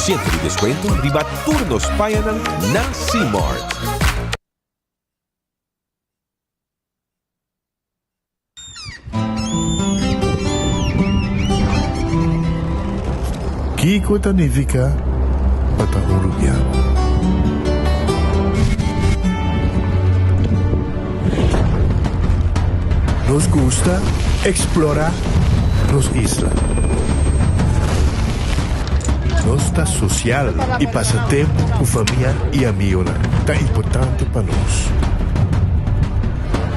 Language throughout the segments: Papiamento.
porshento di deskuento riba tur nos pañanan na Cmart. Kiko ta nifiká pa ta un rubiano? Nos gusta eksplorá nos isla. Nos ta sosial i pasa tempu ku famia i amigonan ta importante pa nos.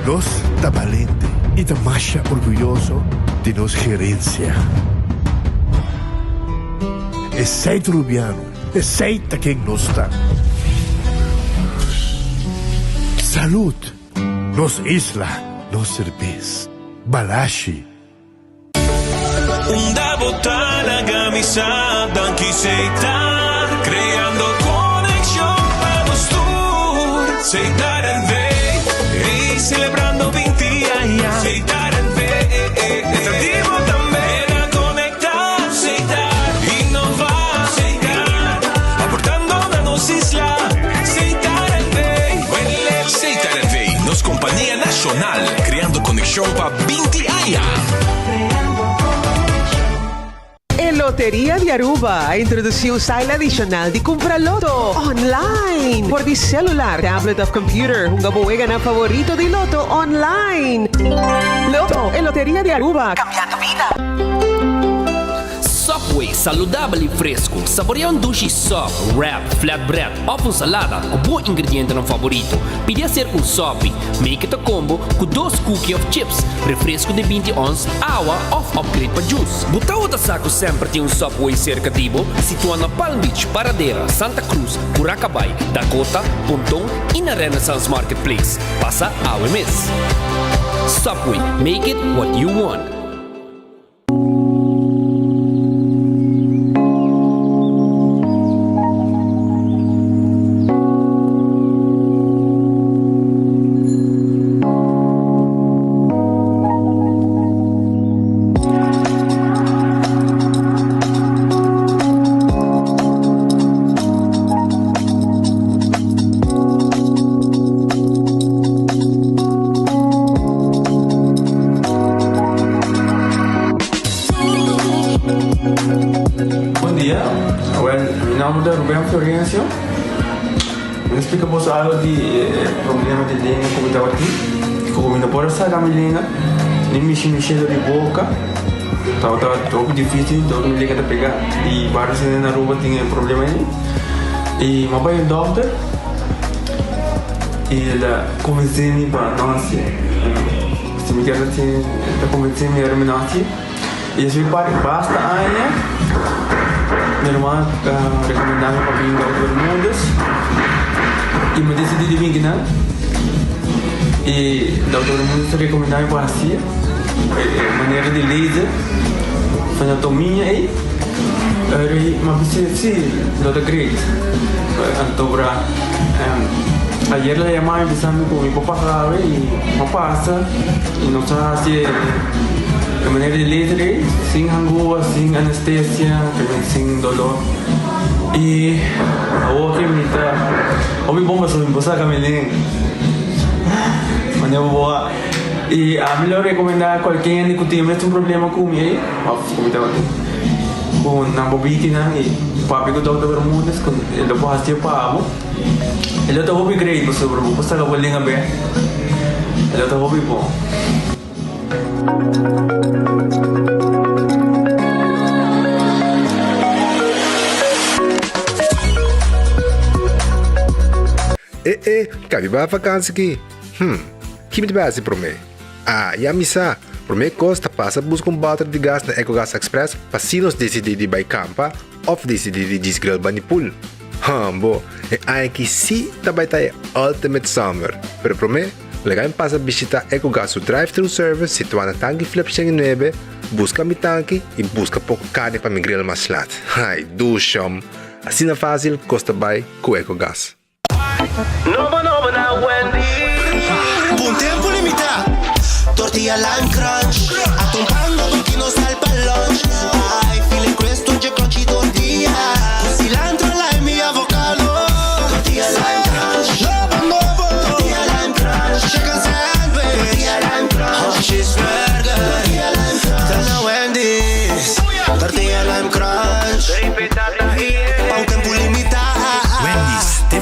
Nos ta balente i ta masha orguyoso di nos gerensia. Esei ta Rubiano, esei ta ken nos ta. Salud! Nos isla, nos serbes. Balashi. Unda bo ta laga mi sa danki Setar creando conexion pa nos tur Setar NV ey celebrando 20 aña Setar NV ta di bo tambe na conecta Setar innova Setar aportando na nos isla Setar NV Setar NV nos compania nacional creando conexion pa 20 aña. E Loteria di Aruba a introduci un style adicional di cumpra loto online por di celular, tablet of computer. Hunga bo weganan favorito di loto online. Loto, e Loteria di Aruba, cambiando bida. Subway, saludabel y fresco. Saborea un dushi sub, wrap, flatbread of un salada cu bo ingredientenan favorito. Pidi hacer un sopi. Make it a combo cu dos cookie of chips, refresco di 20 ons, awa of upgrade pa juice. Bo tawata sa cu semper tin un Subway cerca di bo? Situa na Palm Beach, Paradera, Santa Cruz, Curacabay, Dakota, Ponton y na Renaissance Marketplace. Pasa awe mes. Subway, make it what you want. Bon dia, awel mi nomber ta Ruben Florencio. Mi ta splika boso algo di e problema di lenga ku mi tabatin. Ku mi no por a saka mi lenga, ni mishi mi shelo di boka. Tabata hopi dificil, dor mi lenga ta pega. I varios hende na Aruba tin e problema ei. I mi a bai un dokter i el a konvensé mi pa no hasié. Si mi kier hasié, el ta konvensé mi ora mi no hasié. I despues di basta aña, mi ruman a rekomendá mi pa bin Dokter Bermudez i mi a disidí di bin kinan. I Dokter Bermudez a rekomendá mi pa hasié e manera di laser anatomia ei. Ora mi a bisa si, lo ta great. Anto bra ayer el a yama mi bisa mi ku mi por pasa awe i mi a pasa i nos a hasi e manera di laser ei sin hangua, sin anestesia, sin dolor. I awor ke mi ta hopi bon pasobra mi por saka mi lenga. Manera bo a i ami lo rekomendá kualke hende ku tin e mesun problema ku mi ei òf ku mi tabatin ku nan por biki nan i papia ku Dòkter Bermudez ku e lo por hasié pa bo. E lo ta hopi great pasobra bo por saka bo lenga bèk. E lo ta hopi bon. E e, kabi bai vakansi ki? Hm, ki mi ta bai hasi promé? Ah, ya mi sa! Promé kos ta pasa buska un bòter di gas na Ecogas Express pa si nos disidí di bai kampa òf disidí di djis grill bani pool. Hambo, e aña aki sí ta bai ta e ultimate summer! Pero promé, Laga mi pasa bishita Ecogas su drive-thru service situá na Tanki Flip 109, buska mi tanki i buska poko karni pa mi grill mas lat. Ai, dushom! Asina fásil kos ta bai ku Ecogas. Nobo nobo na Wendy's. Pa un tempu limitá, tortilla lime crunch. Atun pan nobo ki nos sal pa lunch. Ai, file crust un dje crunchy tortilla. Ku cilantro.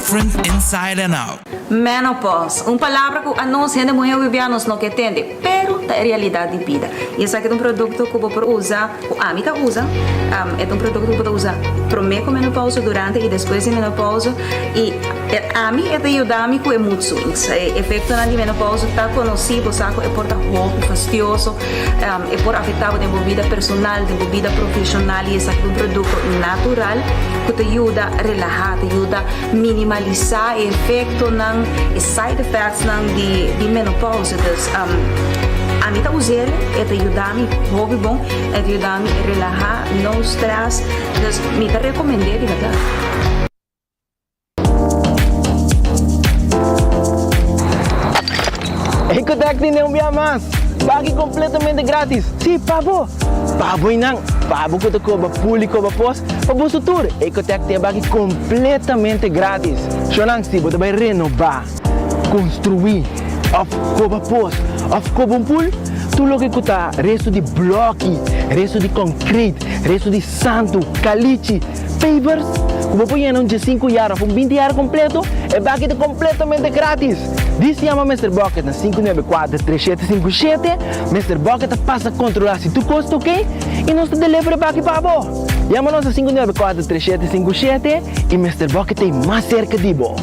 different inside and out. Menopause, un palabra ku anos hende muhé hopi nos no ke tende, pero ta e realidat di bida. I esaki ta un produkto ku bo por usa, ku ami ta usa, e ta un produkto ku bo ta usa promé ku menopause, durante i despues di menopause i ami e ta yuda mi ku e mood swings. E efektonan di menopause ta konosí, bo sa ku e por ta hopi fastioso, e por afektá bo den bo bida personal, den bo bida profeshonal i esaki ta un produkto natural ku ta yuda relahá, ta yuda Minimalisá e efektonan, e side effectsnan di di menopausa. Dus ami ta us'el, e ta yuda mi hopi bon, e ta yuda mi relahá, no stress. Dus mi ta rekomend'é di bèrdat. Ecotec tin un bia mas! Baki completamente gratis! Si, pa bo! Pa bo y nan! Pa bo cu ta coba pul y coba pos, Pa boso tur, Ecotec tin e baki completamente gratis. Shownan, si bo ta bay renoba, construi, of coba pos, of coba un pool, tur loke cu ta resto di bloki, resto di concrete, resto di santo, calichi, pavers, cu bo por yena un diesinku yard of un binti yard completo, e baki ta completamente gratis. Dis yama Mister Bucket na 594 3757, Mister Bucket ta pasa controla si tur cos ta ok y nos ta deliver e baki pa bo. Yama nos na 594 3757 y Mister Bucket ta ei mas cerca di bo.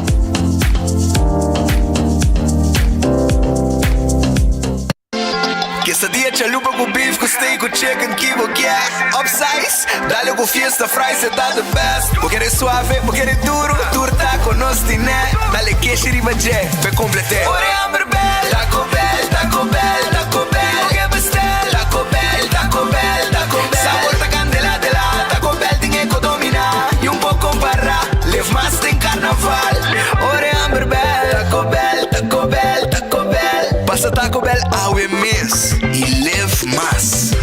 Quesadilla chalupa cu beef cu steak cu chicken ki bo kier Upsize, dale cu fiesta fries e ta the best Bo kere suave, bo kere duro, tur taco nos tine Dale keshi riba dje, p'e complete Ora e hamber bel, Taco Bell, Taco Bell, Taco Bell Bo ke bestel, Taco Bell, Taco Bell, Taco Bell Sabor ta candela de la Taco Bell tin e co domina Y un po compara, live mas den carnaval Ora e hamber bel, Taco Bell, Taco Bell, Taco Bell Pasa Taco Bell awe mes y live mas.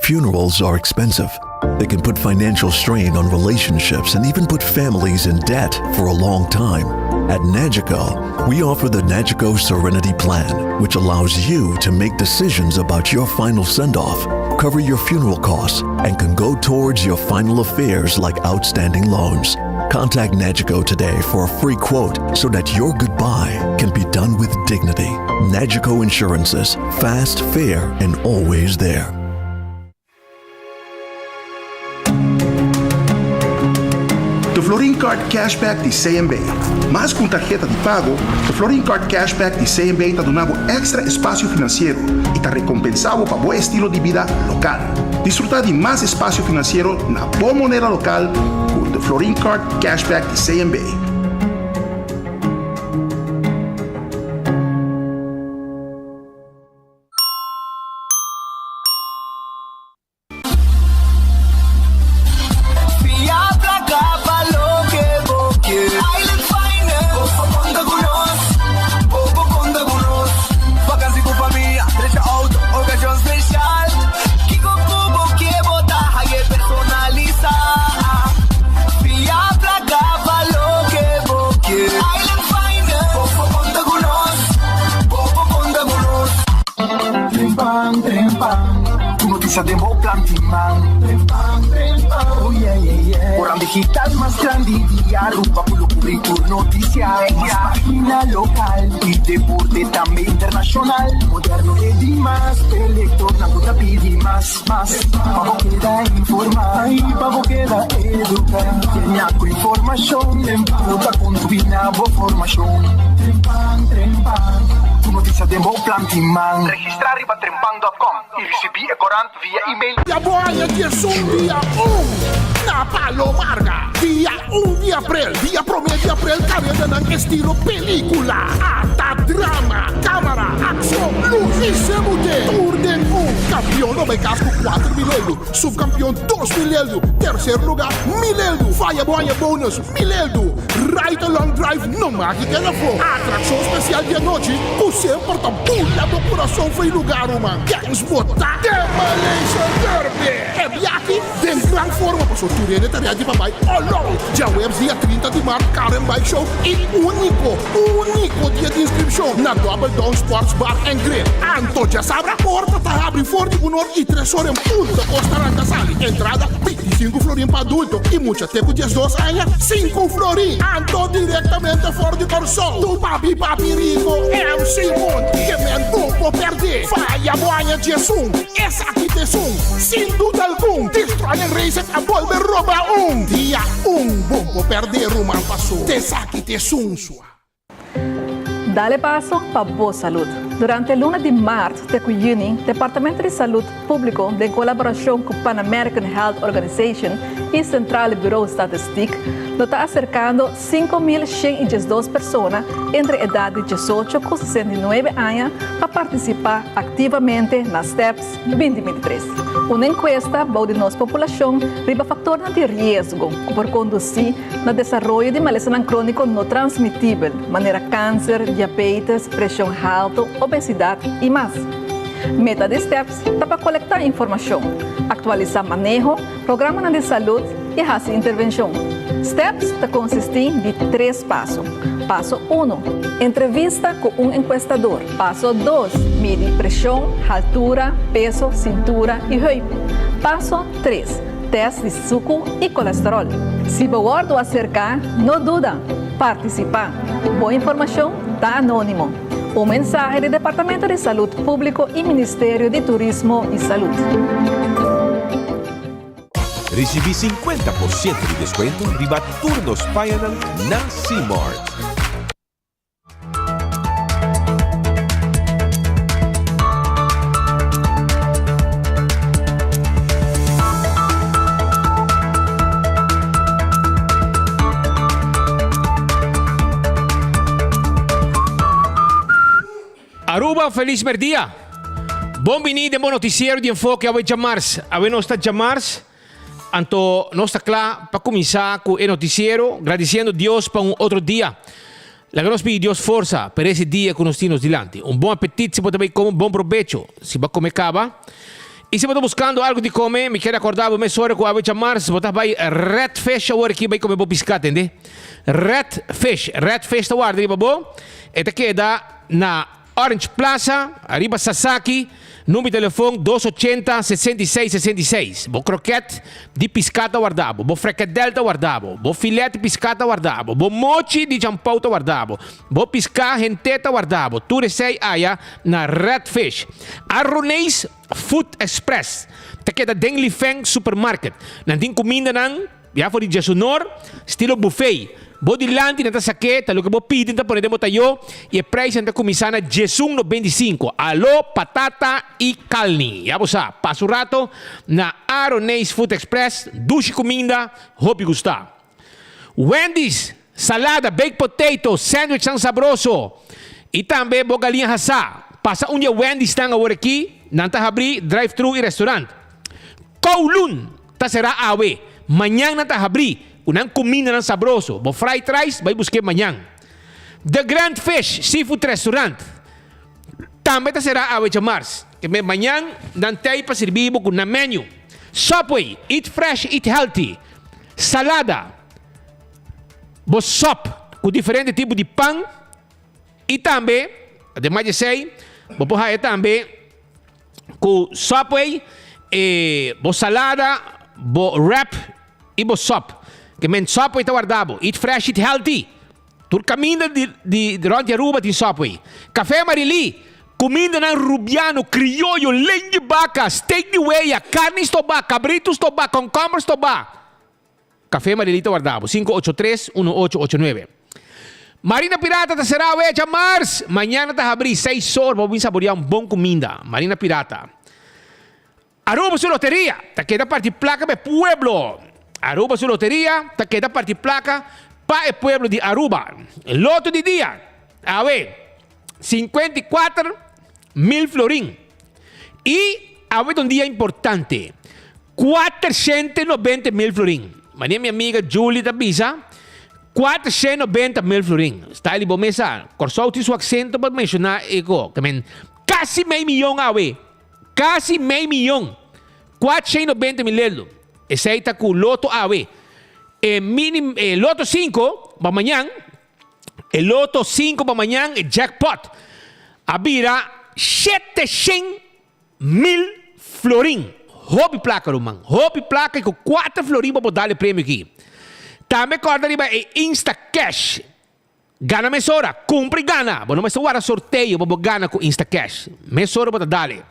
Funerals are expensive. They can put financial strain on relationships and even put families in debt for a long time. At Nagico, we offer the Nagico Serenity Plan, which allows you to make decisions about your final send off, cover your funeral costs, and can go towards your final affairs like outstanding loans. Contact Nagico today for a free quote so that your goodbye can be done with dignity. Nagico Insurances, fast, fair, and always there. The Florin Card Cashback di CMB. Mas ku un tarheta di pago, The Florin Card Cashback di CMB ta duna bo èkstra espasio finansiero i ta rekompensá bo pa bo estilo di bida lokal. Disfrutá di mas espasio finansiero na bo moneda lokal ku The Florin Card Cashback di CMB. Fia placa pa loke bo kier. Island Finance. Bo por conta cu nos. Bo por conta cu nos. Vakantie cu famia, drecha auto, ocasion special. Kico cu bo kier bo ta haye personalisa. Fia placa pa loke bo kier. Island Finance. Bo por conta cu nos. Bo por conta cu nos. Trempan, trempan, ku notisia den bo plan tin man. Trempan, trempan, oh yeah, yeah, yeah. Oran digital mas grandi di Aruba ku lo kubri tur notisia. Mas pagina lokal i deporte tambe internashonal. Moderno e dimas, p'e lektornan ku ta pidi mas, mas. Pa bo keda informá i pa bo keda eduká. Yena ku informashon ku ta kontribuí na bo formashon. Trempan, trempan, ku notisia den bo plan tin man. Registrá riba trempan dòt kòm i risibí e korant via email. Ya bo haña diesun dia un na Palo Marga. Dia un di aprel, dia promé di aprel karedanan estilo pelíkula, ata drama, kámara, akshon, lus i semute. Tur den un. Kampion lo bai kas ku 4000 euro, supkampion 2000 euro, terser lugá 1000 euro. Faya bo haña bonus 1000 euro. Ride Along Drive no maki keda afó. Atrakshon spesial di anochi ku semper ta bula bo kurason fo'i lugá ruman. Kens bo ta Demolition Derby! E biahi den gran forma paso tur hende ta ready pa bai all out. Djaweps dia 30 di mart Karen Bike Show i úniko, úniko dia di inskripshon na Double Down Sports Bar and Grill. Anto djasabra porta ta habri for di un or i tres or en punto kos ta ranka sali. Entrada 25 florin pa adulto i mucha te ku 12 aña sinku florin. Anto direktamente for di Kòrsou tu papi papi rico MC Monty ke men bo por pèrdè. Faya bo aña 11 esaki ta esun sin duda algun Destroyer Racing a bolbe roba un dia un bo por pèrdè ruman paso t'esaki ta esun sua. Dale paso pa bo salud. Durante luna di maart te cu juni, Departamento di Salud Publico den colaboracion cu Pan American Health Organization y Centrale Bureau Statistiek lo ta acercando 5112 persona entre edad di 18 cu 69 aña pa participa activamente na STEPS 2023. Un encuesta bou di nos populacion riba factornan di riesgo cu por conduci na desaroyo di malesanan króniko no transmitibel, manera kanser, diabetes, preshon haltu, obesidat i mas. Meta di STEPS ta pa kolektá informashon, aktualisá maneho, programanan di salud i hasi intervenshon. STEPS ta konsistí di tres paso. Paso uno, entrevista ku un enkuestador. Paso dos, midi preshon, haltura, peso, sintura i heup. Paso tres, Test di suku i kolesterol. Si bo wòrdu aserká, no duda, partisipá. Bo informashon ta anónimo. Un mensahe di Departamento di Salud Públiko i Ministerio di Turismo i Salud. Risibí 50% di deskuento riba tur nos pañanan na Simart. Aruba feliz merdia. Bon bini den bo noticiero di Enfoke awe djamars. Awe nos ta djamars, anto nos ta kla pa kuminsá ku e noticiero, gradisiendo Dios pa un otro dia. Laga nos pidi Dios forsa pa resi dia ku nos tin nos dilanti. Un bon apetit si bo ta bai kome, bon probecho si bo a kome kaba. I si bo ta buskando algu di kome, mi kier akorda bo mesora ku awe djamars bo ta bai Red Fish awor aki bai kome bo piská, tende? Red Fish, Red Fish ta warda riba bo. E ta keda na Orange Plaza, ariba Sasaki, number di telefon dos ochenta, 66, 66. Bo kroket di piská ta warda bo, bo frekadèl ta warda bo, bo filet di piská ta warda bo, bo mochi di champou ta warda bo, bo piská hent'é ta warda bo. Tur esei aya na Red Fish. Arroneis Food Express ta keda den Li Feng Supermarket. Nan tin kumindanan. Ya for di djesunor, stilo buffet. Bo dilanti nan ta sak'é, ta loke bo pidi nan ta pone den bo tayó i e prijsnan ta kuminsá na djesun 95. Alo, patata i kalni. Ya bo sa, pasa un rato na Aroneis Food Express, dushi kuminda, hopi gustá. Wendy's, salada, baked potato, sandwichnan sabroso i tambe bo galiña hasá. Pasa un dia Wendy'snan awor aki, nan ta habrí drive-thru i restaurant. Kowloon ta será awe, mañan nan ta habrí ku nan kumindanan sabroso. Bo fried rice bai busk'é mañan. The Grand Fish Seafood Restaurant tambe ta será awe djamars. Ke men mañan nan t'ei pa sirbi bo ku nan menu. Subway, eat fresh, eat healthy. Salada, bo sòp ku diferente tipo di pan i tambe, ademas di esei, bo por haya tambe. Ku Subway e bo salada, bo wrap i bo sop. Ke men Subway ta warda bo. Eat fresh, eat healthy. Tur kaminda di di rond di Aruba tin Subway. Café Marilí, kumindanan rubiano, krioyo, len di baka, steak di wea, karni stobá, kabritu stobá, kònkòmber stobá. Café Marilí ta warda bo. 583 1889. Marina Pirata ta será awe djamars. Mañana ta habrí seis or pa bo bin saboreá un bon kuminda. Marina Pirata. Aruba su loteria ta keda parti plaka pa e pueblo. Aruba su loteria ta keda parti plaka pa e pueblo di Aruba. Loto di dia awe 54 mil florin. I awe ta un dia importante. 490 mil florin. Manera mi amiga Julie ta bisa, 490 mil florin. Style bo mesa. Kòrsou tin su aksento pa menshoná e ko. Ke men kasi mei miyon awe. Kasi mei miyon. 490 mil euro. Esei ta ku loto awe. E mini e loto 5 pa mañan, e loto 5 pa mañan, e jackpot a bira 700 mil florin. Hopi plaka ruman, hopi plaka i ku 4 florin bo por dal e premio aki. Tambe kòrda riba e Instacash. Gana mesora, kumpra i gana! Bo no mester warda sorteo pa bo gana ku Instacash. Mesora bo ta dale.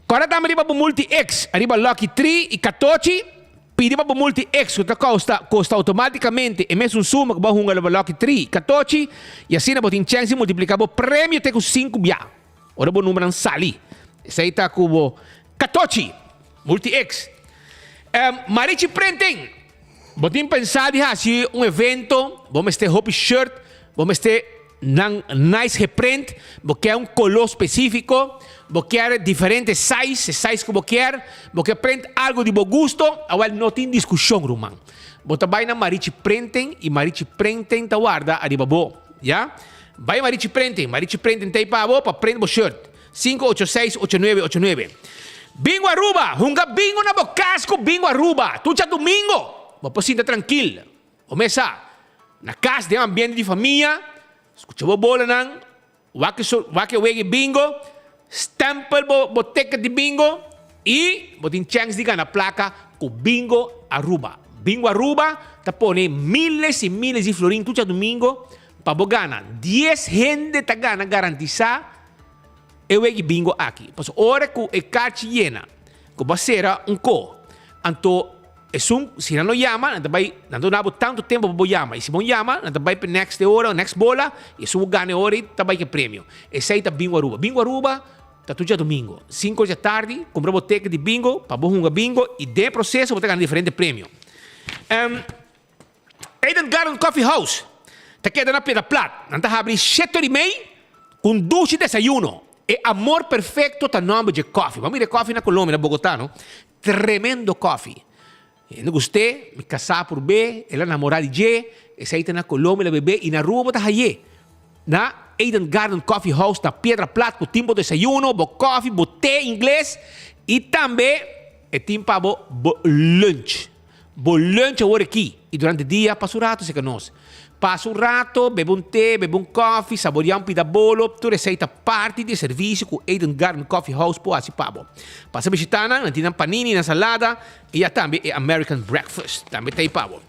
Kòrda tambe riba bo Multi X, ariba Lucky Tree i Katochi, pidi pa bo Multi X ku ta kousta kosta outomátikamente e mesun suma ku bo a hunga riba Lucky Tree i Katochi i asina bo tin chèns di multipliká bo premio te ku sinku bia ora bo numbernan sali. Esei ta ku bo Katochi, Multi X. Marichi Printing! Bo tin pensá di hasi un evento, bo mester hopi shirt, bo mester nan nice geprint, bo kier un koló spesífiko, bo kier diferente size, e size ku bo kier, bo kier print algu di bo gusto, awèl no tin diskushon ruman. Bo ta bai na Marichi Printing i Marichi Printing ta warda ariba bo, ya. Bai Marichi Printing, Marichi Printing ta ei pa bo pa print bo shirt. Sinku ocho seis ocho nuebe ocho nuebe. Bingo Aruba! Hunga bingo na bo kas ku Bingo Aruba! Tur djadumingo bo por sinta trankil. Bo mesa na kas den ambiente di famia, skucha bo bolanan, wak e wak e wega e bingo, stempel bo bo ticket di bingo i bo tin chèns di gana plaka ku Bingo Aruba. Bingo Aruba ta pone miles i miles di florin tur djadumingo pa bo gana. Dies hende ta gana garantisá. E wegi bingo aki. Pasobra ora ku e karchi yena, ku bo a sera un ko, anto esun, si nan no yama, nan ta bai, nan ta duna bo tantu tempu pa bo yama. I si bo yama, nan ta bai pa e next ora, next bola, i esun ku gana e ora ei ta bai ku e premio. Esei ta Bingo Aruba. Bingo Aruba ta tur djadumingo, sinku ora djatardi, kumpra bo teken di bingo pa bo hunga bingo i den e proseso bo ta gana diferente premio. Eden Garden Coffee House ta keda na Piedra Plat. Nan ta habri shete ora i mei ku un dushi desayuno. E amor perfecto ta nomber dje kofi. Bo a mira e kofi na Colombia, na Bogotá, no? Tremendo kofi. Hende gust'é, mi kasá purb'é, el a namorá di dje, esei ta na Colombia el a beb'é i na Aruba bo ta hay'é. Na Eden Garden Coffee House na Piedra Plat ku tin bo desayuno, bo kofi, bo te ingles i tambe e tin pa bo bo lunch. Bo lunch awor aki y durante dia pasa un rato cerca nos. Pasa un rato, bebe un te, bebe un koffie, saborea un pida bolo, tur esey ta parti di e servicio cu Eden Garden Coffee House por haci pa bo. Pasa bishita nan, nan tin nan panini, nan salada y ya tambe e American breakfast tambe ta ey pa bo.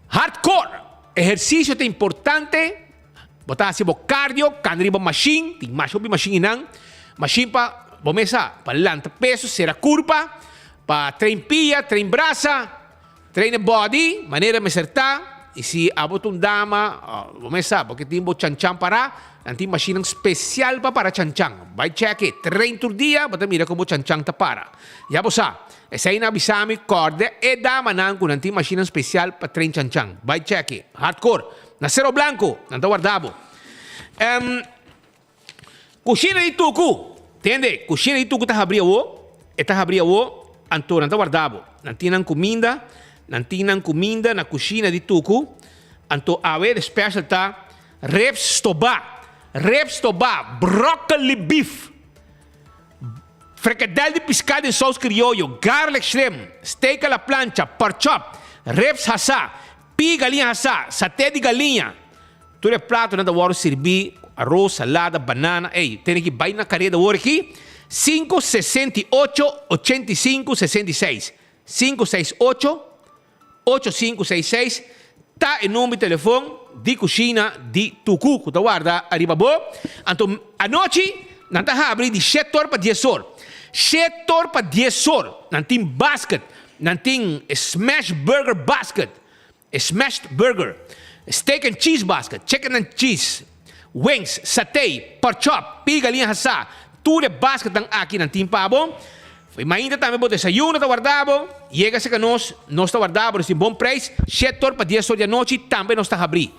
Hardcore! Ehercicio ta importante, bo ta haci bo cardio, cana riba machine, tin masha hopi machine eynan, machine pa bo mesa, pa lanta peso, cera curpa, Pa train pia, train brasa, train e body, manera mester ta, y si abo ta un dama, bo mes sa, bo ke tin bo chanchan para, nan tin mashinnan special pa para chanchan. Bai check e, train tur dia, bo ta mira con bo chanchan ta para. Ya bo sa, esey nan a bisa mi, corda e damanan cu nan tin mashinnan special pa train chanchan. Bai check e, hardcore. Na Cero Blanco, nan ta warda bo. Kushina di tuku! Tende, kushina di tuku ta habri awo, e ta habri awo, anto nan ta warda bo. Nan tin nan kuminda, nan tin nan kuminda na kushina di tuku, anto awe de special ta ribs stobá, ribs stobá, broccoli beef, frikadel di piská den sous krioyo, garlic shrimp, steak a la plancha, pork chop, ribs hasá, pii galiña hasá, saté di galiña. Tur e platonan ta wòrdu sirbí, aros, salada, banana. Ey, tene ki bai na kareda awor aki. Sinku 68 85 66. Sinku seis ocho, ocho sinku seis seis ta e number di telefon di kushina di Tuku ku ta warda ariba bo. Anto anochi nan ta habri di shete or pa dies or. Shete or pa dies or nan tin basket, nan tin smash burger basket. E smashed burger, steak and cheese basket, chicken and cheese, wings, satay, pork chop, pig galiña hasá, tur e basketnan aki nan tin pa bo. Fo'i mainta tambe bo desayuno ta warda bo. Yega serka nos, nos ta warda bo, nos tin bon prijs, shete or pa dies or di anochi tambe nos ta habrí.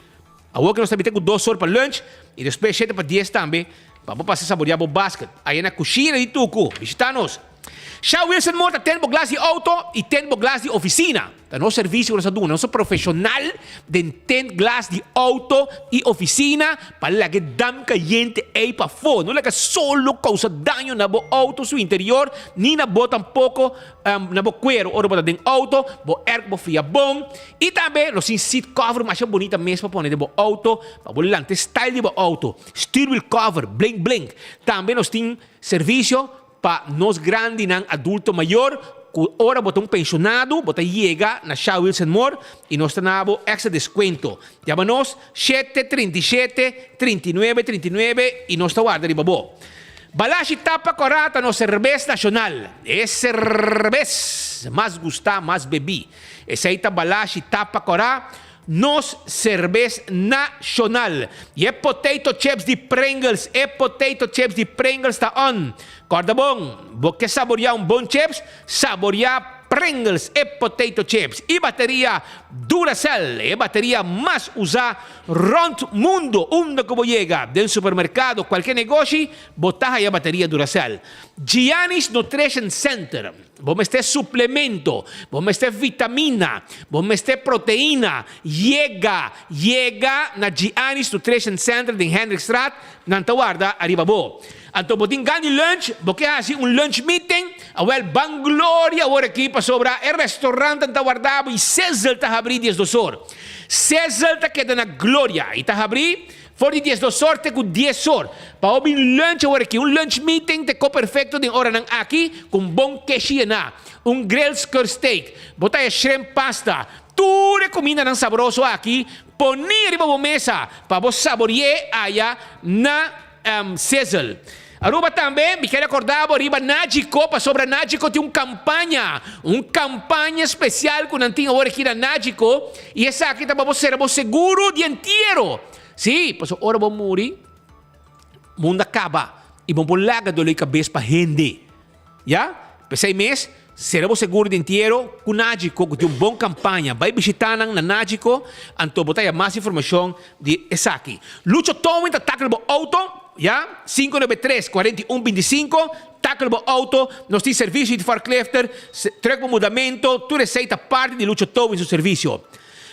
Awor ke nos ta bita ku dos or pa lunch i despues shete pa dies tambe pa bo pasa saboreá bo basket. Aya na kushina di Tuku. Bishita nos. Sha Wilson Moore ta tene bo glas di auto y tene bo glas di oficina. Ta nos servicio cu nos ta duna. Nos ta profesional den tene glas di auto y oficina pa laga e dam cayente ey pafo. No laga solo causa daño na bo auto su interior ni na bo tampoco na bo cuero ora bo ta den auto. Bo airco bo fria bon. Y tambe nos tin seat cover masha bunita mes pa pone den bo auto pa bo lanta e style di bo auto. Stuurwiel cover, blink blink. Tambe nos tin servicio Pa nos grandinan adulto mayor ku ora bo ta un penshonado bo ta yega na Sha Wilson Moore i nos ta na bo extra deskuento. Yama nos shete 37 39 39 i nos ta warda riba bo. Balashi Tapa Kòrá ta nos serbes nashonal. E serbes mas gustá, mas bebí. Esei ta Balashi Tapa Kòrá. Nos serbes nashonal. I e potato chips di Pringles, e potato chips di Pringles ta on. Kòrda bon, bo ke saboriá un bon chips? Saboriá Pringles, e potato chips. I bateria Duracell, e bateria mas usá rònt mundu. Unda ku bo yega, den supermerkado, kualke negoshi, bo ta haya bateria Duracell. Gianni's Nutrition Center. Bo mester suplemento, bo mester vitamina, bo mester proteina. Yega, yega na Gianni's Nutrition Center den Hendrikstraat, nan ta warda ariba bo. Anto bo tin gan di lunch, bo ke hasi un lunch meeting? Awel, ban Gloria awor aki pasobra e restaurantnan ta warda bo i Sizzle ta habri diesdos or. Sizzle ta keda na Gloria i ta habri For di diesdos or te ku dies or. Pa bo bin lunch awor aki, un lunch meeting te ko perfecto den oranan aki ku un bon keshi yená, un grilled skirt steak, bo ta e shrimp pasta, tur e kumindanan sabroso aki poní riba bo mesa pa bo sabori'é aya na Sizzle. Aruba tambe, mi kere acorda bo riba Nagico pasobra Nagico tin un campaña, un campaña special cu nan tin awor aki na Nagico y esaki ta pa bo cera bo seguro di entiero. Si, pasobra ora bo muri, mundo a caba y bo por laga dolor di cabes pa hende. Ya? P'esey mes, cera bo seguro di entiero cu Nagico cu tin un bon campaña. Bay bishita nan na Nagico, anto bo ta haya mas informacion di esaki. Lucho Towing ta tackle bo auto, ya, 593 41 25, tackle bo auto, nos tin servicio di forklifter, truck pa mudamento, tur esey ta parti di Lucho Towing su servicio.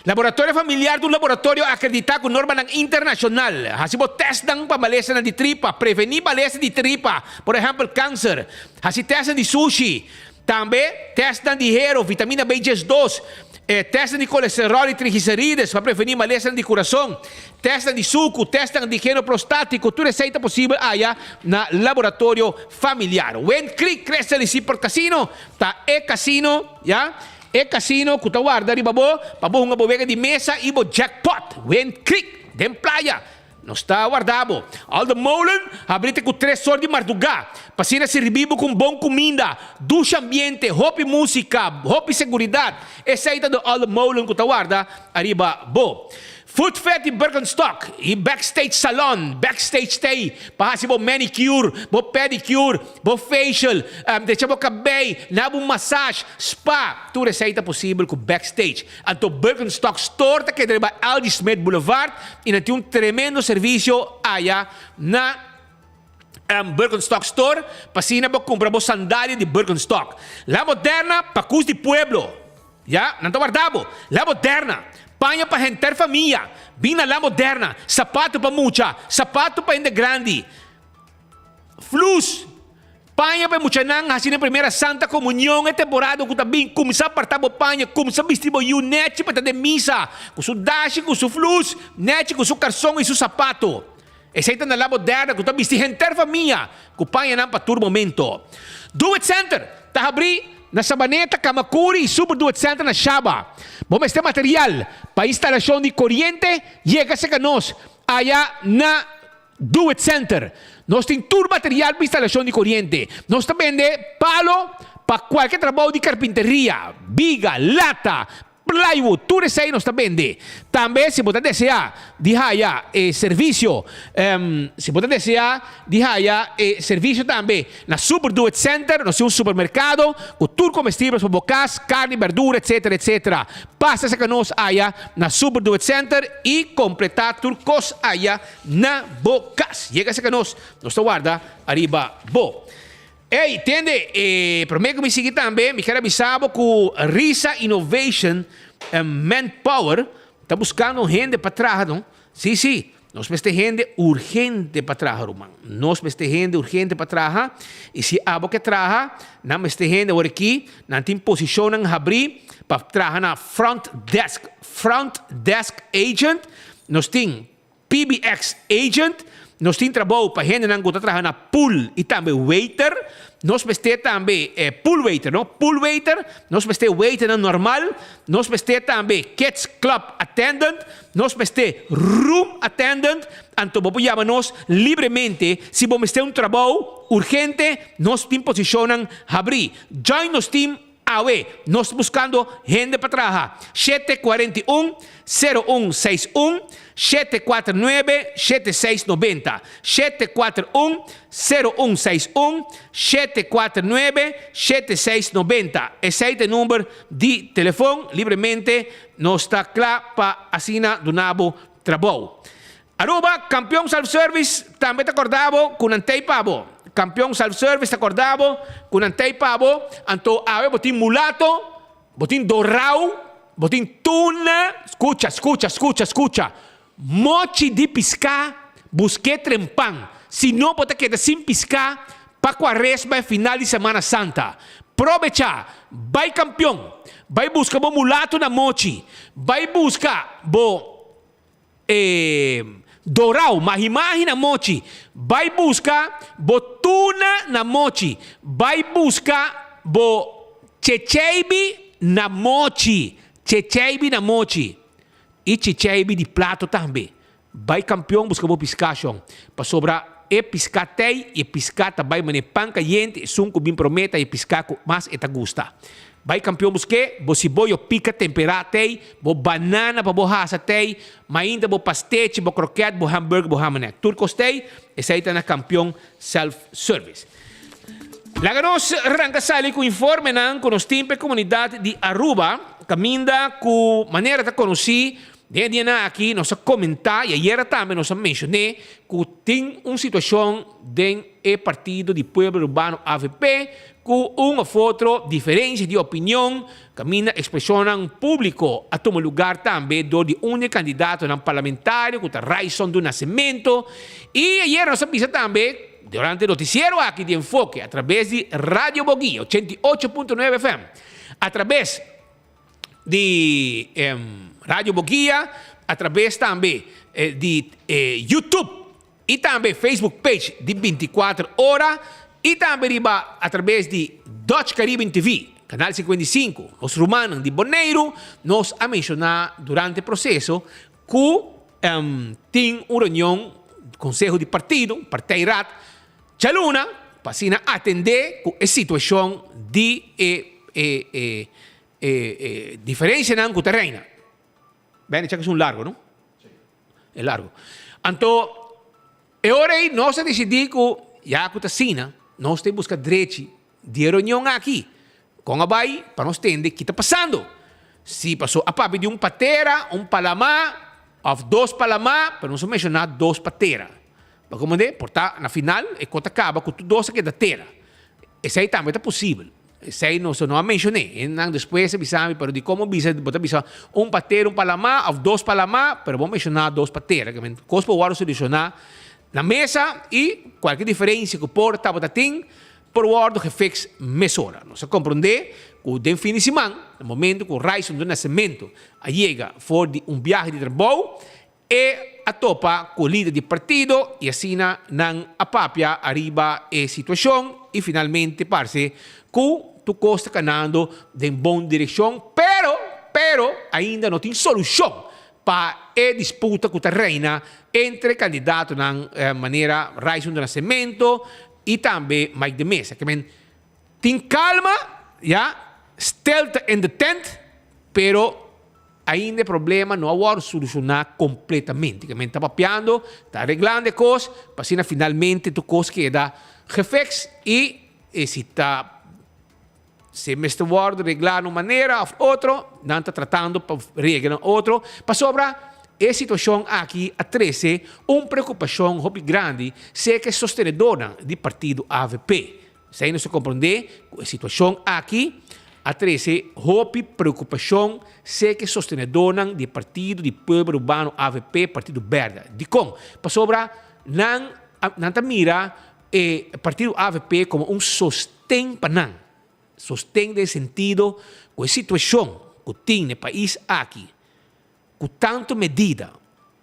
Laboratorio Familiar ta un laboratorio akreditá ku normanan internashonal. Hasi bo tèstnan pa malesanan di tripa, prevení malesa di tripa, por ehèmpel kanser. Hasi tèstnan di sushi. Tambe tèstnan di hero, vitamina B 12, tèstnan di kolesteròl i trigliserides pa prevení malesanan di kurason, tèstnan di suku, tèstnan di geno prostátiko, tur esei ta posibel aya na Laboratorio Familiar. Wind Creek Crystal i Seaport Casino ta e kasino, ya. E casino cu ta warda riba bo pa bo hunga bo wega di mesa y bo jackpot. Wind Creek, den playa. Nos ta warda bo. Alde Molen habri te cu tres or di marduga. Pa asina sirbi bo cu un bon cuminda, dushi ambiente, hopi musica, hopi seguridad. Esey ta de Alde Molen cu ta warda ariba bo. Food Fair di Birkenstock y Backstage Salon, Backstage t'ey pa haci bo manicure, bo pedicure, bo facial, drecha bo cabey, na bo massage, spa, tur esey ta posibel cu Backstage. Anto Birkenstock Store ta keda riba Algie Smith Boulevard y nan tin un tremendo servicio aya na Birkenstock Store pa asina bo cumpra bo sandalia di Birkenstock. La Moderna pa cus di pueblo. Ya, nan ta warda bo. La Moderna, paña pa henter famia. Bin na La Moderna, sapato pa mucha, sapato pa hende grandi. Flus, paña pa e muchanan hasi nan primera Santa Comunion e temporada ku ta bin. Kumsa aparta bo paña, kumsa bisti bo yu nechi pa ta den misa, ku su dashi, ku su flus, nechi ku su karson i su sapato. Esei ta na La Moderna ku ta bisti henter famia ku pañanan pa tur momento. Do It Center ta habrí na Sabaneta, Kamakuri i Super Do It Center na Shaba. Bo mester material pa instalashon di koriente? Yega serka nos aya na Do It Center. Nos tin tur material pa instalashon di koriente. Nos ta bende palo pa kualke trabou di karpinteria, biga, lata, Plywood, tur esei nos ta bende. Tambe si bo ta desea di haya e servicio, si bo ta desea di haya e servicio tambe na Super Do It Center, nos tin un supermercado cu tur comestibles pa bo cas, carni, berdura, etcetera, etcetera. Pasa cerca nos aya na Super Do It Center y completa tur cos aya na bo cas. Yega cerca nos, nos ta warda ariba bo. Ey, tende, e prome ku mi sigui tambe, mi ker a bisa bo ku Risa Innovation Manpower ta buskando un hende pa traha, no? Sí, sí, nos mester hende urgente pa traha, ruman. Nos mester hende urgente pa traha, i si abo ke traha, nan mester hende awor aki, nan tin posishonnan habrí pa traha na front desk, front desk agent, nos tin PBX agent, nos tin trabou pa hendenan ku ta traha na pool i tambe waiter, nos mester tambe pool waiter no, pool waiter, nos mester waiternan normal, nos mester tambe kids club attendant, nos mester room attendant, anto bo por yama nos libremente si bo mester un trabou urgente, nos tin posishonnan habrí. Join nos team Awe nos ta buskando hende pa traha. 741, 0161, 749, 7690. 741, 0161, 749, 7690. Esei ta e number di telefon. Libremente nos ta kla pa asina duna bo trabou. Aruba, Campeon Self Service tambe ta corda bo cu nan tey pa bo. Campeon Self Service ta corda bo cu nan tey pa bo. Anto awe bo tin mulato, bo tin dorao, bo tin tuna. Scucha, scucha, scucha, scucha. Mochi di pisca, busque trempan. Si no bo ta keda sin pisca pa cuaresma e final di Semana Santa. Probecha, bay Campeon, bay busca bo mulato na mochi, bay busca bo. E dorao, mahimahi na mochi, bai buska bo tuna na mochi, bai buska bo checheibi na mochi, checheibi na mochi, i checheibi di plato tambe. Bai kampion buska bo piská shon, pasobra e piská tei i e piská ta bai manera pan kayente, esun ku bin promé ta e piská ku mas e ta gusta. Bai kampion busk'é, bo siboyo pika temperá tei, bo banana pa bo hasa tei, mainta bo pastechi, bo kroket, bo hamburger, bo hamanek. Tur kos tei, esei ta na Kampion Self Service. Laga nos ranka sali ku informenan ku nos tin pa e komunidat di Aruba, kaminda ku manera ta konosí den e dianan aki nos a komentá i ayera tambe nos a menshoné ku tin un situashon den e partido di Pueblo Urbano avp Ku un of otro diferensia di opinion, kaminda ekspreshonnan públiko a tuma lugar tambe dor di un di e kandidatonan parlamentario ku ta Ryson do Nascimento. I ayer nos a bisa tambe durante e notisiero aki di Enfoke a trabes di Radio Boguia 88.9 FM, a trabes di Radio Boguia, a trabes tambe di YouTube. I tambe Facebook page di 24 ora i tambe riba atrabes di Dutch Caribbean TV, kanal 55. Nos rumannan di Boneiru nos a menshoná durante e proseso ku tin un reunion konseho di partido, partijraad, djaluna pa asina atendé ku e situashon di e e e diferensianan ku ta reina. Bene, chak esun largo, no? E largo. Anto, e ora ei nos a disidí ku ya ku ta asina, nos ta buska drechi di e reunion aki. Kon a bai pa nos tende ki ta pasando. Si paso a papia di un patera, un palamá òf dos palamá, pero nos a menshoná dos patera. Bo a komprendé? Por ta na final e kos ta kaba ku tur dos a keda tera. Esei tambe ta posibel. Esei nos no a menshoné. Hendenan despues a bisa mi, pero dikon bo bisa, bo ta bisa un pa tera, un pa lamá, òf dos pa lamá, pero bo menshoná dos pa tera. Kos por wòrdu solushoná na mesa i kualke diferensia ku por tabata tin por wòrdu gefiks mesora. Nos a komprondé ku den fin di siman, na momentu ku Ryson do Nascimento a yega for di un biahe di trabou, E a topa ku lider di partido i asina nan a papia ariba e situashon i finalmente parse ku tur kos ta kanando den bon direkshon pero pero ainda no tin solushon pa e disputa ku ta reina entre kandidatonan manera Ryson do Nascimento i tambe Mike de Meza. Ke men tin kalma ya, stilte in de tent pero Ainda e problema no a wòrdu solushoná kompletamente. Ke men ta papiando, ta areglando e kos, pa asina finalmente tur kos keda gefiks i e si ta si mester wòrdu reglá na un manera òf otro, nan ta tratando pa regla na otro, pasobra e situashon aki a trese un preokupashon hopi grandi serka e sostenedornan di partido avp. Esei nos ta komprondé ku e situashon aki a trese hopi preokupashon serka e sostenedornan di e partido di Pueblo Urbano avp, Partido Berde. Dikon? Pasobra nan nan ta mira e partido avp komo un sosten pa nan. Sosten den sentido ku e situashon ku tin na e pais aki ku tantu medida,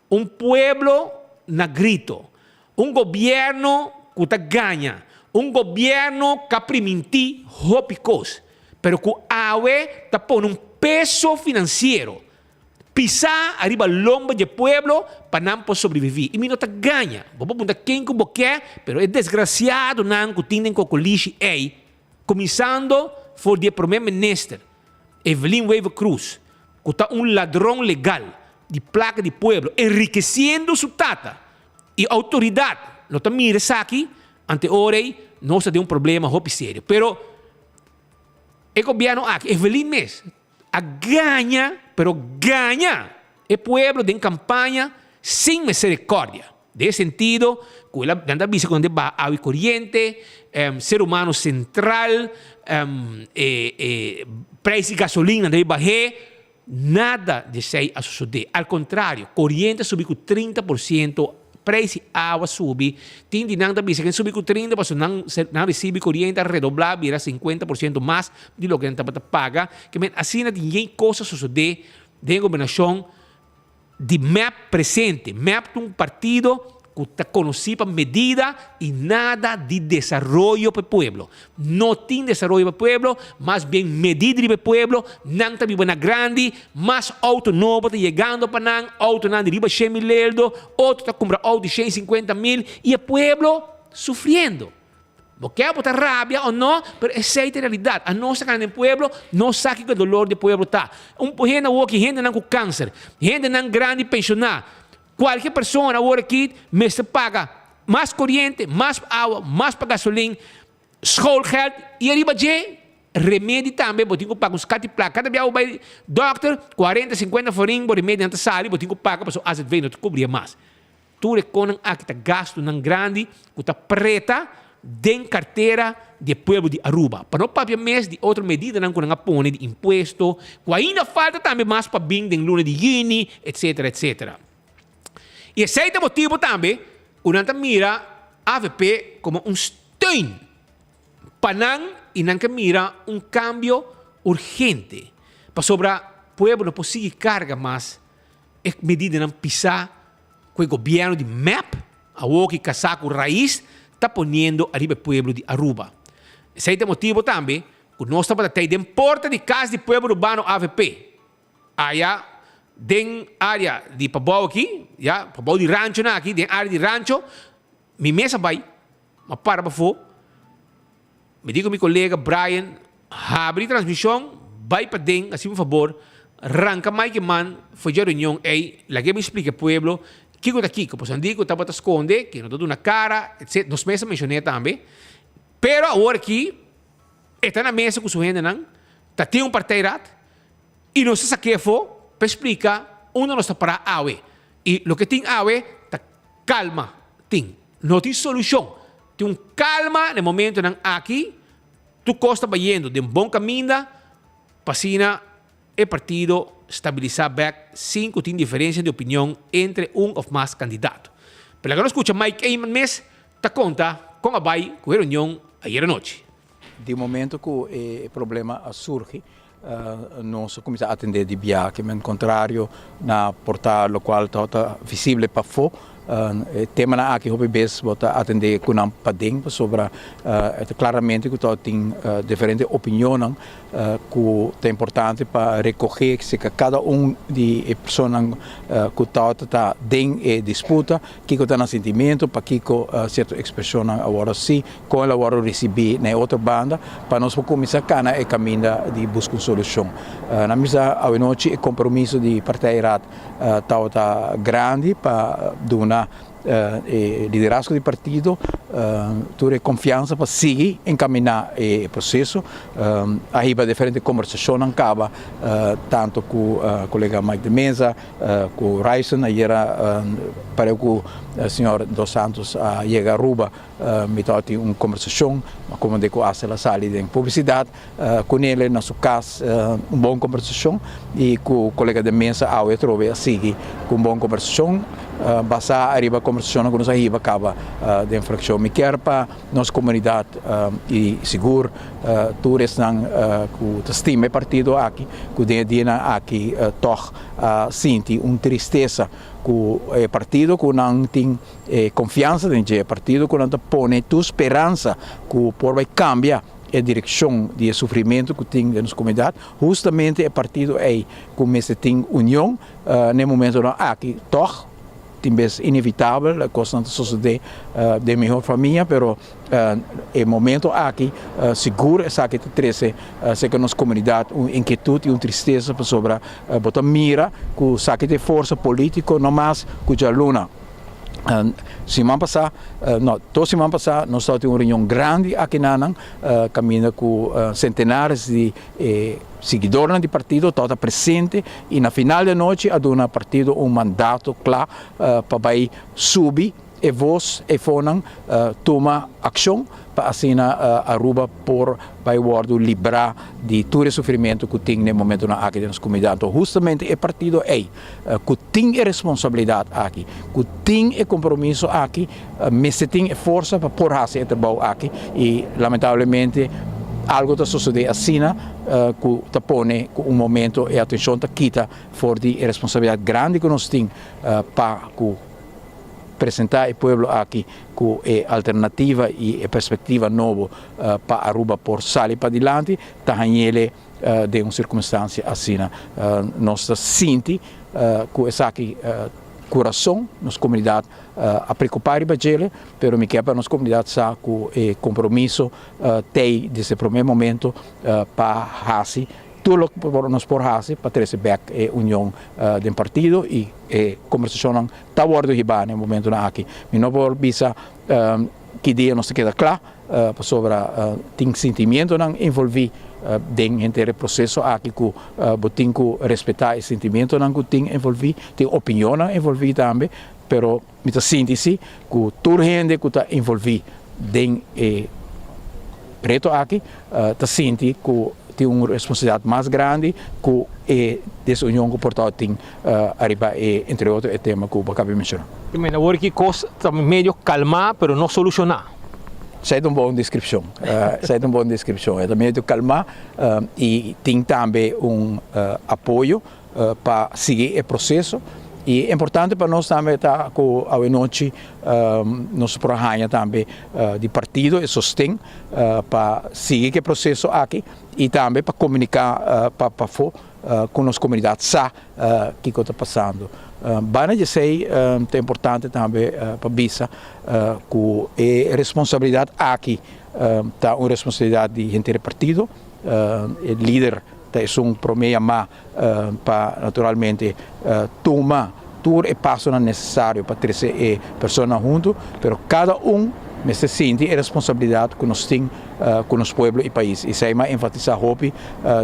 un pueblo na grito, un gobierno ku ta gaña, un gobierno ku a primintí hopi kos, pero ku awe ta pone un peso finansiero pisá ariba lomba dje pueblo pa nan por sobreviví. I mi no ta gaña. Bo por puntra ken ku bo ke, pero e desgrasiadonan ku tin den kokolishi ei, kuminsando for di e promé minister, Evelyn Wever-Croes, ku ta un ladron legal di plaka di pueblo, enrikesiendo su tata i outoridat no ta mira esaki, ante ora ei nos ta den un problema hopi serio. Pero e gobièrnu aki, Evelyn mes, a gaña, pero gaña e pueblo den kampaña sin misericordia. Den e sentido ku el a, nan ta bisa ku nan ta baha awa i koriente, ser humano sentral, e e preis di gasolin nan debe bah'é, nada di esei a sosodé. Al kontrario, koriente a subi ku 30%, preis di awa subi, tin di nan ta bisa ku a subi ku 30 pasobra nan nan risibi koriente a redoblá bira 50% mas di loke nan tabata paga. Ke men asina tin yen kos a sosodé den e gobernashon. Di mep presente. Mep ta un partido cu ta conoci pa medida y nada di desaroyo pa e pueblo. No tin desaroyo pa e pueblo, mas bien medida riba e pueblo, nan ta biba na grandi, mas auto nobo ta yegando pa nan, autonan di riba shen mil eldo, otro ta cumpra auto di shen cincuenta mil y e pueblo sufriendo. Bo ke bo ta rabia o no, pero esei ta e realidat. Anos ta kana den pueblo, nos sa kiko e dolor di pueblo ta. Un hende awor ki hendenan ku kanser, hendenan grandi penshoná, kualke persona awor aki mester paga mas koriente, mas awa, mas pa gasolin, schoolgeld i ariba dje remedi tambe bo tin ku paga un skat di plaka. Kada bia bo bai dòkter, kuarenta, sinkuenta florin bo remedinan ta sali, bo tin ku paga pasobra azv no ta kubri e mas. Tur e konan aki ta gastunan grandi ku ta preta den kartera di e pueblo di Aruba. Pa no papia mes di otro medidanan ku nan a pone di impuesto, ku ainda falta tambe mas pa bin den luna di yüni, etcetera, etcetera. I esei ta motibu tambe ku nan ta mira avp komo un steun pa nan i nan ke mira un kambio urgente, pasobra pueblo no por sigui karga mas E medidanan pisá ku e gobièrnu di mep, awor ki kasá ku rais, ta poniendo ariba e pueblo di Aruba. Esei ta e motibu tambe ku nos tabata tei den porta di Kas di Pueblo Urbano avp, aya den área di pabou aki, ya, pabou di ranchonan aki, den área di rancho, mi mes a bai, m'a para pafó, Mi di ku mi kolega Brian, habri transmishon, bai paden, hasi un fabor, ranka Mike Eman for dje reunion ei, lag'é bin splika e pueblo kiko ta kiko, pasobra nan di ku tabata skonde, ke no ta duna kara, etc. Nos mes a menshon'é tambe. Pero awor aki e ta na mesa ku su hendenan, ta tin un partijraad, i nos ta sak'é afó pa e splika unda nos ta pará awe. I loke tin awe ta kalma tin. No tin solushon. Tin un kalma na e momentonan aki, tur kos ta bayendo den bon kaminda pa asina e partido stabilisá bèk sin ku tin diferensia di opinion entre un òf mas kandidato. Pero laga nos skucha Mike Eman mes ta konta kon a bai ku e reunion ayera nochi. Di momento ku e problema a surgi, nos a kuminsá atendé di biaha, men kontrario na por ta lokual tabata visible pafó. E temanan aki hopi bes bo ta atendé ku nan paden pasobra e ta klaramente ku tabatin diferente opinionnan ku ta importante pa rekohé serka kada un di e personanan ku tabata ta den e disputa, kiko ta nan sintimentu, pakiko sierto ekspreshonnan a wòrdu hasi. Kon el a wòrdu risibí na e otro banda pa nos por kuminsá kana e kaminda di buska un solushon. Na misa awenochi e kompromiso di Partijraad tabata grandi pa duna E liderazgo di partido tur e confiansa pa sigui encamina e proceso. A hiba diferente conversacionnan caba tanto cu colega Mike de Meza cu Ryson. Ayera pareu cu señor Dos Santos a yega Aruba mi tabatin un conversacion como de cu hasta el a sali den publicidad cu nele na su cas un bon conversacion y cu colega de mesa awe atrobe a sigui cu un bon conversacion basa ariba conversacionnan cu nos a hiba caba den fraccion. Mi kier pa nos comunidad y sigur tur esnan cu ta stima e partido aki cu den e dianan aki tog a sinti un tristesa cu e partido cu nan tin e confiansa den dje, e partido cu nan ta pone tur speransa cu por bay cambia e direkshon di e sufrimentu ku tin den nos komunidat, hustamente e partido ei ku mester tin union na e momentunan aki tòg tin bes inevitabel kosnan ta sosodé den mihor famia pero e momento aki sigur esaki ta trese serka nos komunidat un inkietut i un tristesa pasobra bo ta mira ku esaki ta e forsa politiko no mas ku djaluna. Siman pasá, no, dos siman pasá nos tabatin un reunion grandi aki nanan kaminda ku sentenares di e siguidornan di partido tabata presente i na final di anochi a duna partido un mandato kla pa bai subi e vos efonan tuma akshon pa asina Aruba por bai wòrdu librá di tur e sufrimentu ku tin na e momentunan aki den nos komunidat. Anto hustamente e partido ei ku tin e responsabilidat aki, ku tin e kompromiso aki, mester tin e forsa pa por hasi e trabou aki i lamentablemente algu ta sosodé asina ku ta pone ku un momento e atenshon ta kita for di e responsabilidat grandi ku nos tin pa ku presentá e pueblo aki ku e alternativa i e perspektiva nobo pa Aruba por sali padilanti, ta hañ'ele den un sirkunstansia asina. Nos ta sinti ku esaki kurason nos komunidat a preokupá riba djele, pero mi ke pa nos komunidat sa ku e kompromiso t'ei desde promé momento pa hasi Tur loke nos por hasi pa trese bek e union den partido i e kombersashonnan ta wòrdu hibá na e momentunan aki. Mi no por bisa ki dia nos ta keda kla pasobra tin sentimientonan envolví den henter e proseso aki ku bo tin ku respetá e sentimientonan ku tin envolví, tin opinionnan envolví tambe, pero mi ta sinti si ku tur hende ku ta envolví den e reto aki ta sinti ku tin un responsabilidat mas grandi ku e desunion ku por tabatin ariba e entre otro e tema ku bo a kaba di menshoná. Men awor ki kos ta medio kalmá pero no solushoná. Esei ta un bon deskripshon. Esei ta un bon deskripshon. E ta medio kalmá i tin tambe un apoyo pa sigui e proseso y importante pa nos tambe ta cu awe nochi nos por a haña tambe di partido e sosten pa sigui cu e proseso aki y tambe pa comunica pa pafo cu nos comunidad sa kico ta pasando. Banda di esey ta importante tambe pa bisa cu e responsabilidad aki ta un responsabilidad di henter e partido, e lider ta esun prome yamá pa naturalmente tuma tur e pasonan nesesario pa trese e personanan huntu, pero kada un mester sinti e responsabilidat ku nos tin ku nos pueblo i pais. I esei mi a enfatisá hopi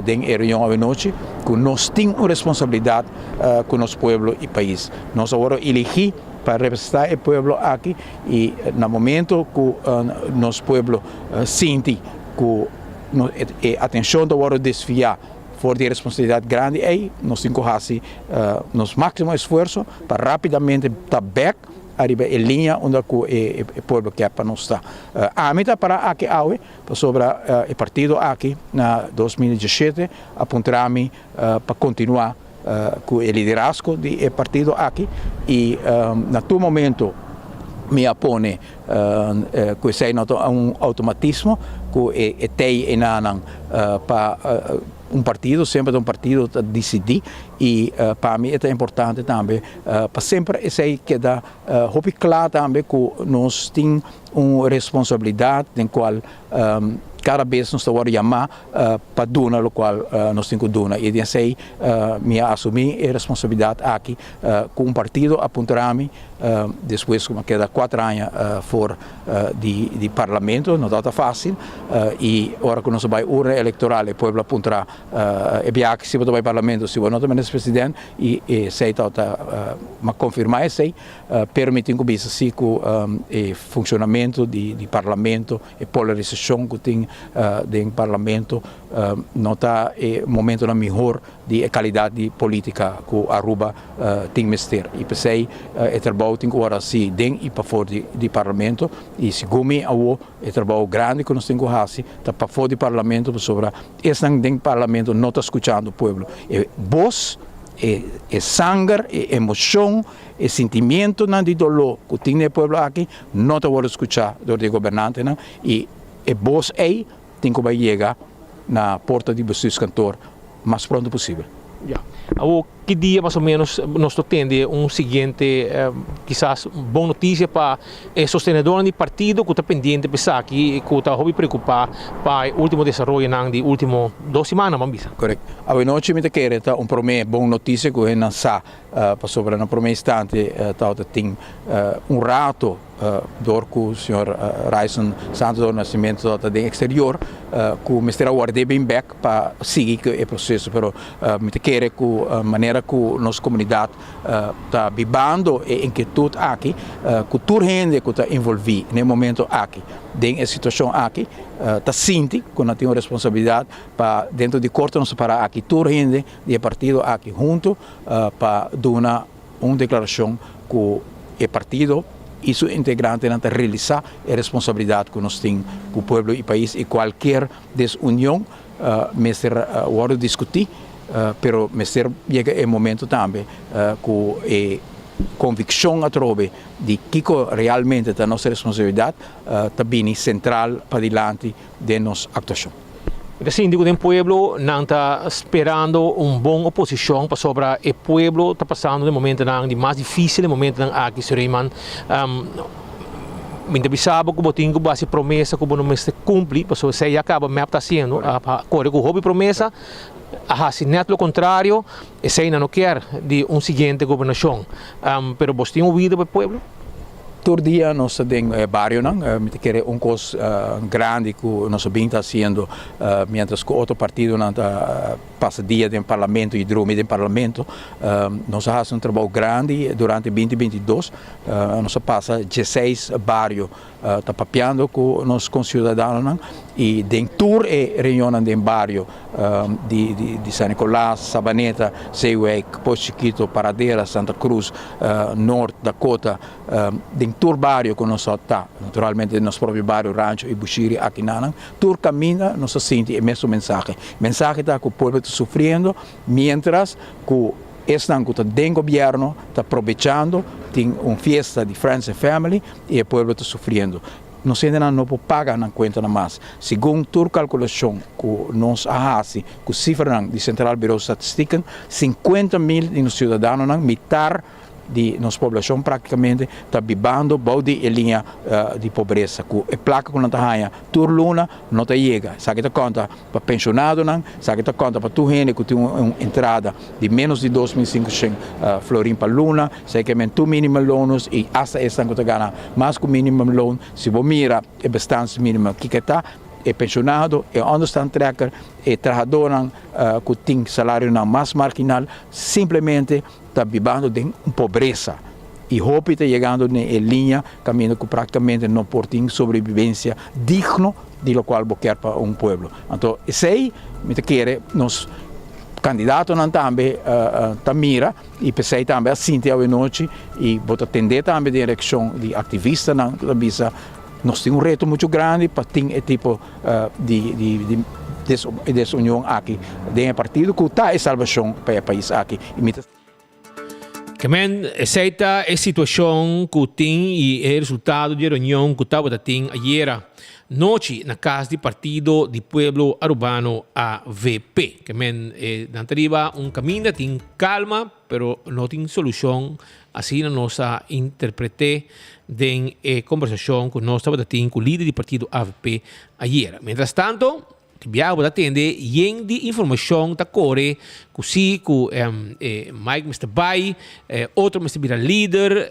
den e reunion awenochi, ku nos tin un responsabilidat ku nos pueblo i pais. Nos a wòrdu eligí pa representá e pueblo aki i na momento ku nos pueblo sinti ku e atencion ta wordo desvia for di e responsabilidad grandi ey, nos tin cu haci nos maximo esfuerzo pa rapidamente ta bek ariba e linea unda cu e pueblo kier pa nos ta. Ami ta para aki awe pasobra e partido aki na 2017 a puntra mi pa continua cu e liderazgo di e partido aki y na tur momento mi a pone cu esey no ta un automatismo cu e tey enanan pa un partido, semper ta un partido ta dicidi y pa mi e ta importante tambe pa semper esey keda hopi cla tambe cu nos tin un responsabilidad den cual cada bes nos ta worde yama pa duna locual nos tin cu duna y den esey mi a asumi e responsabilidad aki cu un partido a puntra mi. Despues ku mi a keda kuater aña for di di parlamento, no tabata fásil i ora ku nos a bai urna elektoral e pueblo a puntra e biaha si bo ta bai parlamento si bo no ta minister president i esei tabata mi a konfirmá esei pero mi tin ku bisa si ku e funshonamentu di di parlamento e polarisashon ku tin den parlamento no ta e momentonan mihor di e calidad di politica cu Aruba tin mester y p'esey e trabou tin cu worde haci den y pafor di Parlamento y segun mi awo e trabou grandi cu nos tin cu haci ta pafor di Parlamento pasobra esnan den Parlamento no ta scuchando pueblo. E bos, e sanger, e emocion, e sentimientonan di dolor cu tin den e pueblo aki no ta worde scucha dor di e gobernantenan y e bos ey tin cu bay yega na porta di bestuurskantoor mas pronto posibel. Ya. Awor, ki dia mas o menos nos lo tende un siguiente, kisas bon noticia pa e sostenedornan di partido cu ta pendiente pa esaki y cu ta hopi preocupa pa e ultimo desaroyonan di ultimo dos simannan, ban bisa? Correct. Awenochi mi ta kere ta un prome bon noticia cu hendenan sa, pasobra na prome instante tabata tin un rato Dor ku señor Ryson Santos do Nascimento ta den exterior ku mester a ward'é bin bek pa sigui ku e proseso pero mi ta kere ku manera ku nos komunidat ta bibando e inkietut aki ku tur hende ku ta envolví na e momento aki den e situashon aki ta sinti ku nan tin un responsabilidat pa dentro di korte nos ta para aki tur hende di e partido aki hunto pa duna Un deklarashon ku e partido i su integrantenan ta realisá e responsabilidat ku nos tin ku pueblo i pais i kualkier desunion mester wòrdu diskutí, pero mester yega e momento tambe ku e konvikshon atrobe di kiko realmente ta nos responsabilidat ta bini sentral padilanti den nos aktuashon. Mi ta sinti ku den pueblo nan ta sperando un bon oposishon pasobra e pueblo ta pasando den momentonan di mas difisil e momentonan aki Sureiman. Mi ta bisa bo ku bo tin ku basi promesa ku bo no mester kumpli pasobra esei ya kaba mep ta hasiendo a kore ku hopi promesa a hasi nèt lo kontrario esei nan no kier di un siguiente gobernashon pero bos tin oido pa e pueblo? Tur dia nos ta den e barionan. Mi ta kere un kos grandi ku nos a bin ta hasiendo mientras ku otro partidonan ta pasa dia den parlamento i drumi den parlamento. Nos a hasi un trabou grandi durante binti 22. Nos a pasa dieseis bario ta papiando ku nos konsiudadanonan i den tur e reunionnan den bario di di San Nicolas, Sabaneta, Zeewijk, Pos Chikito, Paradera, Santa Cruz, Noord, Dakota, den tur bario ku nos a ta, naturalmente den nos propio bario Rancho i Bushiri aki nanan, tur kaminda nos a sinti e mesun mensahe. Mensahe ta ku pueblo ta sufriendo mientras ku esnan ku ta den gobierno ta probechando, tin un fiesta di friends and family i e pueblo ta sufriendo. Nos hendenan no por paga nan kuentanan mas. Segun tur kalkulashon ku nos a hasi ku sifranan di Centraal Bureau Statistieken, 50 mil di nos siudadanonan, mitar di nos poblashon praktikamente, ta bibando bou di e liña di pobresa. Ku e plaka ku nan ta haña tur luna no ta yega. Esaki ta konta pa penshonadonan, esaki ta konta pa tur hende ku tin un entrada di ménos di 2500 florin pa luna, esaki ke men tur minimumloners i asta esnan ku ta gana mas ku minimumloon. Si bo mira e bestaansminimum kiko e ta, e penshonado, e onderstandtrekker, e trahadónan ku tin salarionan mas marginal, simplemente ta bibando den un pobresa i hopi ta yegando den e liña kaminda ku praktikamente no por tin sobrebibensia digno di lokual bo kier pa un pueblo. Anto esei mi ta kere nos kandidatonan tambe ta mira i p'esei tambe a sinti awenochi i bo ta tende tambe den reakshon di aktivistanan ku ta bisa nos tin un reto muchu grandi pa tin e tipo di di desunion aki den e partido ku ta e salbashon pa e pais aki i mi ta. Ke men, esei ta e situashon ku tin i e resultado di e reunion ku tabata tin ayera nochi na kas di Partido di Pueblo Arubano, AVP. Ke men, e nan ta riba un kaminda, tin kalma, pero no tin solushon, asina nos a interpret'é den e kombersashon ku nos tabata tin ku lider di partido avp ayera. Mientrastanto. Di biaha bo ta tende yen di informashon ta kore ku si ku Mike mester bai, otro mester bira lider,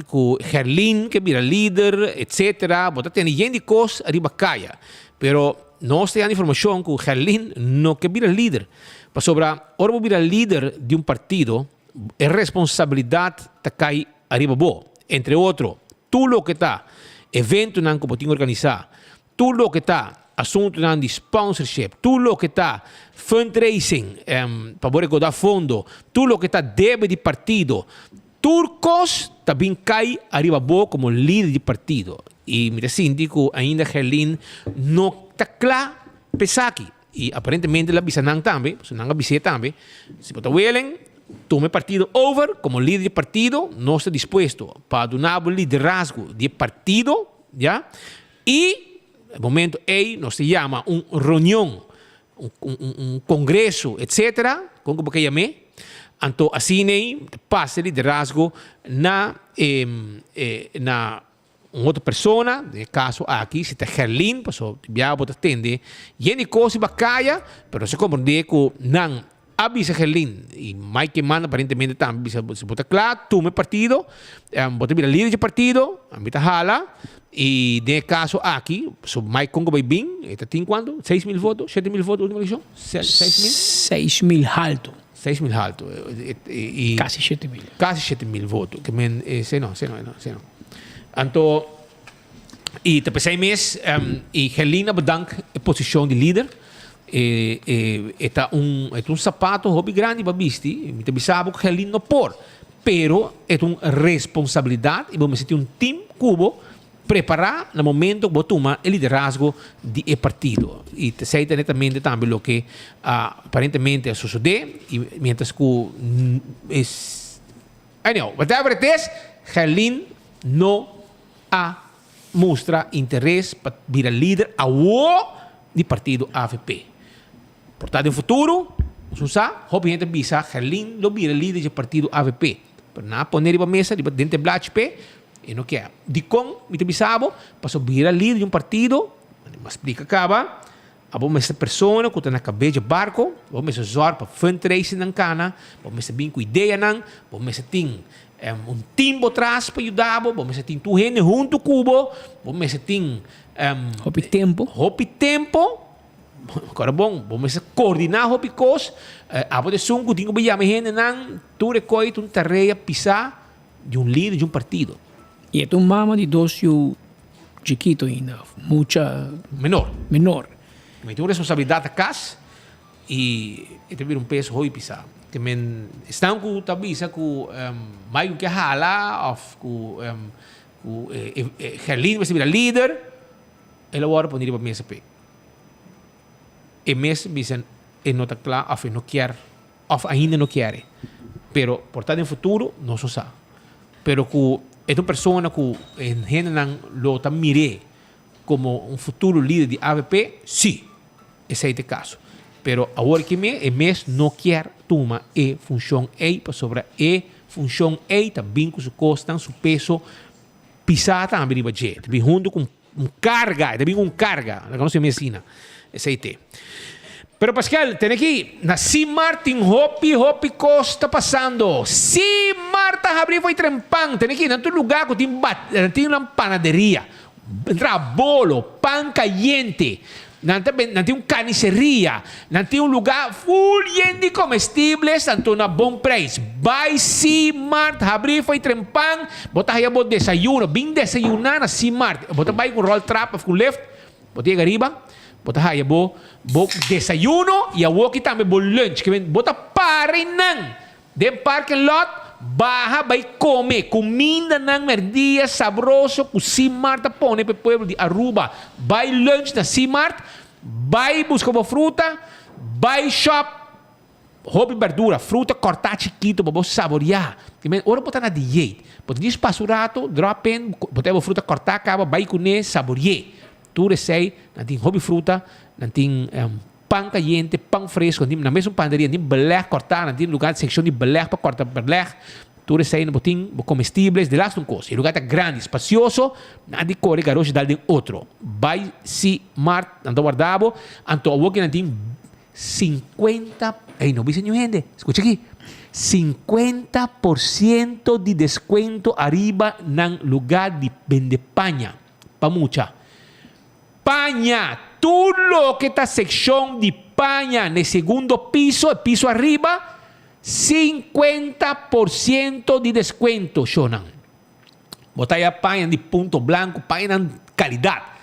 ku Gerlin ke bira lider, etcetera. Bo ta tende yen di kos riba kaya. Pero nos ta yanda informashon ku Gerlin no ke bira lider. Pasobra ora bo bira lider di un partido, e responsabilidat ta kai ariba bo. Entre otro, tur loke ta eventonan ku bo tin organisá, tur loke ta asuntunan di sponsorship, tur loke ta fundraising pa bo rekoudá fondo, tur loke ta debe di partido, tur kos ta bin kai ariba bo komo lider di partido. I mi ta sinti ku ainda Gerlin no ta kla pa esaki. I aparentemente el a bisa nan tambe, pasobra nan a bis'é tambe, si bo ta welen, tuma e partido over komo lider di partido, nos ta dispuesto pa duna bo liderazgo di e partido, ya, i e momento ei nos ta yama un reunion, un un kongreso, etsetera, kon ku bo ke yam'é, anto asina ei ta pasa e liderazgo na e na Un otro persona, den e caso aki si ta Gerlin, paso di biaha bo ta tende yen di cos riba caya, pero nos a comprende cu nan a bisa Gerlin y Mike Eman aparentemente tambe bisa si bo ta cla tuma e partido, bo ta bira lider di e partido, ami ta hala y den e caso aki, paso Mike con cu bay bin, e ta tin cuanto? 6000 voto? 7000 voto ultimo eleccion? 6000? 6000 halto. 6000 halto y Casi 7000. Casi 7000 voto. Ke men esei no, esei no, esei no. Anto y ta pesey mes y Gerlina bedank e posicion di lider. E e e ta un e ta un sapato hopi grandi pa bisti. Mi ta bisa bo ku Gerlin no por. Pero e ta un responsabilidad y bo mester tin un team ku bo Prepará na momento ku bo tuma e liderazgo di e partido. I esei ta netamente tambe loke aparentemente a sosodé i mientras ku es anyhow, whatever it is, Gerlin no a mustra interes pa bira lider awo di partido avp. Por ta den futuro, nos no sa, hopi hende ta bisa Gerlin lo bira lider dje partido avp. Pero nan a pone riba mesa, riba den te blachi p'e, e no kier. Dikon mi ta bisa bo? Pasobra bira lider di un partido, mi a splika kaba, abo mester persona ku ta na kabes dje barko, bo mester zòrg pa fundraising nan kana, bo mester bin ku ideanan, bo mester tin un team bo tras pa yuda bo, bo mester tin tur hende huntu ku bo, bo mester tin Hopi tempo. Hopi tempo. Kora bon, bo mester koordiná hopi kos. Abo ta esun ku tin ku bo yama e hendenan, tur e koi ta un tarea pisá di un lider di un partido. I e ta un mama di dos yu chikito ainda, mucha Menor. menor. Mi tin un responsabilidat na kas i e ta bira un peso hopi pisá. Te men esnan ku ta bisa ku Maikel ke hala òf ku ku Gerlin mester bira lider, el a wòrdu pone riba mesa p'e. E mes bisa e no ta kla of e no kier of ainda no kier e. Pero por ta den futuro nos no sa. Pero ku e ta un persona ku e hendenan lo ta mir'é komo un futuro lider di avp, si, esei ta e kaso. Pero awor ki me e mes no kier tuma e funshon ei pasobra e funshon ei ta bin ku su kosnan, su peso pisá tambe riba dje. Ta bin huntu ku Un carga, e ta bin un carga. Laga nos yama asina. Esei te. Pero Pascal, tene aki, na Simar tin hopi, hopi cos ta pasando. Simar ta habri fo'i trempan. Tene aki, nan tur lugar cu tin bat, nan tin nan panaderia. Nan traha bolo, pan cayente. Nan ta ben, nan tin un carniceria. Nan tin un lugar full yen di comestibles, anto na bon prijs. Bai Simart, habri fo'i trempan, bo ta haya bo desayuno. Bin desayuna na Simart. Bo ta bai cu roltrap of cu lift, bo ta yega riba, bo ta haya bo bo desayuno y awoki tambe bo lunch. Ke men bo ta para einan den parking lot, baha bai come cumindanan merdia sabroso cu Simart ta pone pa e pueblo di Aruba. Bai lunch na Simart. Bai buska bo fruta, bai shop hopi berdura, fruta kòrtá chikitu pa bo saboriá. I men ora bo ta na dieet, bo ta djis pasa un rato, drop in, bo ta e bo fruta kòrtá kaba, bai kuné, sabori'é. Tur esei, nan tin hopi fruta, nan tin pan kayente, pan fresco, nan tin na mesun panaderia, nan tin belèg kòrtá, nan tin lugar sekshon di belèg pa kòrta belèg. Tur esei bo tin bo comestibles, de laatste un cos. E lugar ta grandi, spacioso, nan di core garoshi dal den otro. Bay C-Mart, nan ta warda bo, anto awor ki nan tin 50, ey no bisa niun hende, scucha aki, 50 por ciento di descuento ariba nan lugar di bende paña pa mucha. Paña, tur loke ta seccion di paña n'e segundo piso, e piso ariba, 50 por ciento di descuento, shonan. Bo ta haya paña di Punto Blanco, pañanan calidad.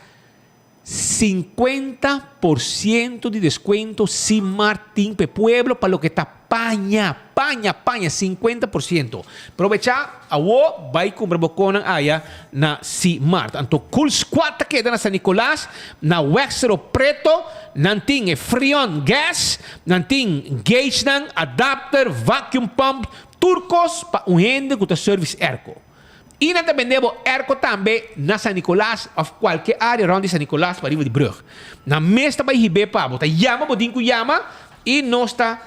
50 por ciento di descuento C-Mart tin p'e pueblo pa loke ta paña, paña, paña, 50 por ciento. Probecha awo, bay cumpra bo conan aya na C-Mart. Anto Cool Squad ta keda na San Nicolas, na Wexero Preto, nan tin e Freon gas, nan tin gauge-nan, adapter, vacuum pump, tur cos pa un hende cu ta service airco. Y nan ta bende bo airco tambe na San Nicolas of cualke area rond di San Nicolas pariba di brug. Nan mes ta bay hibe pa bo. Ta yama bo tin cu yama y nos ta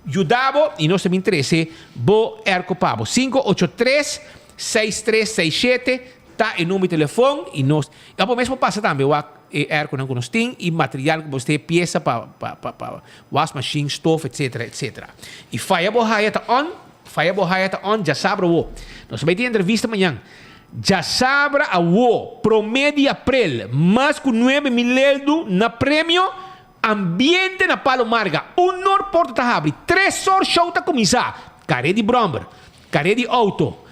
yuda bo y nos ta bin trece bo airco pa bo. 583 6367 ta e number di telefon y nos y abo mes por pasa tambe wak e airconan cu nos tin y material cu bo mester pieza pa pa pa pa wasmachine, stoof, etc. Etc. Y faya bo haya ta on. Faya bo haya ta on djasabra awo. Nos ta bay tin entrevista mañan. Djasabra awo, prome di aprel, mas cu 9000 eldu na premio Ambiente na Palo Marga. Un or porta ta habri, tres or show ta cuminsa. Care di bromber, care di auto,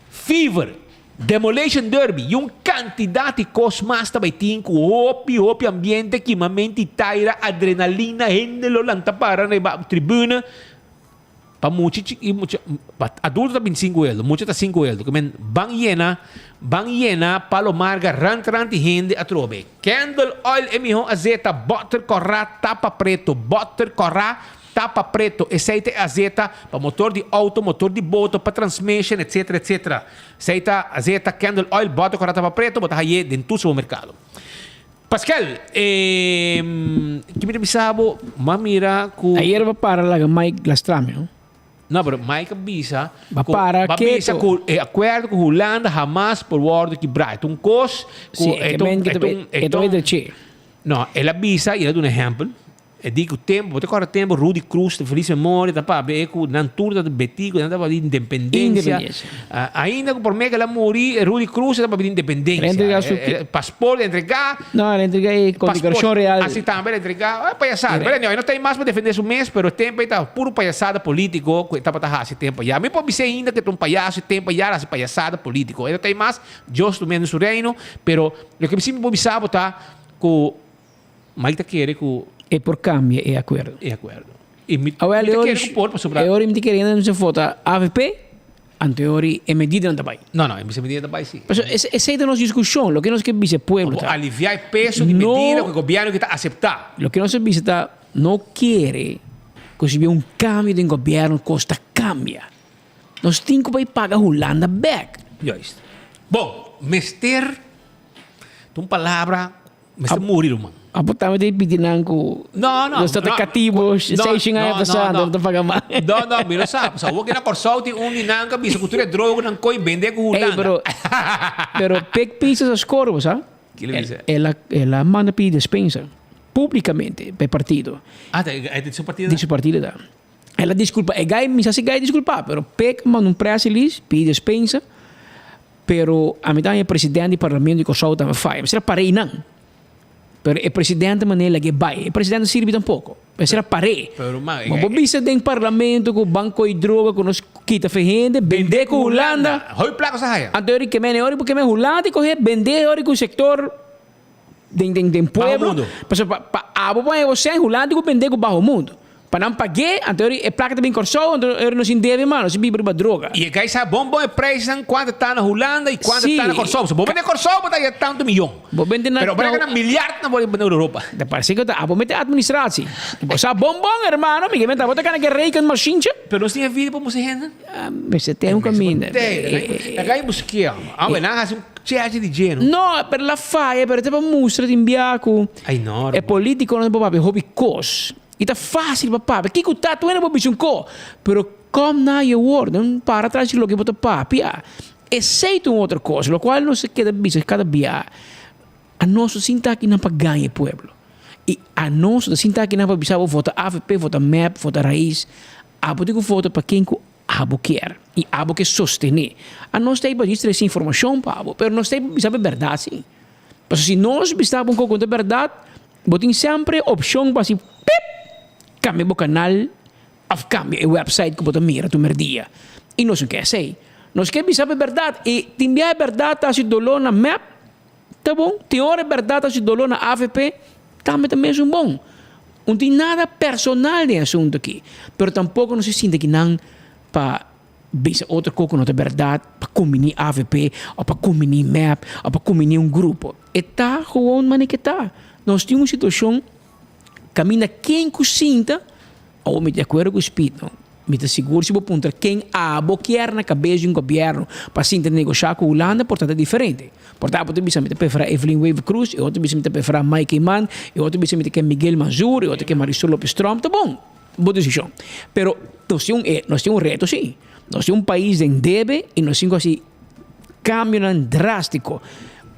fever, demolition derby y un cantidad di cos mas ta bay tin cu hopi hopi ambiente, kimamento y taira, adrenalina, hende lo lanta para riba tribuna. Pa mucha chi mucha pa adulto ta 25 euro, mucha ta 5 euro. Ke men ban yena, ban yena Palo Marga rant rant di hende atrobe. Candle oil e miho azeta, boter kòrá tapa preto, boter kòrá tapa preto. Esei ta e azeta pa motor di auto, motor di boto, pa transmission, etcetera, etcetera. Esei ta azeta candle oil, boter kòrá tapa preto, bo ta haye den tur supermerkado. Pascal, eh, ki mi ta bisa bo, m'a mira ku. Ayer ba para laga Mike lastrami, no? No, pero Mike a bisa. Ba para Ba bisa keto. ku e akuerdo ku Hulanda hamas por wòrdu kibrá. E ta un kos ku Sí, e e ta un, men e ta un, e e ta ta un. drechi. No, el a bisa i el a duna ehèmpel. E di ku tempu, bo ta kòrda tempu Rudy Cruz, de felis memoria, ta papia e ku nan tur ta beti ku nan ta papia di independensia. Independensia. Ainda ku promé ku el a muri, Rudy Cruz ta papia di independensia. El a entregá su Pasport el a entregá. No, el a entregá e kondekorashon real. Asi tambe el a entregá. Payasada. Pero anyway, no ta ei mas pa defendé su mes, pero e tempu ei ta puru payasada polítiko ku e tabata hasi tempu ayá. Mi por bis'é ainda ku e ta un payaso e tempu ayá el a hasi payasada polítiko. E no ta ei mas, Dios tum'é den su reino, pero loke mi si mi por bisa bo ta ku Mike ta kere ku. E por kambia e akuerdo. E akuerdo. I mi, Awel, mi ta e kere ku por pasobra. E ora mi ta kere hende no vota avp, anto e ora e medidanan ta bai. No, no, e medida ta bai si. Pasobra esei ta nos diskushon, loke nos ke bisa e pueblo ta. Bo aliviá e peso di medida ku e gobièrnu ke ta aseptá. Loke nos a bisa ta no kere ku si bin un kambio den gobièrnu kos ta kambia. Nos tin ku bai paga Hulanda bèk. Juist. Bon, mester ta un palabra Mester muri ruman. Apo tambe ta pidi nan ku No, no. nos ta no, katibo no, seishen aña no, pasá, no, no ta paga mas. No, no, mi no sa. Pasobra awor ki na Kòrsou tin un di nan ku a bisa ku tur e droga nan koi bende ku Ey, Hulanda. pero, pero Pik Pisas a score, bo sa? Ki lo bisa? El a, el a manda pidi despensa públicamente pa e partido. Ah, ta, e di su partido? Di su partido ta. El a disculpa, e guy, mi sa si guy disculpa, pero Pik a manda un press release, pidi despensa. Pero ami ta haña e presidente di parlamento di Kòrsou tambe faya. Mester a par'é einan. Pero e presidente manera lag'é bai. E presidente no sirbi tampoko. Mester a par'é. Ma bo bisa den parlamento ku ban koi droga ku nos kita fe hende, bendé ku Hulanda. Hopi plaka sa haya. Anto ori ke mene ori bo ke men Hulanda i kohe bendé ori ku sektor den den den pueblo. Pasobra pa abo por haña bo sèn Hulanda ku bendé ku baho mundo. Pa nan pag'é, anto eri e plaka ta bin Kòrsou, anto eri nos sin debe mas, nos sin biba riba droga. I e gai sa bon bon e prijsnan kuantu ta na Hulanda i kuantu ta na Kòrsou. So bo bende Kòrsou bo ta haña tantu miyon. Bo bende na Pero bo ta gana milyardnan bo bende Europa. Ta parse ku ta abo mete administratie. Bo sa bon bon hermano, mi ke menta bo ta gana ke rekenmachientje. Pero nos tin e video pa mustra hende? Mester ten un kaminda. E gai busk'é amo. Awe nan hasi un cheche di dje no. No, pero la faya, pero ta pa mustra tin bia ku Ay no, e politikonan por papia hopi kos. I ta fásil pa papia. Kiko ta? Tur hende por bisa un ko. Pero. Kom na je woorden, para tras di loke bo ta papia. Esei ta un otro kos, lokual nos ta keda bisa kada bia, anos no sinta akinan pa gaña e pueblo. I anos no ta sinta akinan pa bisa bo vota avp, vota mep, vota Raiz. Abo tin ku vota pa ken ku abo kier i abo ke sostené. Anos ta ei pa djis trese informashon pa abo, pero nos ta ei pa bisa bo e bèrdat sí. Pasobra si nos bisa bo un kos ku no ta bèrdat, bo tin semper e opshon pa hasi pip, kambia bo kanal Of cambia e website cu bo ta mira tur merdia. Y nos no ke esey. Nos ke bisa bo e berdad. Y tin bia e berdad ta haci dolor na mep, ta bon. Tin ora e berdad ta haci dolor na avp, tambe ta mesun bon. No tin nada personal den e asunto aki. Pero tampoco nos a sinti aki nan pa bisa otro cos cu no ta berdad, pa cumbini avp of pa cumbini mep of pa cumbini un grupo. E ta gewoon manera ke ta. Nos tin un situacion Caminda ken cu sinta, awor mi di acuerdo cu Speed no, mi ta sigur si bo puntra ken abo kier na cabes di un gobierno pa sinta negosha cu Hulanda por ta ta diferente. Por ta abo ta bisa mi ta prefera Evelyn Wever Croes, e otro bisa mi ta prefera Mike Eman, e otro bisa mi ta kier Miguel Manzur, e otro kier Marisol Lopez Tromp, ta bon, bo decision. Pero nos tin un nos tin un reto si, nos tin un pais den debe y nos tin cu haci cambionan drastico.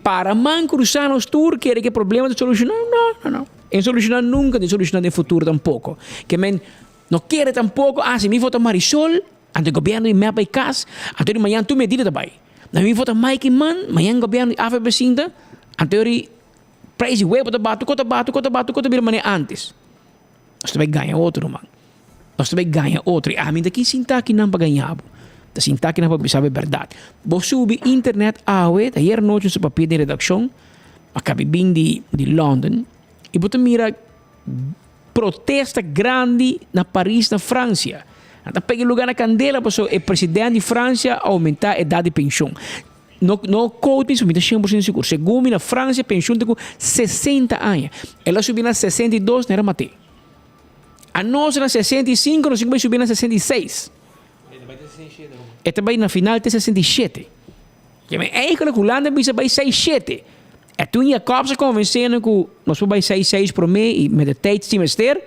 Para man cruza nos tur kere ke problema ta soluciona? No, no, no. E soluciona nunca, ni soluciona den futuro tampoco. Ke men no kere tampoco, ah, si mi vota Marisol, anto e gobierno di mep bay cas, anto di mañan tur medida ta bay. Na mi vota Mike Eman, mañan gobierno di avp sinta, anto di prijs di huevo ta baha, tur cosa ta baha, tur cosa ta baha, tur cosa ta bira manera antes. Nos ta bay gaña otro, ruman. Nos ta bay gaña otro. Y ami ta kin sinta akinan pa gaña bo. Ta sinta akinan pa bisa bo e berdad. Bo subi internet awe, ta ayer nochi nos a papia den redaccion, a cabi bin di di London, y bo ta mira protesta grandi na Paris na Francia. Nan ta pega e lugar na candela pasobra e president di Francia a aumenta edad di pension. No no quote mi, so mi ta 100% sigur. Segun mi na Francia pensioen ta ku 60 aña. El a subi na 62, nan era mat'é. Anos na 65, nos tin ku bai subi na 66. E ta bai na final te 67. Ke men eigenlijk Hulanda bisa bai 67. E toen Jacobs a konvensé nan ku nos por bai 66 promé i met de tijd si mester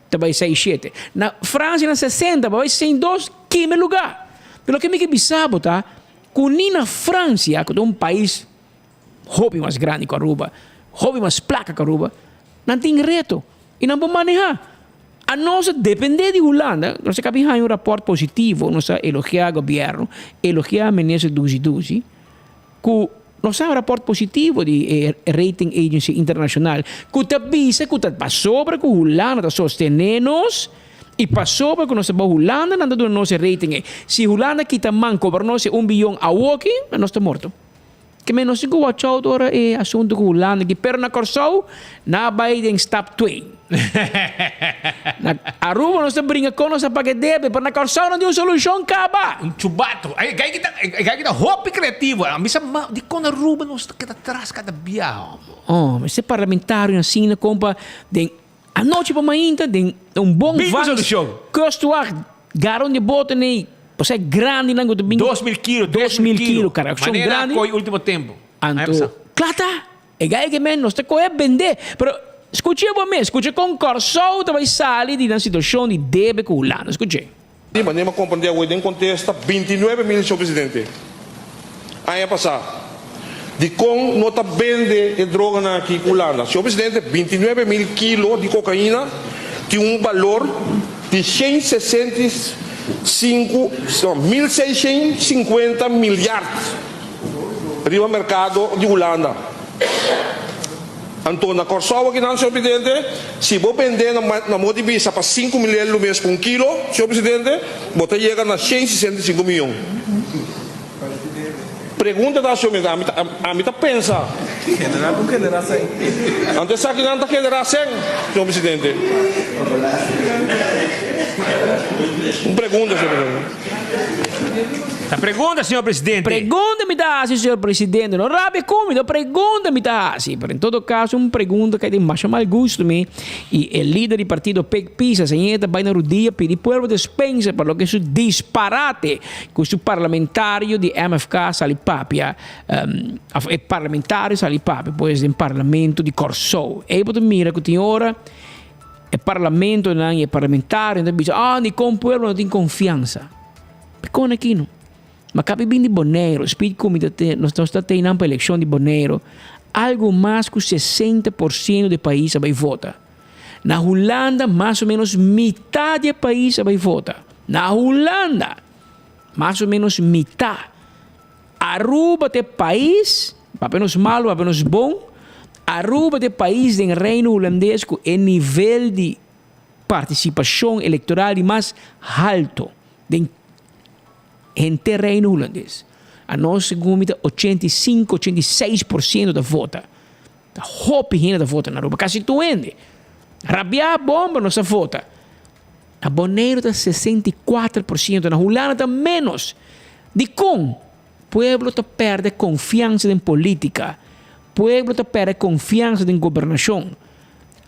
ta bai 67. Na Francia na 60 pa bai 62 kima e lugá. Pero loke mi ke bisa bo ta Cu ni na Francia, cu ta un pais hopi mas grandi cu Aruba, hopi mas placa cu Aruba, nan tin reto y nan por maneha. Anos a depende di Hulanda, nos a cabi haña un rapport positivo, nos a elogia gobierno, elogia minister Dusi Dusi, cu nos a haña un rapport positivo di e rating agency internacional, cu ta bisa cu ta pasobra cu Hulanda ta sostene nos, I pasobra ku nos ta bou Hulanda nan ta duna nos e rating ei. Si Hulanda kita man kobra nos e un biyon awoki, nos ta morto. Ke men nos tin ku watch out ora e asuntu ku Hulanda aki. Pero na Kòrsou nan a bai den stap twee. Na Aruba nos ta bringa kon nos a paga e debe, pero na Kòrsou nan tin un solushon kaba. Un chubato. E gai ki ta e gai ki ta hopi kreativo. A mi sa ma dikon Aruba nos ta keda tras kada biaha homo. Oh, mester parlamentarionan asina kompa den Anochi pa mainta den un bon Bin ku vans solushon. Kustwacht gara un di bote nei pasá e grandinan ku ta bin 2000 kilo, 2000 kilo kara akshon Manera grandi. koi ultimo tempu. Ai Anto pasá. kla ta e gai ke men nos ta kohe bende pero skuch'é bo mes skuch'é kon Kòrsou ta bai sali di nan situashon di debe ku Hulanda skuch'é. Di manera mi a komprendé awor den kontesta 29 mil, señor presidente, aña pasá. Dikon no ta bende e droganan aki ku Hulanda? Señor presidente, 29 mil kilo di kokaina tin un balor di 165, no, 1650 milyard riba merkado di Hulanda. Anto na Kòrsou akinan, señor presidente, si bo bend'é na na modo di bisa pa 5000 el mes pa un kilo, señor presidente, bo ta yega na 165 miyon. Pregunta ta, señor presidente, ami ta ami ta pensa. Generá ku generá sèn. Anto esakinan ta generá sèn, señor presidente. Un pregunta, señor presidente. Ta pregunta, señor presidente. Pregunta mi ta hasi, señor presidente. No rabia ku mi, no pregunta mi ta hasi. Pero en todo caso, un pregunta ku a di masha mal gusto mi. I e lider di partido Pik Pisas, señor ta bai na rudia pidi pueblo despensa pa loke su disparate ku su parlamentario di MFK sali papia, of e parlamentario sali papia pues den parlamento di Kòrsou. Ei bo ta mira ku tin ora E parlamentonan y e parlamentarionan ta bisa, ah, dikon pueblo no tin confiansa? Pekon aki no. Ma kapi bin di Boneiru, speed ku mi ta te, nos ta teinan pa elekshon di Boneiru, algu mas ku 60% di e pais a bai vota. Na Hulanda mas o menos mitad di e pais a bai vota. Na Hulanda! Mas o menos mitad. Aruba ta e pais, papia nos malu, papia nos bon, Aruba ta e pais den Reino Hulandes ku e nivel di partisipashon elektoral di mas halto den henter Reino Hulandes. Anos segun mi ta 85, 86% ta vota. Ta hopi hende ta vota na Aruba, kasi tur hende. Rabiá bomba nos ta vota. Na Boneiru ta 64%, na Hulanda ta ménos. Dikon? Pueblo ta pèrdè konfiansa den polítika. Pueblo ta pèrdè konfiansa den gobernashon.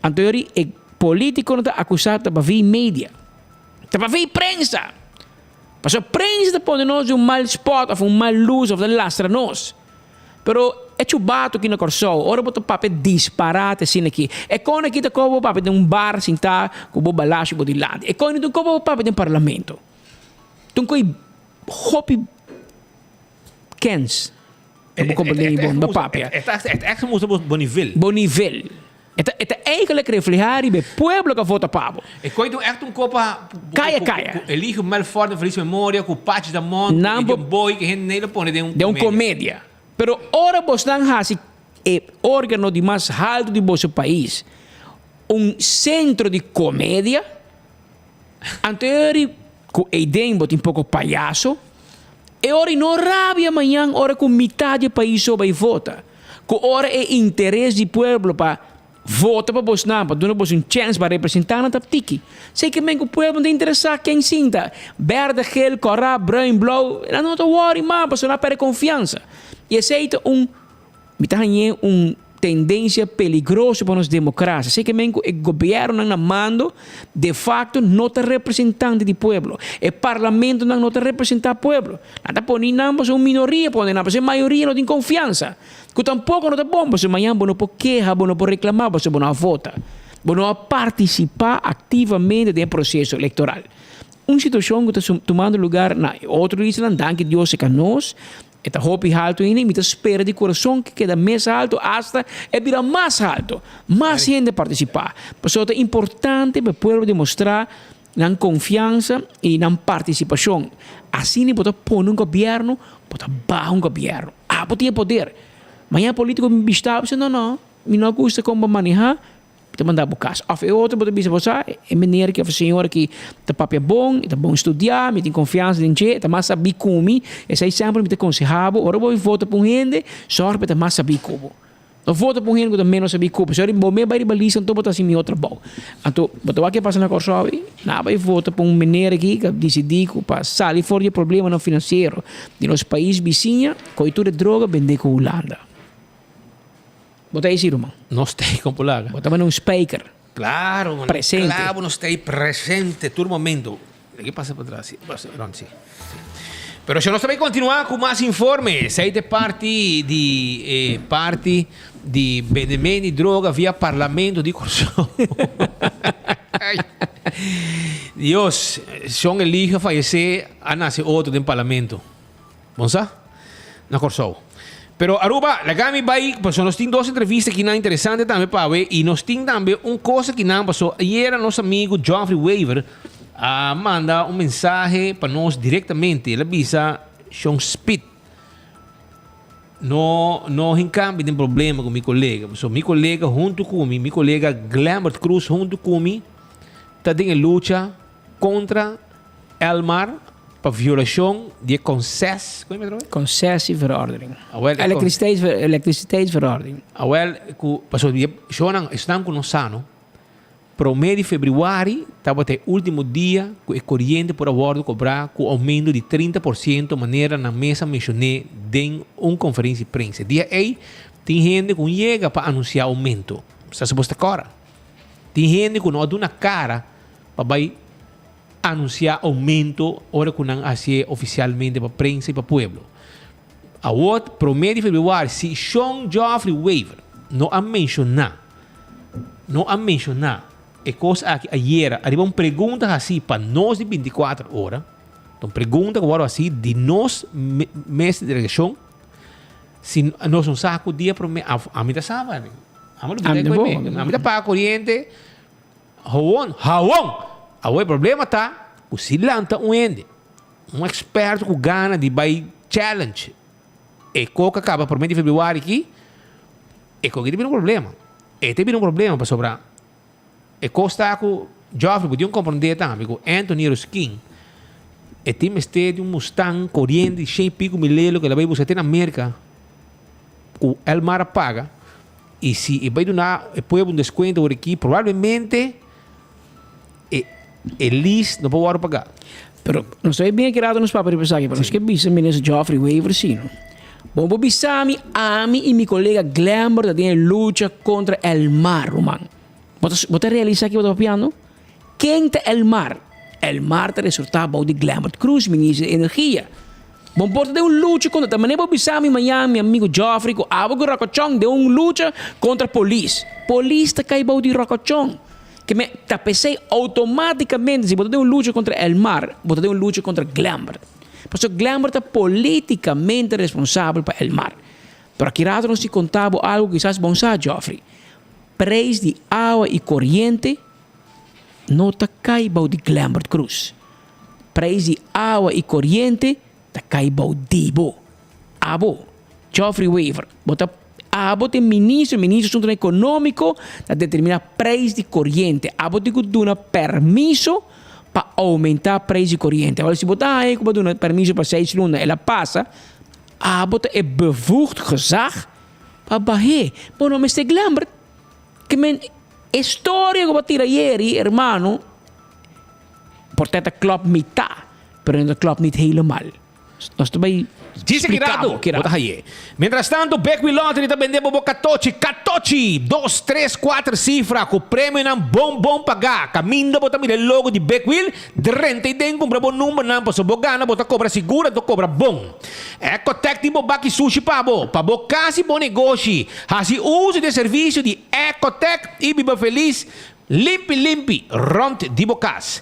Anto yori e polítikonan ta akusá ta baví media, ta baví prensa. Pasobra prensa ta pone nos den un mal spòt òf un mal lus òf ta lastra nos. Pero e chubato aki na Kòrsou, ora bo ta papia disparate asina aki, e kon aki ta koba bo papia den un bar sintá ku bo balashi bo dilanti. E kon no ta koba bo papia den parlamento. Ta un koi hopi kens pa bo komprendé mi bon, bo papia. E ta ègt mustra bo nivel. Bo nivel. E ta e ta eigenlijk reflehá riba e pueblo ku a vota pa bo. E koi ta ègt un kopa Kaya kaya. ku Eligio Melfort den Feliz Memoria, ku Pachi Damon, ku Nan bo Gideon Boy, ku hende nei lo pone den un Den un komedia. komedia. Pero ora bosnan hasi e órgano di mas haltu di boso pais un sentro di komedia, anto e ora ku eiden bo tin poko payaso, e ora no rabia mañan ora ku mitad di e pais so bai vota. Ku ora e interes di pueblo pa vota pa bosnan, pa duna bos un chèns pa representá nan ta tiki. Sey ke men ku pueblo no ta interesá ken sinta, bèrdè, gel, kòrá, bruin, blou, nan no ta wòri mas pasobra nan a pèrdè konfiansa. I esei ta un, mi ta hañ'é un tendensia peligroso pa nos demokrasia. Sey ke men ku e gobièrnunan na mando de fakto no ta representante di pueblo. E parlamentonan no ta representá pueblo. Nan ta pone nan pasobra un minoria pone nan, pasobra e mayoria no tin konfiansa. Ku tampoko no ta bon, pasobra mañan bo no por keha, bo no por reklamá pasobra bo no a vota. Bo no a partisipá aktivamente den e proseso elektoral. Un situashon ku ta tumando lugar na e otro islanan, danki Dios e ka nos, e ta hopi haltu ainda i mi ta spera di kurason ku e keda mes haltu asta e bira mas haltu, mas hende partisipá. Pasobra ta importante pa e pueblo demostrá nan konfiansa i nan partisipashon. Asina bo ta pone un gobièrnu, bo ta baha un gobièrnu. Abo tin e poder. Mañana polítiko bin bishita bo i bisa, no, no, mi no a gusta kon bo manehá, mi ta manda bo kas. Òf e otro bo ta bisa, bo sa, e meneer aki òf e señora aki ta papia bon, e ta bon studiá, mi tin konfiansa den dje, e ta mas sabí ku mi. Esei semper mi ta konsehá bo, ora bo vota pa un hende, sòrg pa e ta mas sabí ku bo. No vota pa un hende ku ta ménos sabí ku bo. Pasobra bo mes bai riba lista anto bo ta hasi mihó trabou. Anto bo ta wak ke pasa na Kòrsou ei? Nan a bai vota pa un meneer aki ku a disidí ku pa sali for di e problemanan finansiero di nos pais bisiña, kohe tur e droga bend'é ku Hulanda. Bo ta esi ruman? Nos ta ei kon por laga. Bo ta manda un spijker. Klaro, man. Presente. Klaro nos ta ei presente tur momento. Ke pasa pa tras? Si, pasa rond, si. Pero si nos ta bay continua cu mas informe. Esey ta e parti di e parti di bendemento di droga via Parlamento di Corsou. Dios, Shon Eligio a fayece, a nace otro den Parlamento. Bon sa? Na Corsou. Pero Aruba, laga mi bay, pasobra nos tin dos entrevista kinan interesante tambe pa awe y nos tin tambe un cosa kinan paso ayera nos amigo Geoffrey Wever a manda un mensahe pa nos directamente. El a bisa Shon Speed, no no hinca mi den problema cu mi colega, pasobra mi colega hunto cu mi, mi colega Glembert Cruz hunto cu mi ta den e lucha contra Elmar pa violashon di e konses, kon e metro? Concessieverordening. Awel, e Elektriciteitsverordening. Awel, ku pasobra di e shownan, esnan ku no sa no, promé di febrüari tabata e último dia ku e koriente por a wòrdu kobrá ku oumento di 30% manera nan mes a menshoné den un konferensia di prensa. E dia ei tin hende ku yega pa anunsiá oumento. Sa si bos ta kòrda. Tin hende ku no a duna kara pa bai Anunsiá oumento ora ku nan hasié ofisialmente pa prensa i pa pueblo. Awor, promé di febrüari, si Shon Geoffrey Wever no a menshoná, no a menshoná e kos aki ayera ariba un pregunta hasí pa nos di 24 ora, Ta un pregunta ku wòrdu hasi di nos mes delegashon si nos no sa ku dia promé ami ta sa ami ami ta paga koriente hawon hawon awor e problema ta ku si lanta un hende un eksperto ku gana di bai challenge e koka kaba promé di februari aki e koki ta bira un problema e ta bira un problema pasobra E kos ta ku Geoffrey bo tin komprondé tambe ku Anthony Ruskin e tin mester di un Mustang koriente di shen i piku mil lelo ku el a bai buska te na Merka ku Elmar a paga i si e bai duna e pueblo un deskuento awor aki probablemente e e lease no por wòrdu pagá. Pero nos ta bin aki rato nos papia riba esaki pero nos ke bisa Minister Geoffrey Wever si no. Bo por bisa mi ami i mi kolega Glenbert ta den e lucha kontra Elmar ruman. Bo ta bo ta realisa ki bo ta papiando? Ken ta Elmar? Elmar ta resortá bou di Glenbert Croes, Minister di Energia. Bo por ta den un lucha kontra ta manera bo bisa mi mañan mi amigo Geoffrey ku abo ku Rocochon den un lucha kontra polis. Polis ta kai bou di Rocochon. Ke me ta p'esei outomátikamente si bo ta den un lucha kontra Elmar, bo ta den un lucha kontra Glenbert. Pasobra Glenbert ta polítikamente responsabel pa Elmar. Pero aki rato nos tin konta bo algu kisas bon sa, Geoffrey. Preis di awa i koriente no ta kai bou di Glenbert Croes. Preis di awa i koriente ta kai bou di bo. Abo, Geoffrey Wever, bo ta abo ta e ministro, ministro asuntonan economico ta determina prijs di coriente. Abo tin cu duna permiso pa aumenta prijs di coriente. Awor si bo ta haña cu bo a duna permiso pa seis luna el a pasa, abo ta e bevoegd gezag pa bah'é. Bo no mester Glenbert. Ke men e storia cu bo a tira ayeri, hermano, por ta e ta klop mitá, pero e no ta klop niet helemaal. Nos ta bai Djis aki rato bo ta haye. Mientras tanto Big Wheel Lottery ta bende bo bo katochi, katochi! Dos, tres, kuater sifra ku premionan bon bon pagá. Kaminda bo ta mira e logo di Big Wheel, drenta i den kumpra bo numbernan pasobra bo gana bo ta kobra sigur anto kobra bon. Ecotec tin bo baki sushi pa bo, pa bo kas i bo negoshi. Hasi uso di e servisio di Ecotec i biba felis Limpi limpi rond di bo cas.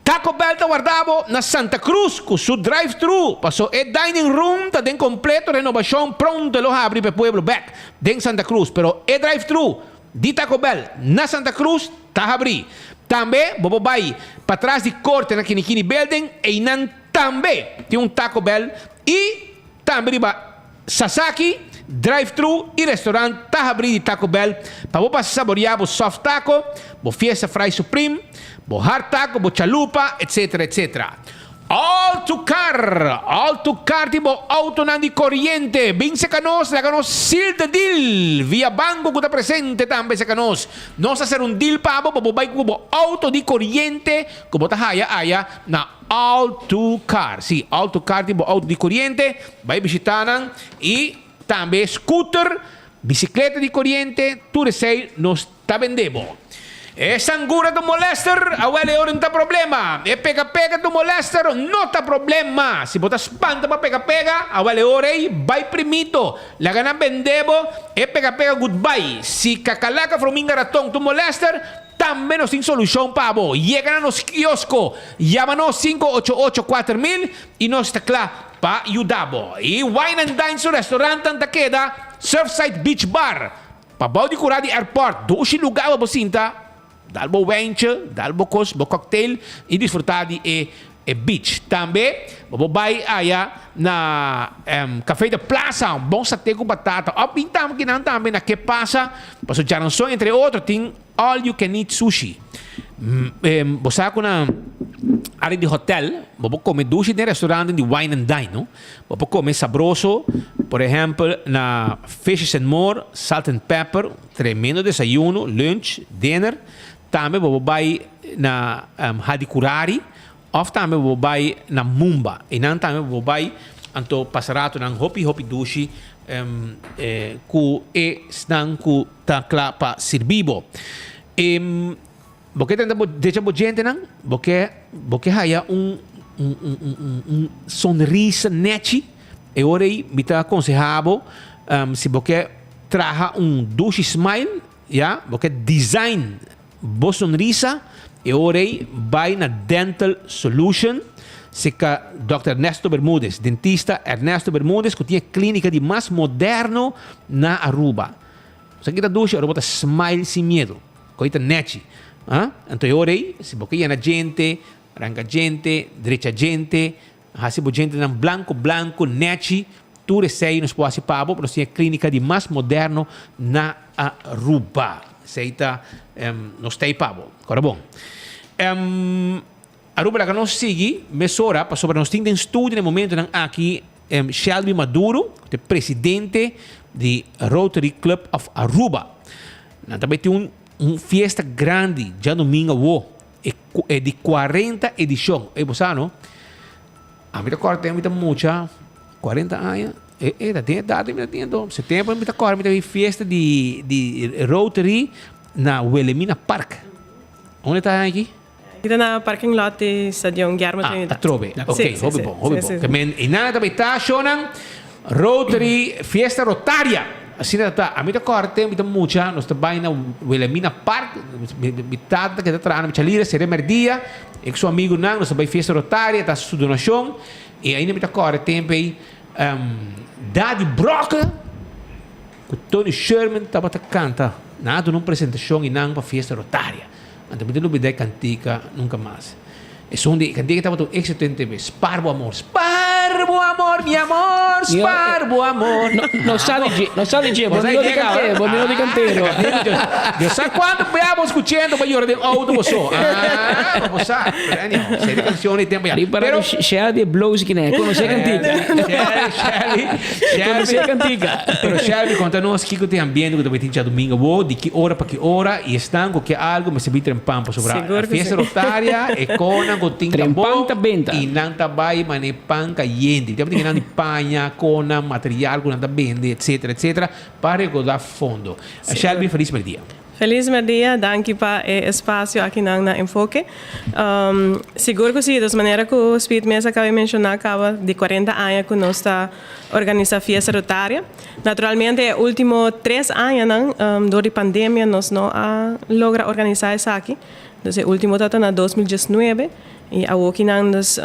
Taco Bell ta warda bo na Santa Cruz cu su drive thru paso e dining room ta den completo renobacion pronto e lo habri pa e pueblo bek den Santa Cruz pero e drive thru di Taco Bell na Santa Cruz ta habri. Tambe bo por bay patras di corte na Kinikini Building eynan tambe tin un Taco Bell y tambe riba Sasaki, drive-thru i restaurant ta habrí di Taco Bell pa bo pasa saboreá bo soft taco, bo fiesta fry supreme, bo hard taco, bo chalupa, etc. Etc. All to Car! All to Car tin bo autonan di koriente. Bin serka nos, laga nos seal the deal via banko ku ta presente tambe serka nos. Nos ta hacer un deal pa bo pa bo bai ku bo auto di koriente ku bo ta haya aya na All to Car. Sí, All to Car tin bo auto di koriente. Bai bishitá nan i tambe scooter, bisikleta di koriente, tur esei nos ta bende bo. E sangura ta un molester? Awel e ora no ta problema. E pega pega ta un molester? No ta problema. Si bo ta spanta pa pega pega, awel e ora ei bai primito. Laga nan bende bo e pega pega goodbye. Si kakalaka, frominga, raton ta un molester, Tambe nos tin solushon pa bo. Yega na nos kiosko, yama nos 588 4000 i nos ta kla pa yuda bo. I Wine and Dine su restaurantnan ta keda Surfside Beach Bar, pa bou di kura di airport. Dushi lugá pa bo sinta, dal bo wijntje, dal bo kos, bo cocktail i disfrutá di e e beach. Tambe bo por bai aya na Café de Plaza, un bon saté ku batata. Òf bin tambe kinan tambe na Ke Pasa, pasobra djaranson entre otro tin all you can eat sushi. Bo sa ku na área di hotel bo por kome dushi den restaurant di wine and dine, no? Bo por kome sabroso, por ehèmpel na Fishes and More, Salt and Pepper, tremendo desayuno, lunch, dinner. Tambe bo por bai na Hadikurari òf tambe bo por bai na Mumba. Einan tambe bo por bai anto pasa ratonan hopi hopi dushi ku esnan ku ta kla pa sirbi bo. Bo ke tenta bo decha bo djentenan? Bo ke bo ke haya un un sonrisa nechi? E ora ei mi ta akonseha bo si bo ke traha un dushi smile. Ya, bo ke design bo sonrisa, e ora ei bai na Dental Solution. Seka Dòkter Ernesto Bermudez, dentista Ernesto Bermudez ku tin e klínika di mas moderno na Aruba. Sa ki ta dushi ora bo ta smile sin miedo. Koi ta nechi. Ah, anto e ora ei, si bo ke yena djente, ranka djente, drecha djente, hasi bo djentenan blanko blanko, nechi, tur esei nos por hasi pa bo, nos tin e klínika di mas moderno na Aruba. Esei ta, nos ta ei pa bo. Kòrda bon. Aruba laga nos sigui mesora pasobra nos tin den studio na e momentonan aki Shelby Maduro ku ta e presidente di Rotary Club of Aruba. Nan ta bai tin un un fiesta grandi djadomingo awo e e di cuarenta edicion. Ey bo sa no? Ami ta kòrda tempu mi ta mucha cuarenta aña e e ta den edad mi ta tin anto. Se tempu mi ta kòrda mi ta bai fiesta di di Rotary na Wilhelmina Park. Unda ta aki? Kita na parking lot di Stadion Guillermo Ah, Trinidad. atrobe. Sí, Ok, sí, hopi sí. bon, hopi Sí, bon. sí, Ke sí. men i nan ta bai ta shownan Rotary Fiesta Rotaria. Asina ta ta. Ami ta kòrda tempu mi ta mucha, nos ta bai na Wilhelmina Park. Mi, mi, mi tata ke ta traha na Michalira, sere merdia, e ku su amigunan, nos ta bai Fiesta Rotaria, ta hasi su donashon. I ainda mi ta kòrda tempu ei, Daddy Brokke ku Tony Sherman tabata kanta. Nan a duna un presentashon i nan pa Fiesta Rotaria. Anto mi ta lubida e kantika nunka mas. Esun di e kantika tabata un éxito den TV. Spar bo amor, spar bo amor, mi amor, spar bo amor. No sa di dje, no sa di dje, bo mi no di kantero, bo mi no di kantero. Dios sa kuantu bia bo skuchendo pa yora den outo bo so. Ah, bo sa. Pero anyhow, seri kanshon di tempo ya. Riba Pero Shelby e blows kine, konosé kantika. Shelby, Shelby. Konosé kantika. Pero Shelby konta nos kiko tin ambiente ku ta bai tin djadumingo bo, di ki ora pa ki ora i esnan ku ke algu mester bin trempan pasobra Sigur ku fiesta si. rotaria e konan ku tin ta Trempan bon ta benta. i nan ta bai mane pan kayente. Tabata tin nan di paña, konan, material ku nan ta bende etcetera etcetera pa rekoda fondo. Shelby felis merdia. Feliz merdia, danki pa e espacio akinan na Enfoke. Sigur cu si, dus manera cu Speed mes a caba di menciona caba di cuarenta aña cu nos ta organisa Fiesta Rotaria. Naturalmente e ultimo tres añanan door di pandemia nos no a logra organisa esaki. Dus e ultimo tabata na 2019 y awokinan dus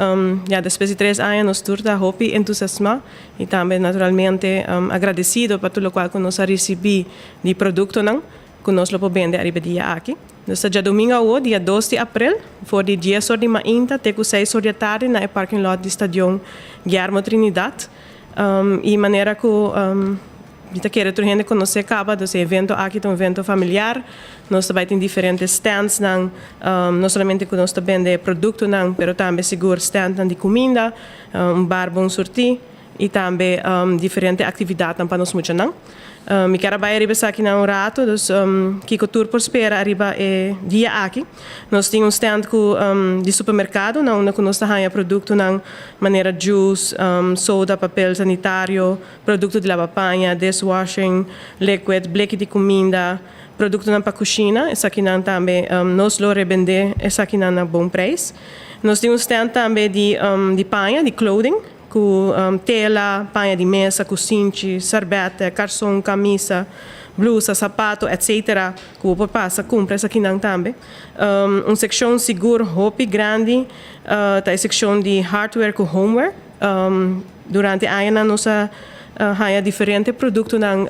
ya despues di tres aña nos tur ta hopi entusiasma y tambe naturalmente agradecido pa tur locual cu nos a ricibi di produktonan ku nos lo por bende ariba e dia aki. Nos ta djadumingu awo, dia dos di aprel, for di dies or di mainta te ku seis or di atardi na e parking lot di Stadion Guillermo Trinidad. I manera ku mi ta kere tur hende konosé kaba, dus e evento aki ta un evento familiar. Nos ta bai tin diferente standsnan, no solamente ku nos ta bende produktonan, pero tambe sigur standnan di kuminda, un bar bon surtí. I tambe diferente aktividatnan pa nos muchanan. Mi kier a bai ariba esakinan un ratu, dus kiko tur por spera ariba e dia aki. Nos tin un stand ku di supermerkado na unda ku nos ta haña produktonan manera juice, soda, papel sanitario, produkto di laba paña, dishwashing liquid, bleki di kuminda, produktonan pa kushina. Esakinan tambe nos lo rebendé esakinan na bon preis. Nos tin un stand tambe di di paña, di clothing. Ku tela, paña di mesa, kusinchi, sèrbètè, karson, kamisa, blusa, sapato, etc. Ku bo por pasa kumpra esakinan tambe. Un sekshon sigur hopi grandi ta e sekshon di hardware ku homeware. Durante añanan nos a haña diferente produktonan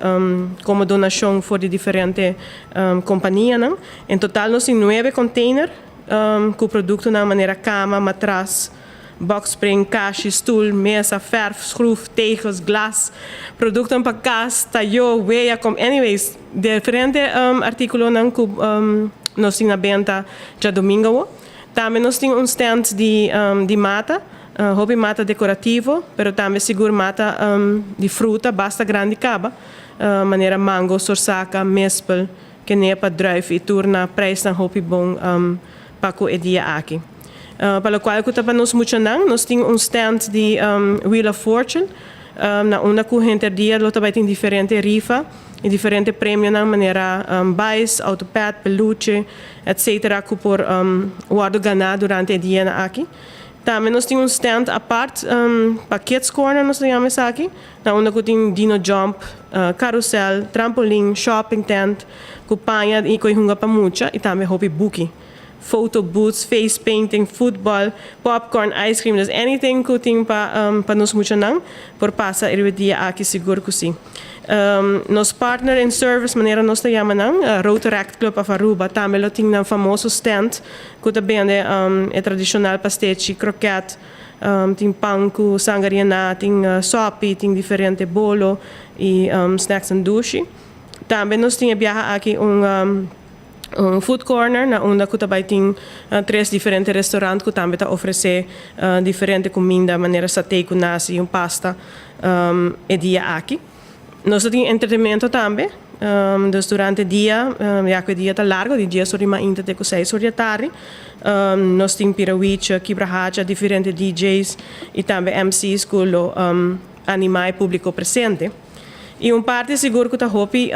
komo donashon for di diferente kompanianan. En total nos tin nuebe konteiner ku produktonan manera kama, matras, Boxspring, kashi, stul, mesa, fèrf, skruf, tegels, glas, produktonan pa kas, tayó, wea, kom anyways, diferente artíkulonan ku nos tin na benta djadumingu awo. Tambe nos tin un stand di di mata, hopi mata dekorativo, pero tambe sigur mata di fruta basta grandi kaba, manera mango, sorsaka, mespel, kenepa, druif i tur na preisnan hopi bon pa ku e dia aki. Pa lokual ku ta pa nos muchanan, nos tin un stand di Wheel of Fortune na unda ku henter dia lo ta bai tin diferente rifa i diferente premionan manera bais, autopad, peluche, etc. Ku por wòrdu ganá durante e dianan aki. Tambe nos tin un stand apart pa Kids Corner nos ta yama esaki, na unda ku tin dino jump, karusèl, trampolin, shopping tent ku paña i ku e hunga pa mucha i tambe hopi buki. photo booths, face painting, football, popcorn, ice cream, dus anything ku tin pa pa nos muchanan por pasa riba e dia aki sigur ku si. Nos partner in service manera nos ta yama nan, Rotaract Club of Aruba tambe lo tin nan famoso stand ku ta bende e tradishonal pastechi, kroket, tin pan ku sanger yená, tin sòpi, tin diferente bolo i snacks en dushi. Tambe nos tin e biaha aki un un food corner na unda ku ta bai tin tres diferente restaurant ku tambe ta ofresé diferente kuminda manera saté ku nasi i un pasta e dia aki. Nos ta tin entretenimento tambe, dus durante dia, ya ku e dia ta largo, di dies or di mainta te ku seis or di atardi, nos tin pirawicha, kibrahacha, diferente DJ's i tambe MC's ku lo animá e públiko presente. I un parti sigur ku ta hopi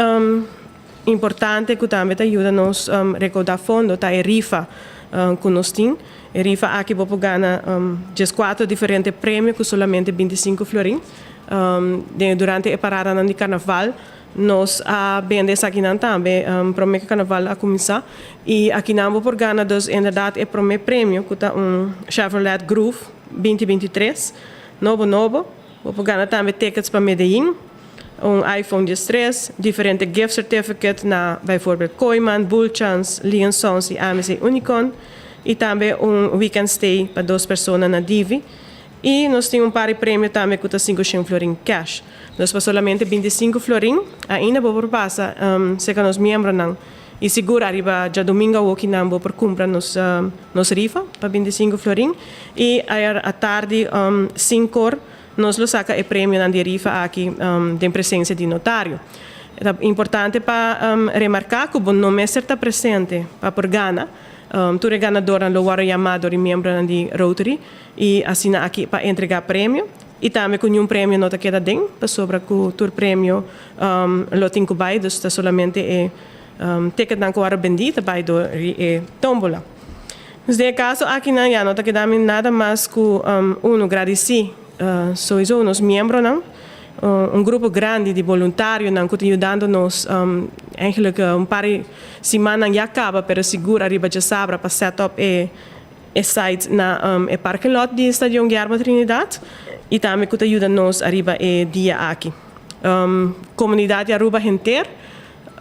Importante ku tambe ta yuda nos rekoudá fondo ta e rifa ku nos tin. E rifa aki bo por gana dieskuater diferente premio ku solamente bintisinku florin. Den durante e paradanan di karnaval nos a bende esakinan tambe promé ku karnaval a kuminsá. I akinan bo por gana dus inderdat e promé premio ku ta un Chevrolet Groove binti 23, nobo nobo. Bo por gana tambe tickets pa Medellin. Un iPhone 13, diferente gift certificate na bijvoorbeeld Kooyman, Boolchand's, Lee Sons y AMC Unicorn y tambe un weekend stay pa dos persona na Divi. Y nos tin un par di premio tambe cu ta 500 florin cash. Dus pa solamente 25 florin ainda bo por pasa cerca nos miembronan y sigur ariba djadomingo awoki nan bo por cumpra nos nos rifa pa 25 florin y ayer atardi 5 or Nos lo saca e premionan di e rifa aki den presencia di notario. E ta importante pa remarca cu bo no mester ta presente pa por gana. Tur e ganadornan lo worde yama dor di miembronan di Rotary y asina aki pa entrega premio. Y tambe cu niun premio no ta keda den pasobra cu tur premio lo tin cu bay, dus ta solamente e ticketnan cu worde bendi ta bay dor di e tombola. Dus den e kaso akinan ya no ta keda mi nada mas ku unu gradisí souiso nos miembronan, un grupo grandi di boluntarionan ku ta yudando nos eigenlijk un par di simannan ya kaba pero sigur ariba djasabra pa set up e e site na e parking lot di Stadion Guillermo Trinidad i tambe ku ta yuda nos ariba e dia aki. Komunidat di Aruba henter.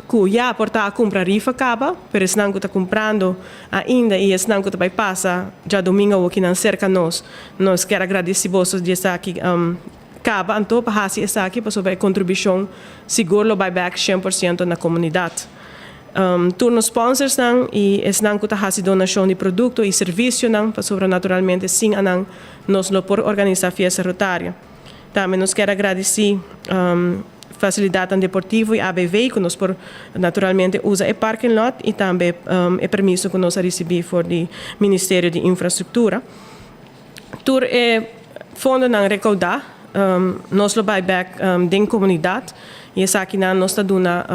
Ku ya por ta a kumpra rifa kaba, pero esnan ku ta kumprando ainda i esnan ku ta bai pasa djadumingu awoki nan serka nos, nos kier a gradisi boso di esaki kaba anto pa hasi esaki pasobra e kontribushon sigur lo bai bek 100% na komunidat. Tur nos sponsorsnan i esnan ku ta hasi donashon di produkto i servisionan pasobra naturalmente sin anan nos lo por organisa Fiesta Rotario. Tambe nos kier a gradisi Facilidatnan deportivo y ABV cu nos por naturalmente usa e parking lot y tambe e permiso cu nos a ricibi for di Ministerio di Infrastructura. Tur e fondonan recauda nos lo bay bek den comunidad y esakinan nos ta duna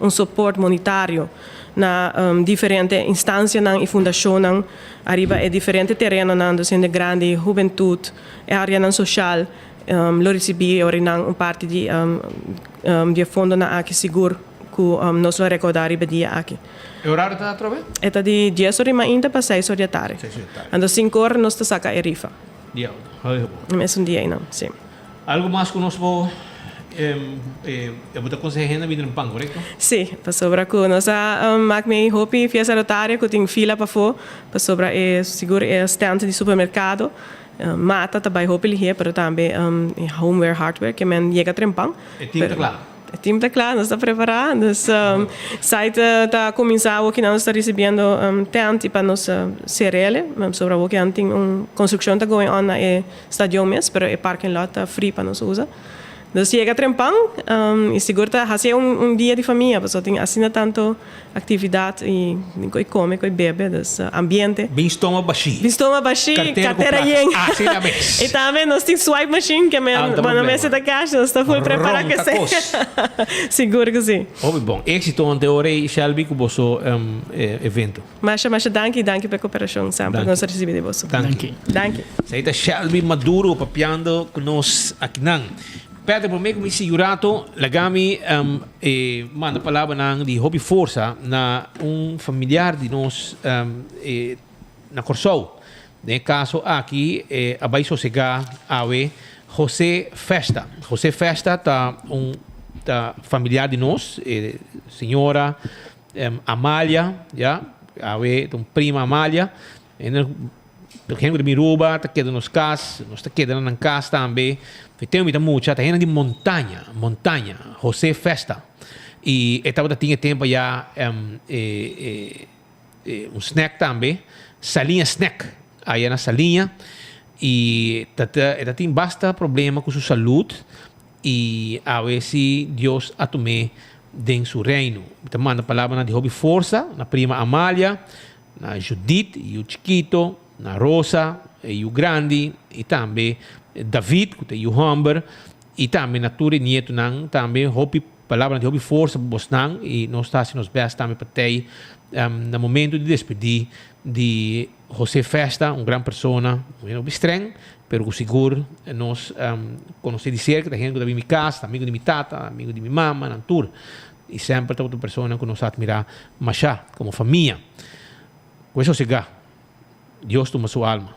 un support monetario na diferente instancianan y fundacionnan ariba e diferente terenonan, dus hende grandi, hubentud, e areanan social. Lo ricibi e orinan un parti di di e fondonan aki sigur cu nos lo recorda riba e dia aki. E horario ta atrobe? E ta di dies or di mainta pa seis or di atardi. Seis or di atardi. Anto sinku or nos ta saca e rifa. Di auto. Hoy bo. Mesun dia einan, si. Algo mas cu nos bo e bo ta conseha hende bini den pan, corecto? Si, pasobra cu nos a mak mei hopi fiesta rotaria cu tin fila pafo, pasobra e sigur e stand di supermercado. Mata ta bai hopi lihé, pero tambe e homeware, hardware ke men yega trempan. E team ta kla? E team ta kla, nos ta prepará. Dus site ta kuminsá awoki nan nos ta risibiendo tent i pa nos ser'el. Pasobra awoki nan tin un konstrukshon ta going on na e stadion mes, pero e parking lot ta free pa nos usa. Dus yega trempan i sigur ta hasi un dia di famia, pasobra tin asina tantu Actividad y koe come, koe bebe, dus ambiente. Bin stoma bashí. Bin stoma bashí, Cartera cu cartera placa. yen. Así na mes. Y tambe nos tin swipe machine ke men, Ah, no bo no problema. mester ta cash, nos ta full prepara Ronca ke esei. cos. Sigur cu si. Hopi bon. Éxito ante ora y Shelby cu boso evento. Masha, masha danki y danki pa e cooperacion semper Danki. nos a ricibi di boso. Danki. Danki. Esei ta Shelby Maduro papiando cu nos akinan. Patrick, promé ku mi sigui un rato, laga mi e manda palabranan di hopi forsa na un familiar di nos e na Kòrsou. Den e kaso aki e a bai sosegá awe José Festa. José Festa ta un ta familiar di nos, e señora Amalia, ya, awe ta un prima Amalia. Por ejemplo, di Miruba ta keda nos kas, nos ta keda na nan kas tambe. Mi tempu mi ta mucha, ta hende di montaña, montaña, José Festa. I e tabata tin e tempu aya e un snack tambe, Saliña Snack, aya na Saliña. I ta ta e ta tin basta problema ku su salud i awe si Dios a tum'é den su reino. Mi ta manda palabranan di hopi forsa na prima Amalia, Na Judith, yu chikito, na Rosa, e yu grandi, i tambe David, ku ta e yu hòmber, i tambe na tur e nietunan, tambe hopi palabranan di hopi forsa pa bosnan, i nos ta hasi nos bèst tambe pa tei na momentu di despedí di José Festa, un gran persona, un hende hopi strèng, pero ku sigur nos konosé di serka, ta hende ku ta bin mi kas, ta amigu di mi tata, amigu di mi mama, nan tur. I semper tabata un persona ku nos a atmirá mashá komo famia. Ku e sosegá, Dios tuma su alma.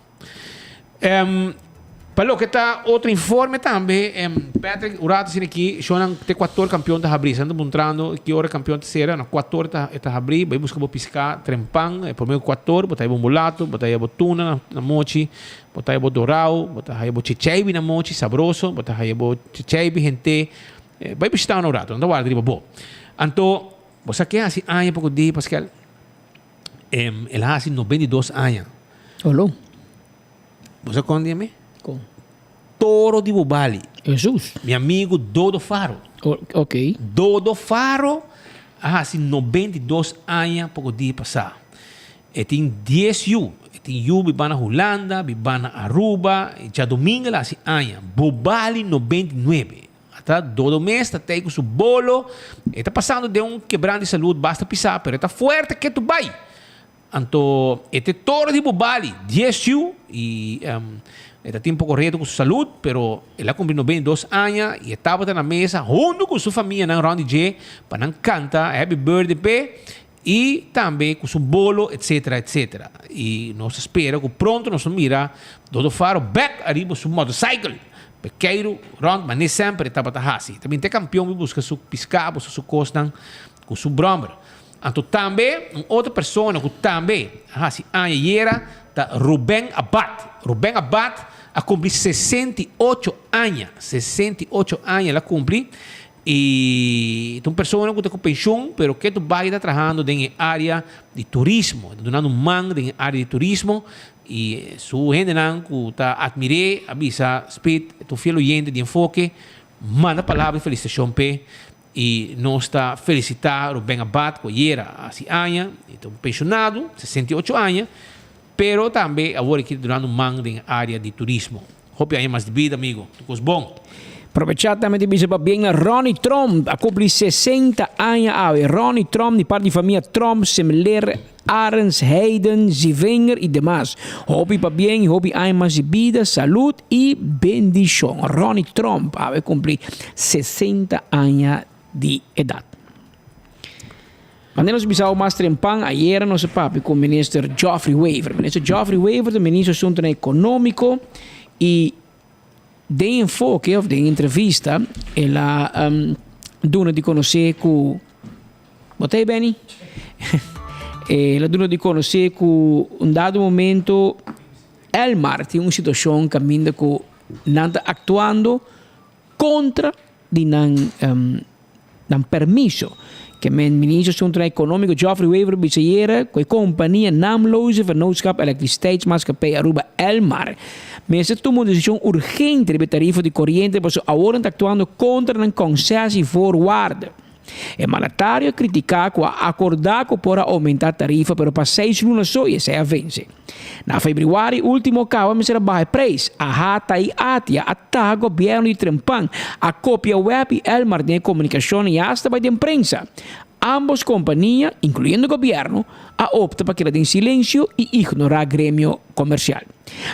Pa loke ta otro informe tambe, Patrick, un rato asina aki, shownan te kuator kampion ta habrí. Esnan ta puntrando ki ora kampion ta sera. Na kuator ta e ta habrí. Bai buska bo piská trempan. E promé ku kuator bo ta haya bo mulato, bo ta haya bo tuna na mochi, bo ta haya bo dorao, bo ta haya bo checheibi na mochi, sabroso, bo ta haya bo checheibi hent'é. Bai bishita un rato, nan ta warda riba bo. Anto, bo sa ke hasi aña poko di, Pascal? El a hasi 92 aña. Olo. Bo sa kon di mi? Kon? Toro di Bobali. Jesus. Mi amigo Dodo Faro. Ok. Dodo Faro a hasi 92 aña poko di pasá. E tin dies yu. E tin yu biba na Hulanda, biba na Aruba. Djadomingo el a hasi aña. Bobali 99. Ata Dodo mes ta tei ku su bolo. E ta pasando den un kebran di salud basta pisá, pero e ta fuerte ke tu bai. Anto e te toro di Bobali, dies yu, i e ta tin poko reto ku su salud, pero el a kumpli 92 aña i e tabata na mesa huntu ku su famianan rònt di dje pa nan kanta happy birthday p'e i tambe ku su bolo etcetera etcetera. I nos ta spera ku pronto nos lo mira Dodo Faro bèk ariba su motorcycle. Pekeiru rònt manera semper e tabata hasi. Ta binti e kampion bi buska su piská, buska su kosnan ku su bròmer. Anto tambe un otro persona ku tambe a hasi aña ayera ta Ruben Abad. Ruben Abad a kumpli 68 aña. 68 aña el a kumpli i ta un persona ku ta ku penshon pero ke tur bai ta trahando den e área di turismo. Ta dunando un man den e área di turismo I su hendenan ku ta atmir'é a bisa, Speed ta un fiel oyente di Enfoke, manda palabra di felisitashon p'e i nos ta felisitá Ruben Abad ku ayera a hasi aña, e ta un penshonado, 68 aña, pero tambe awor e kita durando un man den e área di turismo. Hopi aña mas di bida amigo, tur kos bon. Probechá tambe di bisa pabien na Ronnie Tromp, a kumpli 60 aña awe. Ronnie Tromp di parti di famia Tromp, Semler, Arends, Heiden, Zivinger y demas. Hopi pabien y hopi aña mas di bida, salud y bendicion. Ronnie Tromp awe kumpli 60 aña di edad. Manera nos bisao mas trempan, ayera nos a papia cu Minister Geoffrey Wever. Minister Geoffrey Wever ta Minister Asuntonan Economico y den enfoke of den entrevista el a duna di conoce cu, bo ta ey Benny? El a duna di conoce cu un dado momento Elmar tin un situacion caminda cu nan ta actuando contra di nan nan permiso. Ke men Ministro Asuntonan Economico Geoffrey Wever bisa ayera cu e compania Naamloze Vennootschap Elektriciteitsmaatschappij Aruba Elmar mester tuma un decision urgente riba e tarifa di coriente pasobra awor nan ta actuando contra nan concessievoorwaarden. E mandatario a critica cu a acorda cu por a aumenta tarifa pero pa seis luna so y esey a vence. Na februari ultimo caba mester a baha e prijs. AHATA y ATIA a taha gobierno di Trempan, a copia web y Elmar den e comunicacion y hasta bay den prensa. Ambos kompania, inkluyendo gobièrnu, a opta pa keda den silensio i ignorá gremio komersial.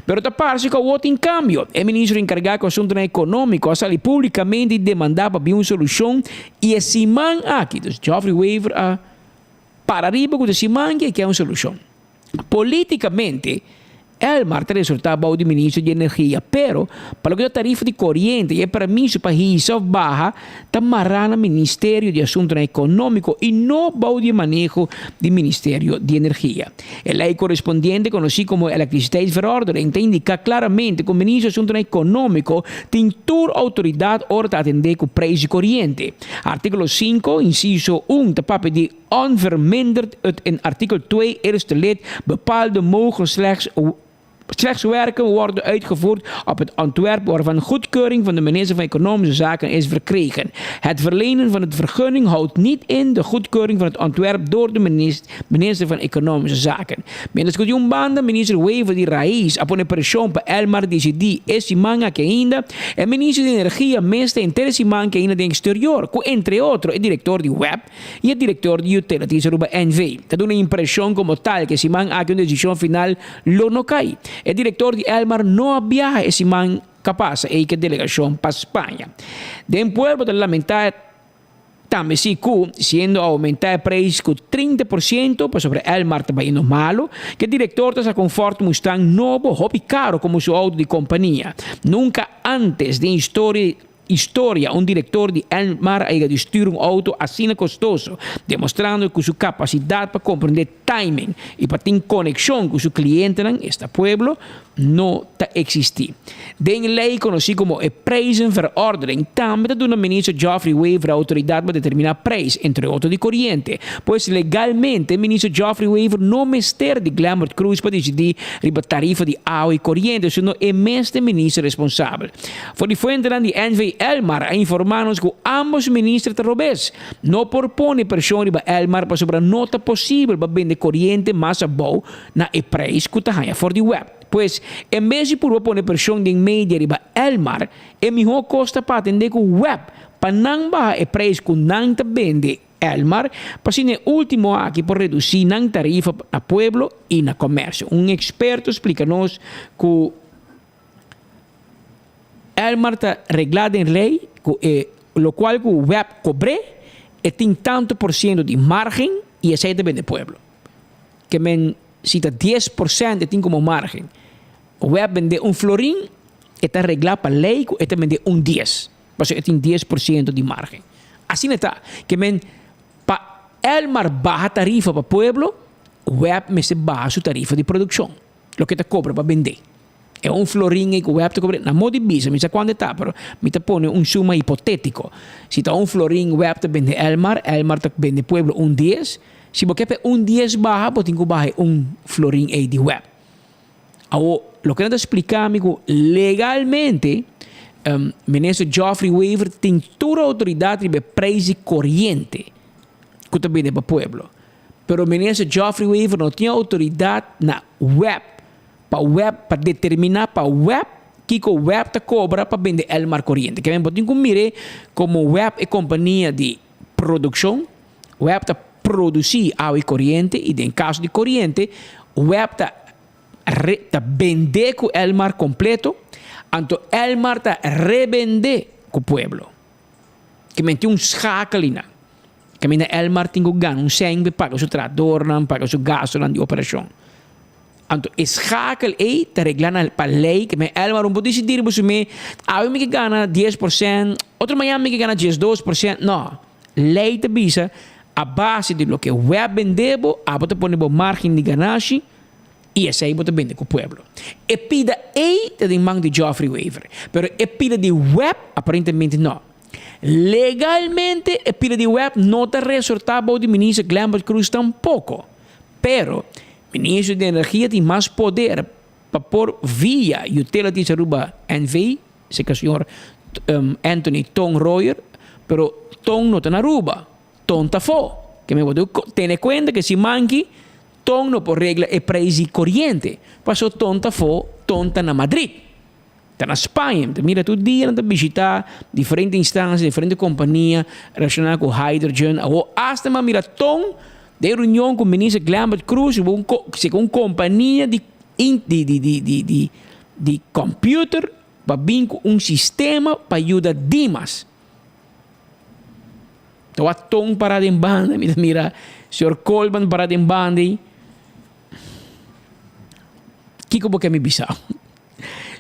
Pero ta parse ku awor tin kambio. E ministro enkargá ku asuntunan ekonómiko a sali públikamente i demandá pa bin un solushon i e siman aki, dus Geoffrey Wever a para riba ku ta siman ki e ke un solushon. Polítikamente, Elmar ta resultá bou di Ministro di Energia, pero pa loke ta tarifa di koriente i e permiso pa hisa òf baha ta mará na Ministerio di Asuntunan Ekonómiko i no bou di e maneho di Ministerio di Energia. E lei korespondiente konosí komo Elektriciteitsverordening ta indiká klaramente ku Ministro di Asuntunan Ekonómiko tin tur outoridat ora ta atendé ku preis di koriente. Artíkulo sinku, insiso un ta papia di Onverminderd het in artikel 2 eerste lid bepaalde mogen slechts slechts werken worden uitgevoerd op het ontwerp waarvan goedkeuring van de minister van Economische Zaken is verkregen. Het verlenen van het vergunning houdt niet in de goedkeuring van het ontwerp door de minister van Economische Zaken. Mientras ku di un banda minister Wever di Raiz a pone preshon pa Elmar disidí e siman aki ainda, e minister di Energia mes ta henter e siman ki ainda den exterior ku entre otro e direktor di web i e direktor di Utilities Aruba NV. Ta duna impreshon komo tal ku e siman aki un desishon final lo no kai. E direktor di Elmar no a biaha e siman ka pasa ei ku e delegashon pa Spaña. Den pueblo ta lamentá tambe si ku, siendo a oumentá e preis ku 30% pasobra Elmar ta bayendo malu, ku e direktor ta saka un Ford Mustang nobo hopi karo komo su outo di kompania. Nunka ántes den historia Historia, Un director di Elmar a yega di stuur un auto asina costoso, demostrando cu su capacidad pa comprende timing y pa tin conexion cu su clientenan, esta pueblo, no ta existi. Den ley conoci como e Prijzenverordening tambe ta duna Minister Geoffrey Wever autoridad pa determina prijs, entre otro di coriente. Pues legalmente Minister Geoffrey Wever no mester di Glenbert Croes pa dicidi riba tarifa di awa y coriente, sino e mes ta e minister responsabel. For di fuentenan di NV Elmar a informá nos ku ámbos minister ta robes. No por pone preshon riba Elmar pasobra no ta posibel pa bende koriente mas abou na e preis ku ta haña for di web. Pues, en bes di purba pone preshon den media riba Elmar, e mihó kos ta pa atendé ku web pa nan baha e preis ku nan ta bende Elmar, pa asina e último aki por redusí nan tarifa na pueblo i na kòmersio. Un eksperto splika nos ku. Elmar ta reglá den lei ku e lokual ku web kobr'é, e tin tantu por siento di márgen i esei ta bende pueblo. Ke men si ta 10% e tin komo márgen. Web bende un florin, e ta reglá pa lei ku e ta bende un dies, pasobra e tin 10% di márgen. Asina ta. Ke men pa Elmar baha tarifa pa pueblo, web mester baha su tarifa di produkshon. Loke ta kobra pa bendé. E un florin ei ku web ta kobra, na modo di bisa, mi sa kuantu e ta, pero mi ta pone un suma hipotétiko. Si ta un florin web ta bende Elmar, Elmar ta bende pueblo un dies, si bo ke pa e un dies baha, bo tin ku baha e un florin ei di web. Awor, loke nan ta splika mi ku legalmente Minister Geoffrey Wever tin tur outoridat riba e preis di koriente ku ta bende pa pueblo. Pero Minister Geoffrey Wever no tin autoridad na web pa web pa determina pa web kico web ta cobra pa bende Elmar coriente. Ke men bo tin cu mire como web e compania di produccion, web ta produci awa y coriente y den caso di coriente web ta re ta bende cu Elmar completo anto Elmar ta rebende cu pueblo. Ke men tin un schakel einan. Kaminda Elmar tin ku gana un sèn pa e paga su trahadornan, paga su gastunan di operashon. Anto e schakel ei ta reglá na pa lei ke men Elmar un por disidí riba su mes, awe mi ke gana 10%, otro mañana mi ke gana 12%. No, lei ta bisa a base di loke web bende bo, abo ta pone bo margin di ganashi i esei bo ta bende ku pueblo. E pida ei ta den man di Geoffrey Wever, pero e pida di web aparentemente no. Legalmente e pida di web no ta resortá bou di Minister Glenbert Croes tampoko. Pero, Minister di Energia tin mas poder pa por via Utilities Aruba NV, seka señor Anthony Ton Royer, pero Ton no ta na Aruba, Ton ta afó. Ke men bo tin ku tene kuenta ke si manki Ton no por regla e preis di koriente, paso Ton ta afó, Ton ta na Madrid. Ta na Spaña. Mi ta mira tur dia nan ta bishita diferente instancia, diferente compania relaciona cu hydrogen. Awor hasta mi a mira ton den reunion cu Minister Glenbert Croes riba un un compania di di di di di di di computer pa bin cu un sistema pa yuda Dimas. Ta wak ton para den banda, mi ta mira señor Colman para den banda ei. Kiko bo ke mi bisa?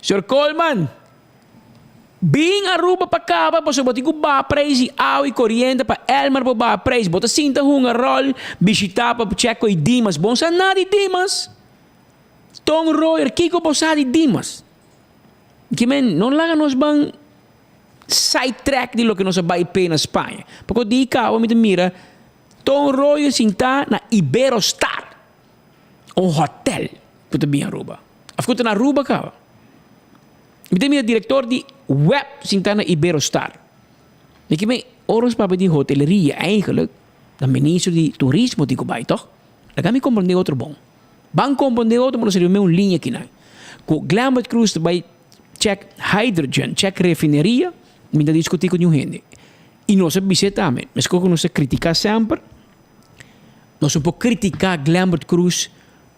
Señor Colman, bin Aruba pa kaba pasobra bo tin ku baha prijs di awa i koriente pa Elmar por baha prijs. Bo ta sinta hunga ròl, bishitá pa chèk ku e Dimas. Bo no sa nada di Dimas. Ton Royer, kiko bo sa di Dimas? Kimen, no laga nos ban side track di loke nos a bai p'e na Spaña. Poko di kaba mi ta mira Ton Royer sintá na Iberostar, un hotel ku ta bin Aruba. Of ku ta na Aruba kaba. Mi ta mira direktor di web sintá na Iberostar. Mi ke men ora nos papia di hoteleria eigenlijk ta ministro di turismo tin ku bai tòg? Laga mi komprondé otro bon. Ban komprondé otro bo no sa riba un liña kinan. Ku Glenbert Croes ta bai check hydrogen, check refineria, mi ta diskutí ku niun hende. I nos a bis'é tambe, meskos ku nos ta kritiká semper, nos no por kritiká Glenbert Croes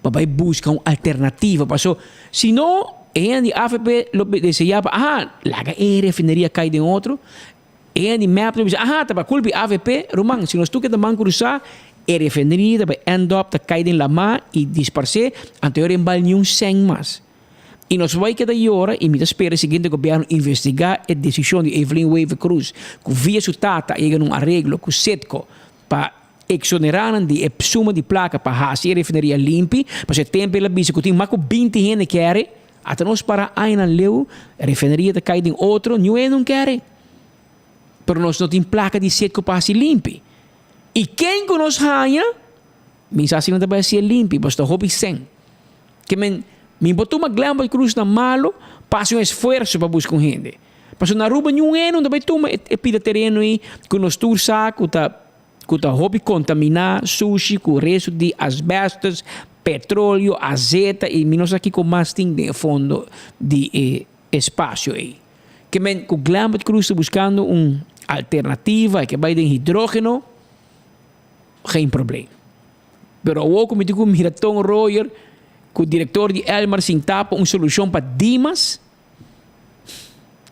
pa bai buska un alternativa, paso si no e hende di avp lo deseá pa aha, laga e refineria kai den otro, e hende di mep lo bisa aha, ta pa kulpa di avp, ruman si nos tur keda man krusá e refineria ta bai end up ta kai den lamá i disparsé, anto e ora e no bal niun sèn mas. I nos bai keda yora i mi ta spera e siguiente gobièrnu investigá e desishon di Evelyn Wever Croes ku via su tata a yega na un areglo ku Citgo pa eksonerá nan di e suma di plaka pa hasi e refineria limpi, pasobra e tempu el a bisa ku tin mas ku binti hende kere, ata nos para añanan leu e refineria ta kai den otro, niun hende no kere. Pero nos no tin plaka di Citgo pa hasi limpi. I ken ku nos haña? Mi sa si nan ta bai hasié limpi, pasobra ta hopi sèn. Ke men, mi por tuma Glenboy Cruz na malo pa hasi un esfuerso pa buska un hende. Pasobra na Aruba niun hende no ta bai tuma e pida tereno ei ku nos tur sa ku ta ku ta hopi kontaminá, sushi, ku resto di asbestos, petroleo, azeta i mi no sa kiko mas tin den e fondo di e espasio ei. Ke men, ku Glenboy Cruz ta buskando un alternativa, e ke bai den hidrógeno, geen probleem. Pero awor ku mi tin ku mira Ton Royer ku direktor di Elmar sintá pa un solushon pa Dimas,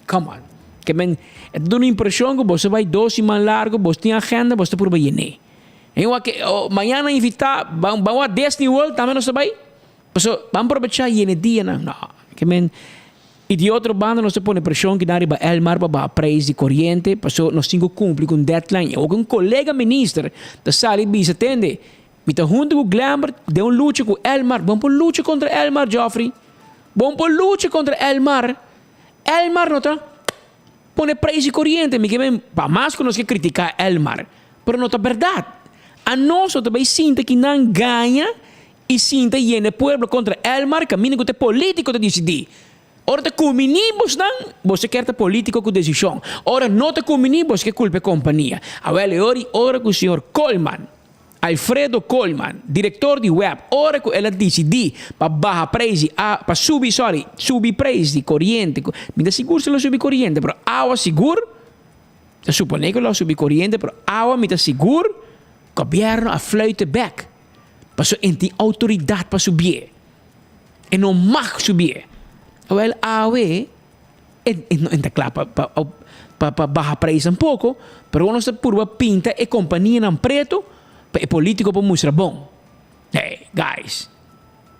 come on. Ke men, e ta duna impreshon ku boso bai dos siman largu, boso tin agenda, boso ta purba yené. En wak ke, oh, mañana invitá, ban, ban wak Disney World tambe nos ta bai? Paso, ban probechá yene dianan. No, ke men, I di otro banda nos ta pone preshon kinan riba Elmar pa baha prijs di koriente paso nos tin ku kumpli ku un deadline. I awor ku un kolega minister ta sali bisa tende mi ta huntu ku Glenbert den un lucha ku Elmar. Bon por lucha kontra Elmar Geoffrey. Bon por lucha kontra Elmar. Elmar no ta pone prijs di koriente. Mi ke men pa mas ku nos ke kritiká Elmar pero no ta bèrdat. Anos no ta bai sinta kinan gaña I sinta yena e pueblo kontra Elmar kaminda ku ta e politiko ta disidí. Ora ta kuminí bosnan, boso kier ta politiko ku desishon. Ora no ta kuminí, boso ke kulpa e kompania. Awel e ora i ora ku señor Koolman, Alfredo Koolman, direktor di web, ora ku el a disidí pa baha preis di a, pa subi, sorry, subi preis di koriente, ku mi ta sigur si lo subi koriente, pero awa sigur, ta suponé ku lo subi koriente, pero awa mi ta sigur, gobièrnu a fluit e bèk. Pasobra e tin outoridat pa subié. E no mag subié. Awel awe e no ta kla pa pa pa baha preis tampoko, pero nos ta purba pinta e kompanianan pretu pa e politiko por mustra bon. Hey guys,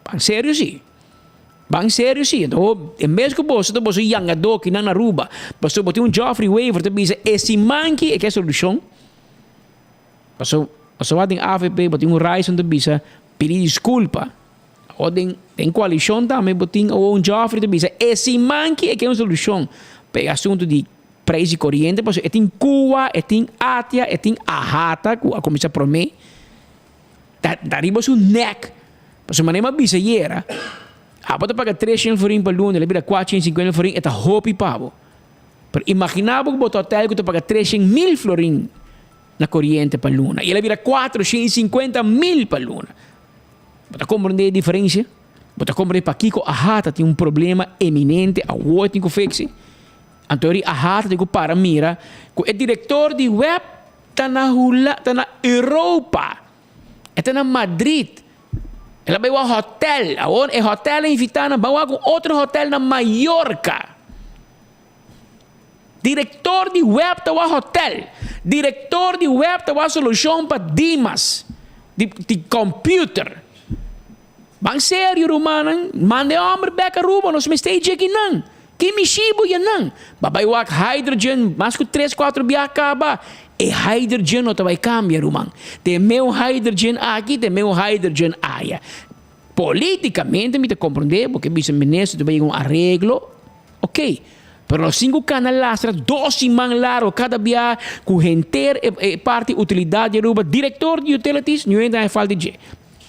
ban serio si. Ban serio si. Anto en bes ku boso ta boso yangadó kinan na Aruba, pasobra bo tin un Geoffrey Wever ta bisa e siman ki e ke solushon. Paso pasobra den avp bo tin un Ryson ta bisa pidi disculpa. Awor den den coalicion tambe bo tin awor un Geoffrey ta bisa e siman ki e ke un solucion pa e asunto di prijs di coriente pasobra e tin Cuba, e tin Atia, e tin Ahata cu a cuminsa prome ta ta riba su nek. Pasobra manera mi a bisa ayera abo ta paga 300 florin pa luna el a bira 450 florin e ta hopi pa bo. Pero imagina bo cu bo ta hotel cu ta paga 300 mil florin na koriente pa luna i el a bira 450 mil pa luna. Bo ta komprendé e diferensia? Bo ta komprendé pakiko AHATA tin un problema eminente awor e tin ku fiksi? Anto eri AHATA tin ku para mira ku e direktor di web ta na Hula ta na Europa. E ta na Madrid. El a bai wak hotel. Awor e hotel a invitá nan ban wak un otro hotel na Mallorca. Direktor di web ta wak hotel. Direktor di web ta wak solushon pa Dimas di di computer. Ban serio rumannan, manda e homber bek Aruba, nos mester e dje kinan. Ki mishi bo yanan? Ba bai wak hydrogen mas ku tres kuatro bia kaba. E hydrogen no ta bai kambia ruman. Te meu hydrogen aki, te meu hydrogen aya. Politikamente mi ta komprondé bo ke bisa minister ta bai yega un areglo, ok. Pero nos tin ku kana lastra dos siman largo kada bia ku henter e parti utilidat di Aruba, direktor di utilities, niun hende a haña falta di dje.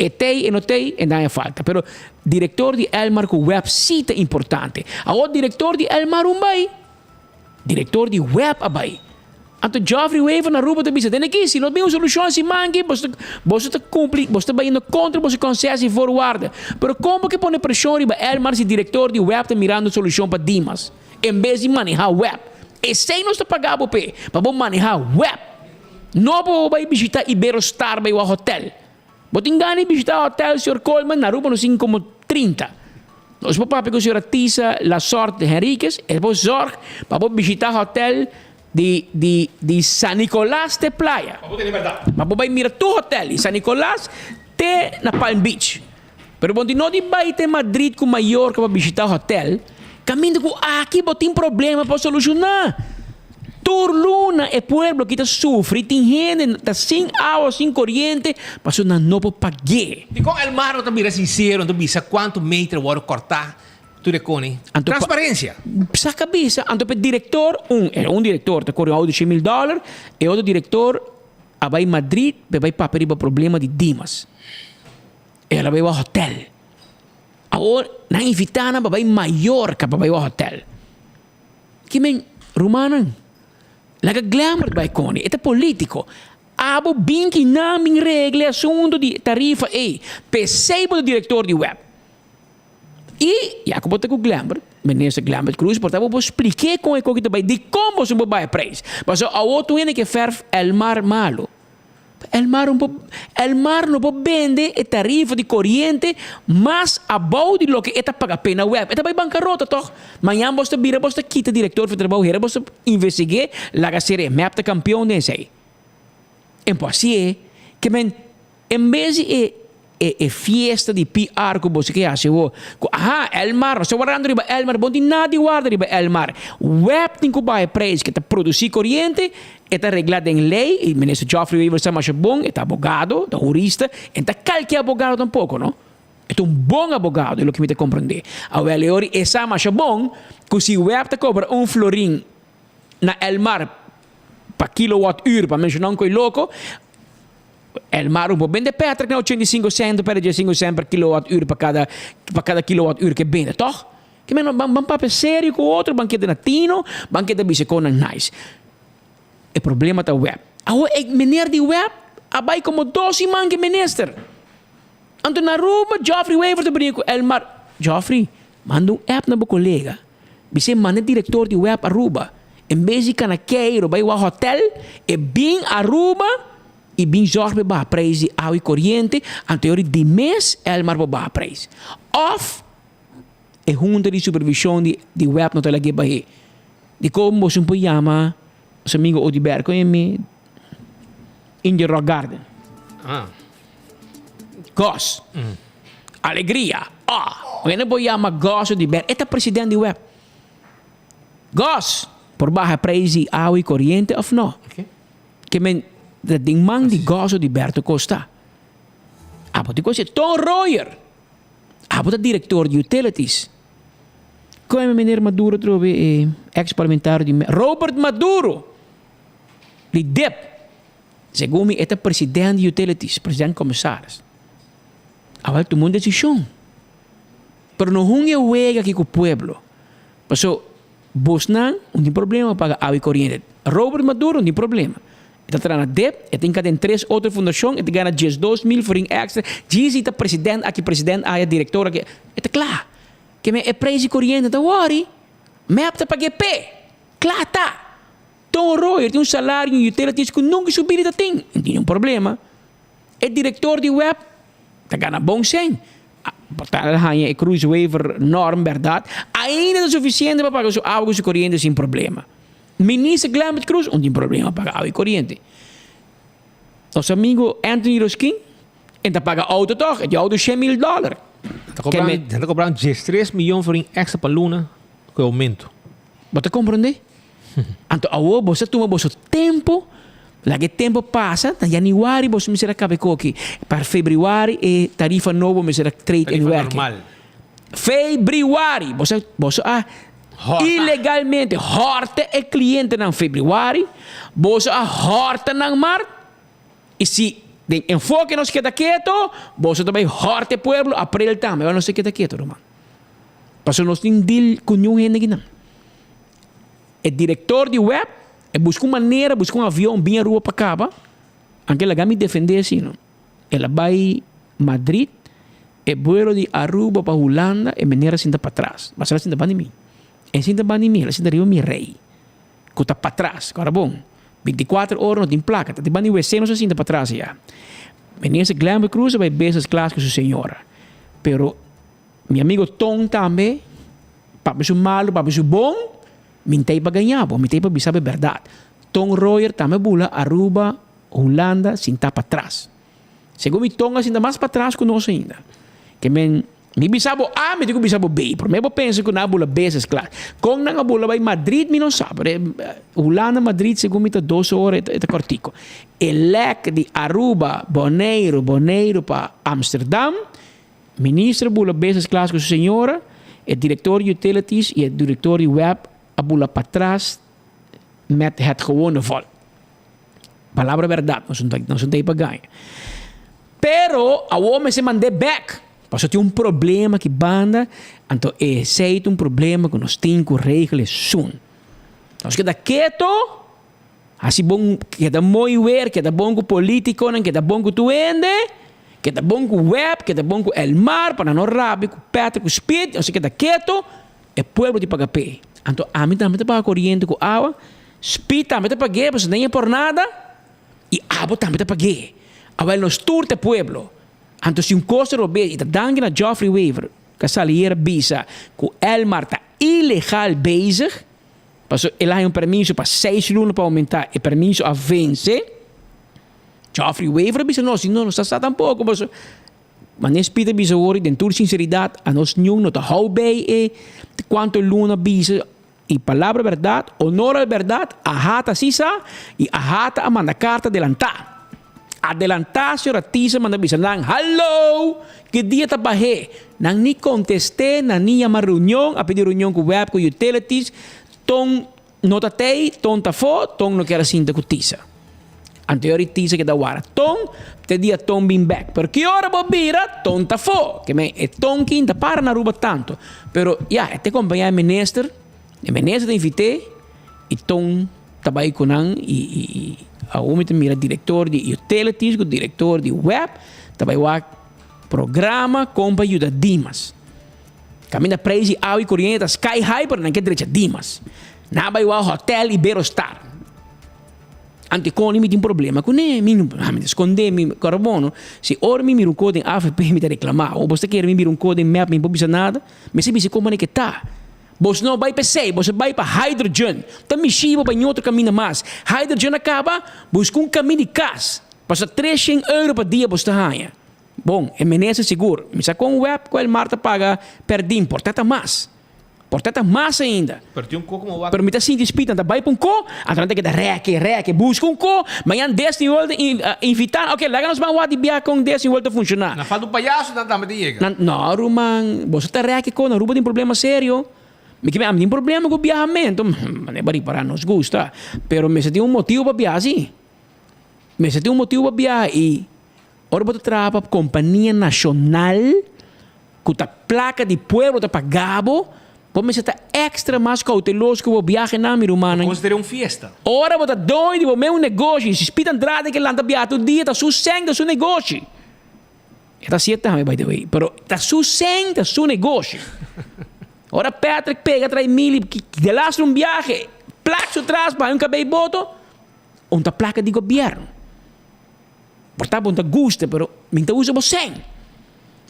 E tei e no tei e nan e falta. Pero director di Elmar cu web si ta importante. Awor director di Elmar un bay. Director di web a bay. Anto Geoffrey Wever na Aruba ta bisa, Den aki si no bin un solucion asi manki boso ta boso ta cumpli boso ta bayendo contra boso concessie y voorwaarden. Pero con bo ke pone presion riba Elmar si director di web ta mirando solucion pa Dimas en bes di maneha web. Esey nos ta paga bo p'e, pa bo maneha web. No pa bo bay bishita Iberostar bay wak hotel. Bo tin gana di bishita hotel señor Coleman? Na Aruba nos tin como 30. Nos por papia cu señora Tisa Lasorte Henriquez, e por zorg pa bo bishita hotel di di di San Nicolas te playa. Pa bo tene berdad. Pa bo bay mira tur hotel di San Nicolas te na Palm Beach. Pero bo no di bay te Madrid cu Mallorca pa bishita hotel, caminda cu aki bo tin problema pa soluciona. Tur luna e pueblo aki ta sufri, tin hende ta sin awa, sin coriente, pasobra nan no por pag'é. Dikon Elmar no ta bira sincero, no ta bisa cuanto meter worde corta tur e coni? Transparencia! Sa ka bisa, anto p'e director, un, e un director ta core un auto di 100 mil dollar, e otro director a bay Madrid p'e bay papia riba problema di Dimas. El a bai wak hotel. Awor nan invitá nan pa bai Mallorca pa bai wak hotel. Ki men, rumannan, laga Glenbert bai koni, e ta polítiko. Abo bin ki nan bin regla e asuntu di tarifa ei. P'esei bo ta direktor di web. I ya ku bo ta ku Glenbert, minister Glenbert Croes, por ta bo por splik'é kon e koki ta bai, dikon boso por bai e preis. Pasobra awor tur hende ke fèrf Elmar malu. Elmar no por Elmar no por bende e tarifa di koriente mas abou di loke e ta paga p'e na web. E ta bai bankarota tòg. Mañan bos ta bira bos ta kita direktor for trabou hera bos ta investig'é laga ser e mep ta kampion den esei. En por hasié ke men en bes di e E e fiesta di PR ku boso ke hasi awor. Ku aha, Elmar, nos ta wardando riba Elmar, bo no tin nada di warda riba Elmar. Web tin ku baha e prijs ke ta produsí koriente, e ta reglá den lei, i Minister Geoffrey Wever sa masha bon, e ta abogado, ta hurista, e no ta kalke abogado tampoko no. E ta un bon abogado, e loke mi ta komprendé. Awel e ora e sa masha bon ku si web ta kobra un florin na Elmar pa kilowatt uur, pa menshoná un koi loko, Elmar un por bende Patrick na 85 cent per 15 cent per kilowatt uur pa cada pa cada kilowatt uur ke bende toch? Ke men ban ban papia serio ku otro ban keda na tino ban keda bisa konan nice. E problema ta web. Awor e meneer di web a bai komo dos siman ke minister. Anto na Aruba Geoffrey Wever ta brinca ku Elmar. Geoffrey manda un app na bo kolega bis'é manda e director di web Aruba en bes di kana keiro bai wak hotel e bin Aruba I bin zorg pa e baha prijs di awa i koriente, anto e ora di mes Elmar por baha prijs. Of e hunta di supervishon di di web no ta lag'é bah'é. Dikon boso no por yama nos amigo Odiber kon e mi in di Rock Garden? Gos. Alegria. Oh! Bo no por yama Gos Odiber, e ta president di web. Gos, por baha prijs di awa i koriente of no? Ke men ta den man di goso di Berto Costa. Abo tin kosi Ton Royer. Abo ta director di utilities. Koe meneer Maduro trobe e ex parlamentario di Robert Maduro di dip. Segun mi e ta president di utilities, president commissaris. Abo a tuma un decision. Pero no hunga e wega aki ku pueblo. Paso Bosnan un tin problema pa paga awa i koriente. Robert Maduro un tin problema. E ta traha na dep, e tin ka den tres otro fundashon, e ta gana 12,000 florin extra. Djis i ta president aki, president aya, direktor aki. E ta kla. Ke men e preis di koriente ta wòri, mep ta pag'é p'e. Kla ta. Ton Royer tin un salario en utilities ku nunka su bida ta tin. No tin un problema. E direktor di web ta gana bon sèn. Por tal el haña e Croes Wever norm bèrdat, ainda ta sufisiente pa paga su awa ku su koriente sin problema. Minister Glenbert Croes no tin problema pa paga awa i koriente. Nos amigo Anthony Rosquin, e ta paga auto tòg, e tin auto 100,000 dòler. Ta kobra 13 miyon florin èkstra pa luna ku e oumento. Bo ta komprondé? Anto awor boso a tuma boso tempu, laga e tempu pasa, na yanüari boso mester a kaba e koki, pa febrüari e tarifa nobo mester a trade in Tarifa werking. normal. Febrüari! Boso boso a Hòrta. ilegalmente hòrta e klientenan febrüari, boso a hòrta nan mart, i si den enfoke nos keda keto, boso ta bai hòrta e pueblo aprel tambe, awor nos ta keda keto ruman. Pasobra nos tin deal ku niun hende akinan. E direktor di web e buska un manera, buska un avion bin Aruba pa kaba, anke laga mi defendé asina. El a bai Madrid, e buelo di Aruba pa Hulanda, e meneer a sinta patras. Mas el a sinta banda di mi. E sinta banda di mi, el a sinta riba mi rei, ku ta patras. Kòrda bon, 24 ora no tin plaka, ta di banda di wc nos a sinta patras ya. Minister Glenbert Croes a bai business class ku su señora, pero Mi amigo Ton tambe, papia su malu, papia su bon, mi n'tei pa gaña bo, mi tei pa bisa bo e bèrdat. Ton Royer tambe bula Aruba, Hulanda sintá patras. Segun mi Ton a sinta mas patras ku nos ainda. Ke men, mi bisa bo A, mi tin ku bisa bo B. Promé bo pensa ku nan a bula business class. Kon nan a bula bai Madrid mi no sa, pero Hulanda, Madrid segun mi ta dos ora, e ta kòrtiku. E lèk di Aruba, Boneiru, Boneiru pa Amsterdam, Minister a bula business class cu su señora, e director di utilities y e director di web a bula patras met het gewone volk. Palabra berdad, nos no ta pa gaña. Pero awor mester mand'é bek, pasobra tin un problema aki banda, anto esey ta un problema cu nos tin cu regel esun. Nos keda keto, Hasi bon, keda mooi weer, keda bon ku politikonan, keda bon ku tur hende, keda bon ku web, keda bon ku Elmar, pa nan no rabia ku Patrick ku Speed, nos a keda keto, e pueblo tin paga p'e. Anto ami tambe ta paga koriente ku awa, Speed tambe ta pag'é pasobra nan e por nada, i abo tambe ta pag'é. Awel nos tur ta e pueblo. Anto si un kos ta robes, i ta danki na Geoffrey Wever ku a sali hera bisa ku Elmar ta ilegal bezig, Pasobra el a haña un permiso pa seis luna pa oumentá. E permiso a vense. Geoffrey Wever a bisa nos, i no nos ta sa tampoko, pasobra Manes Pieter bisa wor den tur sinseridat, anos niun no ta hou bei e kuantu luna bisa i palabra bèrdat, honor al bèrdat, AHATA si sa i AHATA a manda karta adelantá. Adelantá señora Tisa manda bisa nan, Hallo! Ki dia ta bah'é? Nan ni kontest'é, nan ni yama reunion, a pidi reunion ku web, ku utilities. Ton no ta tei, ton ta afó, ton no kier a sinta ku Tisa. Anto e ora Tisa keda wara ton, te dia ton bin bèk. Pero ki ora bo bira, ton ta afó. Ke men e ton kin ta para na Aruba tantu. Pero ya, e ta kompañá e minister, e minister ta invit'é i ton. Ta bai ku nan i awor mi ta mira direktor di utilities ku direktor di web ta bai wak programa kon pa yuda Dimas. Kaminda preis di awa i koriente ta sky high pero nan ke drecha Dimas. Nan a bai wak hotel Iberostar. Anto koni mi tin problema kuné mi no mi ta skonde mi kòrda bon no si ora mi mira un kos den avp mi ta reklamá o bos ta kere mi mira un kos den mep mi no por bisa nada mi sa bisa kon manera ke ta. Bos no bai p'esei, bos a bai pa hydrogen. Ta mishi bo bai ñotro kaminda mas. Hydrogen a kaba, buska un kamin di kas. Pasobra 300 euro pa dia bos ta haña. Bon, e minister sigur. Mi sa kon web ku Elmar ta paga per dien, por ta ta mas. Por ta ta mas ainda. Pero tin un ko komo wak. Pero mi ta sinti spit, nan ta bai pa un ko, anto nan ta keda reke, reke, buska un ko, mañan Disney World ta invita, ok, laga nos ban wak di biaha kon Disney World ta funshoná. Na falta un payaso nan tambe ta yega. Nan, no ruman, boso ta rèki kon Aruba tin problema serio. Mi ke mi tin problema ku biahamentu, manera bo ripará nos gusta, pero mester tin un motibu pa biaha si. Mester tin un motibu pa biaha i ora bo ta traha pa kompania nashonal ku ta plaka di pueblo ta paga bo, bo mester ta èkstra mas kouteloso ku bo biahenan mi rumannan. Konsider'é un fiesta. Ora bo ta doño di bo mes un negoshi, si Speed Andrade ke lanta biaha tur dia ta su sèn, ta su negoshi. E ta hasié tambe by the way, pero ta su sèn, ta su negoshi. Ora Patrick pega trae mili, delas un biahe, plak su tras pa un kabei boto, un ta plaka di gobièrnu. Por ta bo ta gusta, pero mi ta usa bo sèn.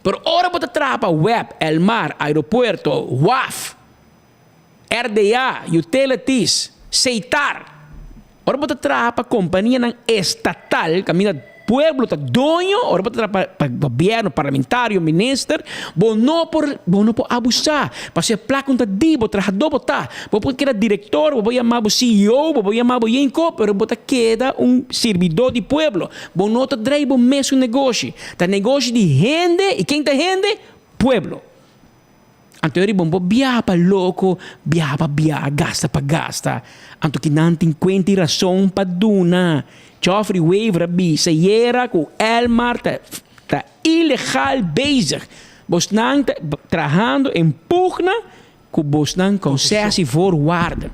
Pero ora bo ta traha pa web, Elmar, aeropuerto, waf, RDA, utilities, Seitar. Ora bo ta traha pa kompanianan estatal kaminda pueblo ta doño, ora bo ta traha pa gobièrnu, parlamentario, minister, bo no por bo no por abusá. Pasobra e plaka no ta di bo, trahadó bo ta. Bo por keda direktor, bo por yama bo CEO, bo por yama bo yenko, pero bo ta keda un sirbidó di pueblo. Bo no ta drei bo mesun negoshi. Ta negoshi di hende, i ken ta hende? Pueblo. Anto e ribon bo biaha pa loko, biaha pa biaha, gasta pa gasta. Anto ki nan tin kuenta i rason pa duna. Geoffrey Wever a bisa yera ku Elmar ta ta ilegal bezig. Bosnan ta trahando en pugna ku bosnan konsessie voorwaarden.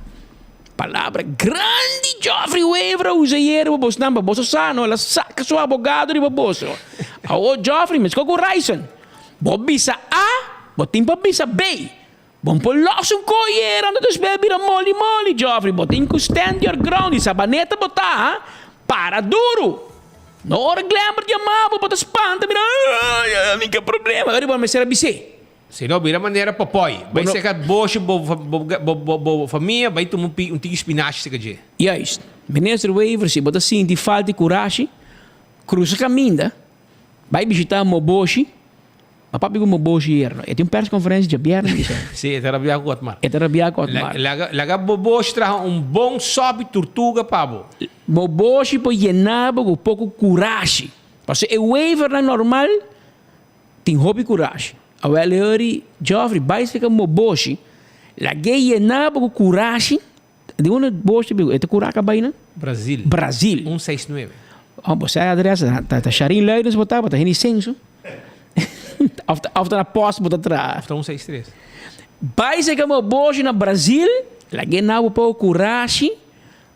Palabra grandi Geoffrey Wever a usa yera pa bosnan pa boso sa no el a saka su abogado riba boso. Awor Geoffrey meskos ku Ryson. Bo bisa A, bo tin pa bisa B. Bo no por los un koyera anto despues bira moli moli, Geoffrey. Bo tin ku stand your ground di Sabaneta bo ta, ha? Para duru. No ora Glenbert yama bo, bo ta spanta mira, ay, mi ke problema. Ora bo mester a bis'é. Si no, bira manera Popeye. Bai seka boshi bo bo bo bo famia, bai tuma un pi un tiki spinashi seka dje. Juist. Minister Wever, si bo ta sinti falta di kurashi, krusa kaminda. Bai bishita Moboshi, ma papia ku Moboshi yerno. E tin un persconferencia djabièrnè mi sa. Sí, e ta rabia ku Otmar. E ta rabia ku Otmar. Laga, laga Moboshi traha un bon sòpi turtuga pa bo. Moboshi por yena bo ku poko kurashi. Pasobra e wevernan normal tin hopi kurashi. Awel e ori Geoffrey bai serka Moboshi, lag'é yena bo ku kurashi. Di unda boshi ta biba? E ta kura ka bai nan? Brazil. Brazil. Un seis nuebe. Oh, bo sa e adres, ta ta Sharin Luidens bo ta, bo ta hende censo. Of ta of ta na post bo ta traha. Of ta un seis tres. Bai seka bo boshi na Brazil, lag'é na bo poko kurashi,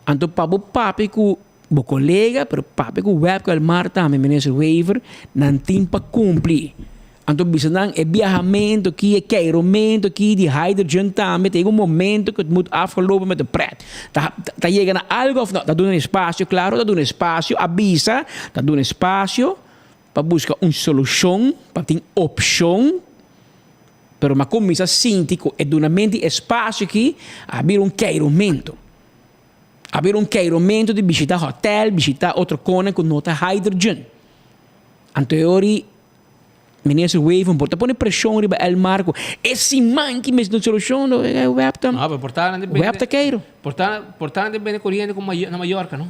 anto pa bo papia ku bo kolega, pero papia ku Webke Elmar tambe, Minister Wever, nan tin pa kumpli. Anto bisa nan e biahamento aki, e keiromento aki di hydrogen tambe ta yega un momento ku het moet afgelopen met de pret. Ta ta yega na algo of no? Ta duna espasio, klaro ta duna espasio, a bisa ta duna espasio pa buska un solushon, pa tin opshon, pero mi a kuminsá sinti ku e dunamento di espasio aki a bira un keiromento. A bira un keiromento di bishita hotel, bishita otro konan ku no ta hydrogen. Anto e ora Minister Wever por ta pone presion riba El Marco. E siman ki mester un solucion no e web ta. No, pero por ta nan Web ta keiro. Por ta por ta nan bende coriente ku na Mallorca no.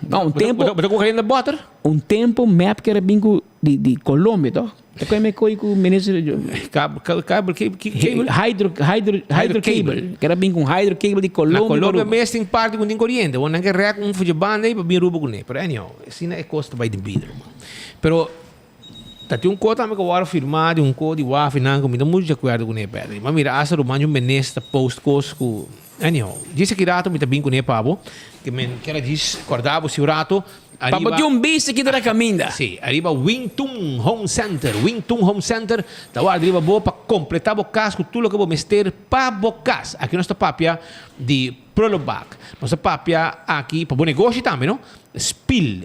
No, un tempo. Bo ta ku coriente boter? Un tempo mep kere bin ku di di Colombia toch? Ta kue me koi ku minister Cable cable hydro hydro hydro cable. Kere bin ku hydro cable di Colombia. Na Colombia mes tin parti ku tin coriente. Bo nan ke rek un fuchi banda ei pa bin Aruba kuné. Pero anyhow, asina e kos ta bai den bida ruman. Pero Ta tin un ko tambe ku wòrdu firmá di un ko di waf i nan ku mi ta muchu di akuerdo kuné Pedro. Mi a mira asta ruman di un minister ta post kos ku anyhow. Djis aki rato mi ta bin kuné pa bo ke men kier a djis kòrda bo si un rato Pa bo ariba tin un bista ki ta na kaminda. Si, ariba Wing Tun Home Center. Wing Tun Home Center ta wòrdu riba bo pa kompletá bo kas ku tur loke bo mester pa bo kas. Aki nos ta papia di prullenbak. Nos ta papia aki pa bo negoshi tambe no. Spil,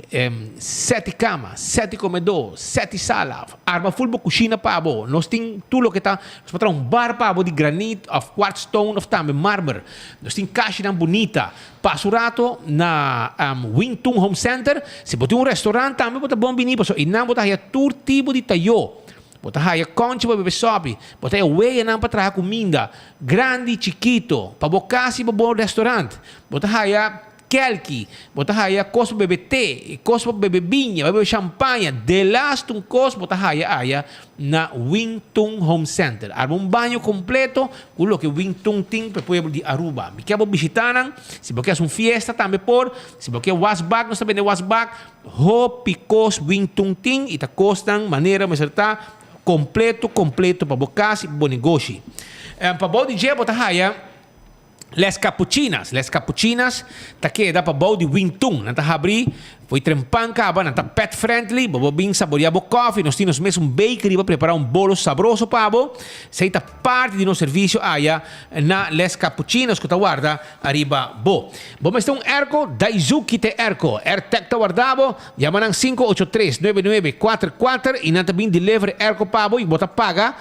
seti kama, seti komedó, seti sala, arma ful bo kushina pa bo. Nos tin tur loke ta, nos por traha un bar pa bo di granit òf quartz stone òf tambe marmer. Nos tin kashinan bunita. Pasa un rato na Wing Tun Home Center. Si bo tin un restaurant tambe bo ta bon bini pasobra einan bo ta haya tur tipo di tayó. Bo ta haya konchi pa bebe sòpi. Bo ta haya weyanan pa traha kuminda, grandi, chikito, pa bo kas i pa bo restaurant. Bo ta haya Kelki, bo ta haya kos pa bebe te, kos pa bebe biña, pa bebe shampaña, delaste un kos bo ta haya aya na Wing Tun Home Center. Arma un baño kompleto ku loke Wing Tun tin pa e pueblo di Aruba. Mi ke bo bishita nan, si bo ke hasi un fiesta tambe por, si bo ke wasbak nos ta bende wasbak, hopi kos Wing Tun tin i ta kosnan manera mester ta kompleto kompleto pa bo kas i pa bo negoshi. Pa bou di dje bo ta haya. Les Capuchinas, Les Capuchinas ta keda pa bou di Wing Tun. Nan ta habri fo'i trempan kaba, nan ta pet friendly, bo por bin saborea bo kofi, nos tin nos mes un bakery pa prepara un bolo sabroso pa bo. Esei ta parti di nos servicio aya na Les Capuchinas ku ta warda ariba bo. Bo mester un airco? Daizuki ta e airco. Airtec ta warda bo, yama nan 583 9944 i nan ta bin deliver e airco pa bo i bo ta paga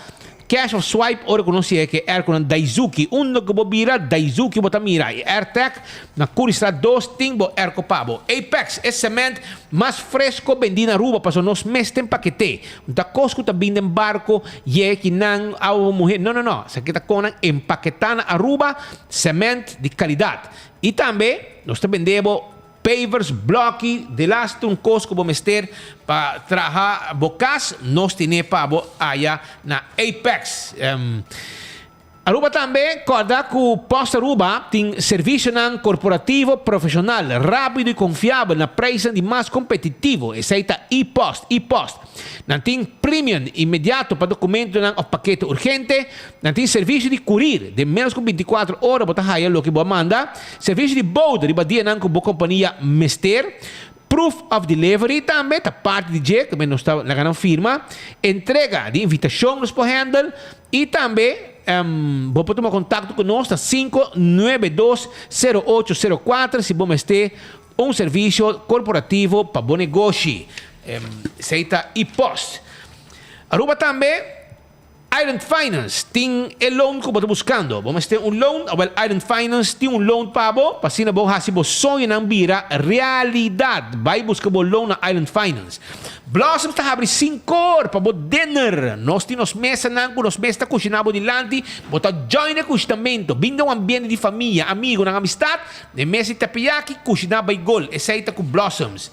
Cash of swipe ora ku nos yega ku e airconan Daizuki. Unda ku bo bira, Daizuki bo ta mira. E AirTag na Curiestraat dos tin bo airco pa bo. Apex, e cement mas fresco bendi na Aruba pasobra nos mes ten pakete. No ta kos ku ta bin den barco yega ki nan awa bo muhe. No, no, no. Esaki ta kon nan empaketá na Aruba cement di kalidat. I tambe nos ta bende bo. Pavers, bloki, delaste un kos ku bo mester pa traha bo kas, nos tene pa bo aya na Apex. Aruba tambe kòrda ku Post Aruba tin servisionan korporativo profeshonal, rápido i konfiabel na preisnan di mas kompetitivo. Esei ta e-post, e-post. Nan tin premium inmediato pa dokumentonan òf pakete urgente. Nan tin servisio di kurir, den ménos ku bintikuater ora bo ta haya loke bo a manda. Servisio di boude riba dianan ku bo kompania mester. Proof of delivery tambe ta parti di dje, ku nos ta laga nan firma. Entrega di invitashon nos por handle. I tambe bo por tuma kontakto ku nos na 592 0804 si bo mester un servisio korporativo pa bo negoshi. Esei ta e-post. Aruba tambe. Island Finance tin e loan ku bo ta buskando. Bo mester un loan? Awel Island Finance tin un loan pa bo pa asina bo hasi bo soñonan bira realidat. Bai buska bo loan na Island Finance. Blossoms ta habri sinkor pa bo dinner. Nos tin nos mesanan ku nos mes ta kushiná bo dilanti. Bo ta join e kushinamentu. Bin den un ambiente di famia, amigonan, amistat. Den mes di teppeyaki, kushiná bai gol. Esei ta ku Blossoms.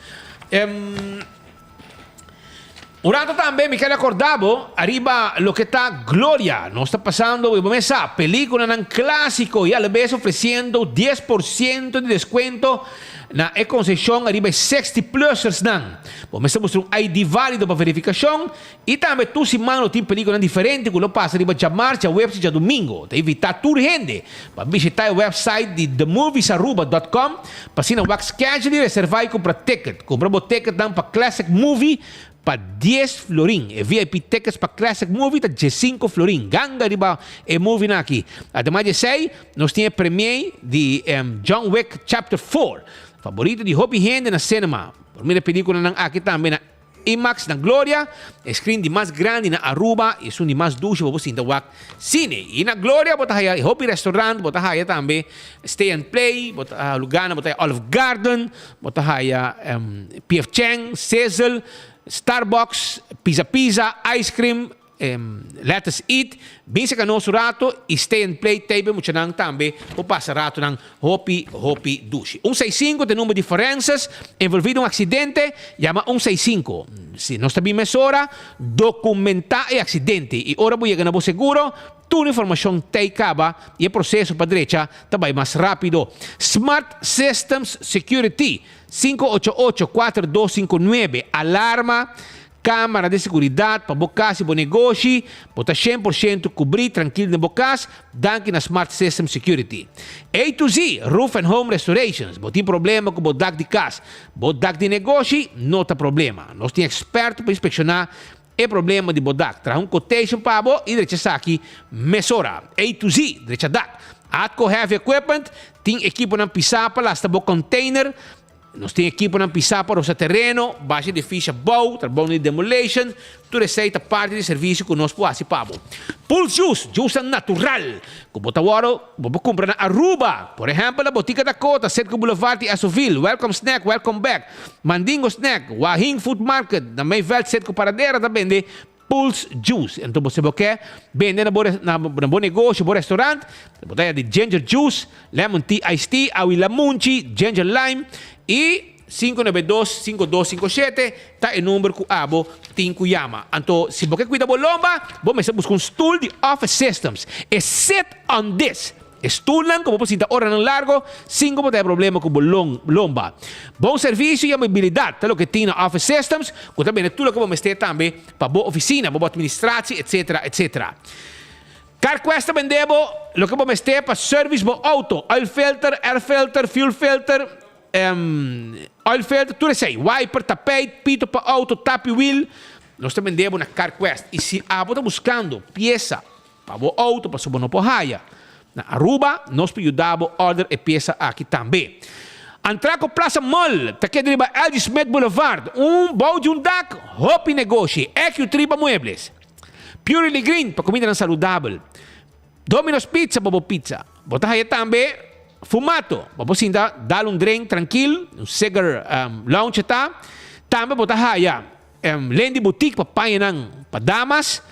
Un rato tambe mi ker recorda bo ariba loke ta Gloria. Nos ta pasando bo mes sa peliculanan clasico y alabes ofreciendo 10% di descuento na e concesion ariba e 60 plussers nan. Bo mester mustra un ID valido pa verificacion y tambe tur siman lo tin peliculan diferente cu lo pasa riba djamars, djahuebs y djadomingo. Ta invita tur hende pa bishita e website di themoviesaruba dot com pa asina wak schedule y reserva y cumpra ticket. Cumpra bo ticketnan pa Classic Movie pa dies florin. E VIP tickets pa Classic Movie ta diesinco florin. Ganga riba e movienan aki. Ademas di esey, nos tin e premie di John Wick Chapter 4, favorito di hopi hende na cinema. Por mira e peliculanan aki tambe na IMAX na Gloria, e screen di mas grandi na Aruba y esun di mas dushi pa bo sinta wak cine. Y na Gloria bo ta haya hopi restaurant, bo ta haya tambe Stay and Play, bo ta lugarnan bo ta haya Olive Garden, bo ta haya PF Chang, Sizzle, Starbucks, Pizza Pizza, Ice Cream, Let us eat, bin saka nos un rato y stay and play table muchanan tambe por pasa ratonan hopi hopi dushi. Un seis sinku ta e number di forenses envolvi den un accidente, yama un seis sinku. Si nos ta bin mesora, documenta e accidente y ora bo yega na bo seguro, tur informacion tey caba y e proceso pa drecha ta bay mas rapido. Smart Systems Security, 588 4259, alarma. Cámara di seguridad pa bo cas y bo negoshi, bo ta 100% cubrí trankil den bo cas, danki na Smart System Security. A to Z, Roof and Home Restorations, bo tin problema cu bo dak di cas, bo dak di negoshi, no ta problema. Nos tin experto pa inspecciona e problema di bo dak, traha un quotation pa bo y drecha esaki mesora. A to Z, drecha dak. Atco Heavy Equipment, tin ekiponan pisa pa lasta bo container, Nos tin ekiponan pisá pa rosa tereno, basha edifisio abou, trabou di demolition, tur esei ta parti di servisio ku nos por hasi pa bo. Pulse Juice, juicenan natural ku bo ta wòrdu bo por kumpra na Aruba. Por ehèmpel na Botica Dakota, Citgo Boulevard i Esoville, Welcome Snack, Welcome Back, Mandingo Snack, Wahing Food Market, na Mayveld Citgo Paradera ta bende Pulse Juice. Enton bo si bo ke bende na bo na bo negoshi, bo restaurant, bo ta di ginger juice, lemon tea, iced tea, awi lamunchi, ginger lime y 592 5257 ta e number ku abo tin ku yama. Anto si bo ke kuida bo lomba, bo mester buska un stoel di Office Systems. E sit on this. E stulnan ku bo por sinta oranan largo sin ku bo ta haya problema ku bo lomba. Bon servisio i amabilidat ta loke tin na Office Systems ku ta bende tur loke bo mester tambe pa bo ofisina, pa bo atministratie etc. Etc. CarQuest ta bende bo loke bo mester pa service bo auto, oil filter, air filter, fuel filter, oil filter, tur esei, wiper, tapijt, pito pa auto, tapi wiel, nos ta bende bo na CarQuest. Y si abo ta buscando pieza pa bo auto pasobra bo no por haya na Aruba, nos por yuda bo order e pieza aki tambe. Antraco Plaza Mall ta keda riba LG Smith Boulevard, un bou di un dak, hopi negoshi, EQ3 pa muebles. Purely Green pa kumindanan saludabel. Domino's Pizza pa bo pizza. Bo ta haya tambe Fumato pa bo sinta dal un drink trankil, un cigar lounge ta. Tambe bo ta haya Lendy Boutique pa pañanan pa damas.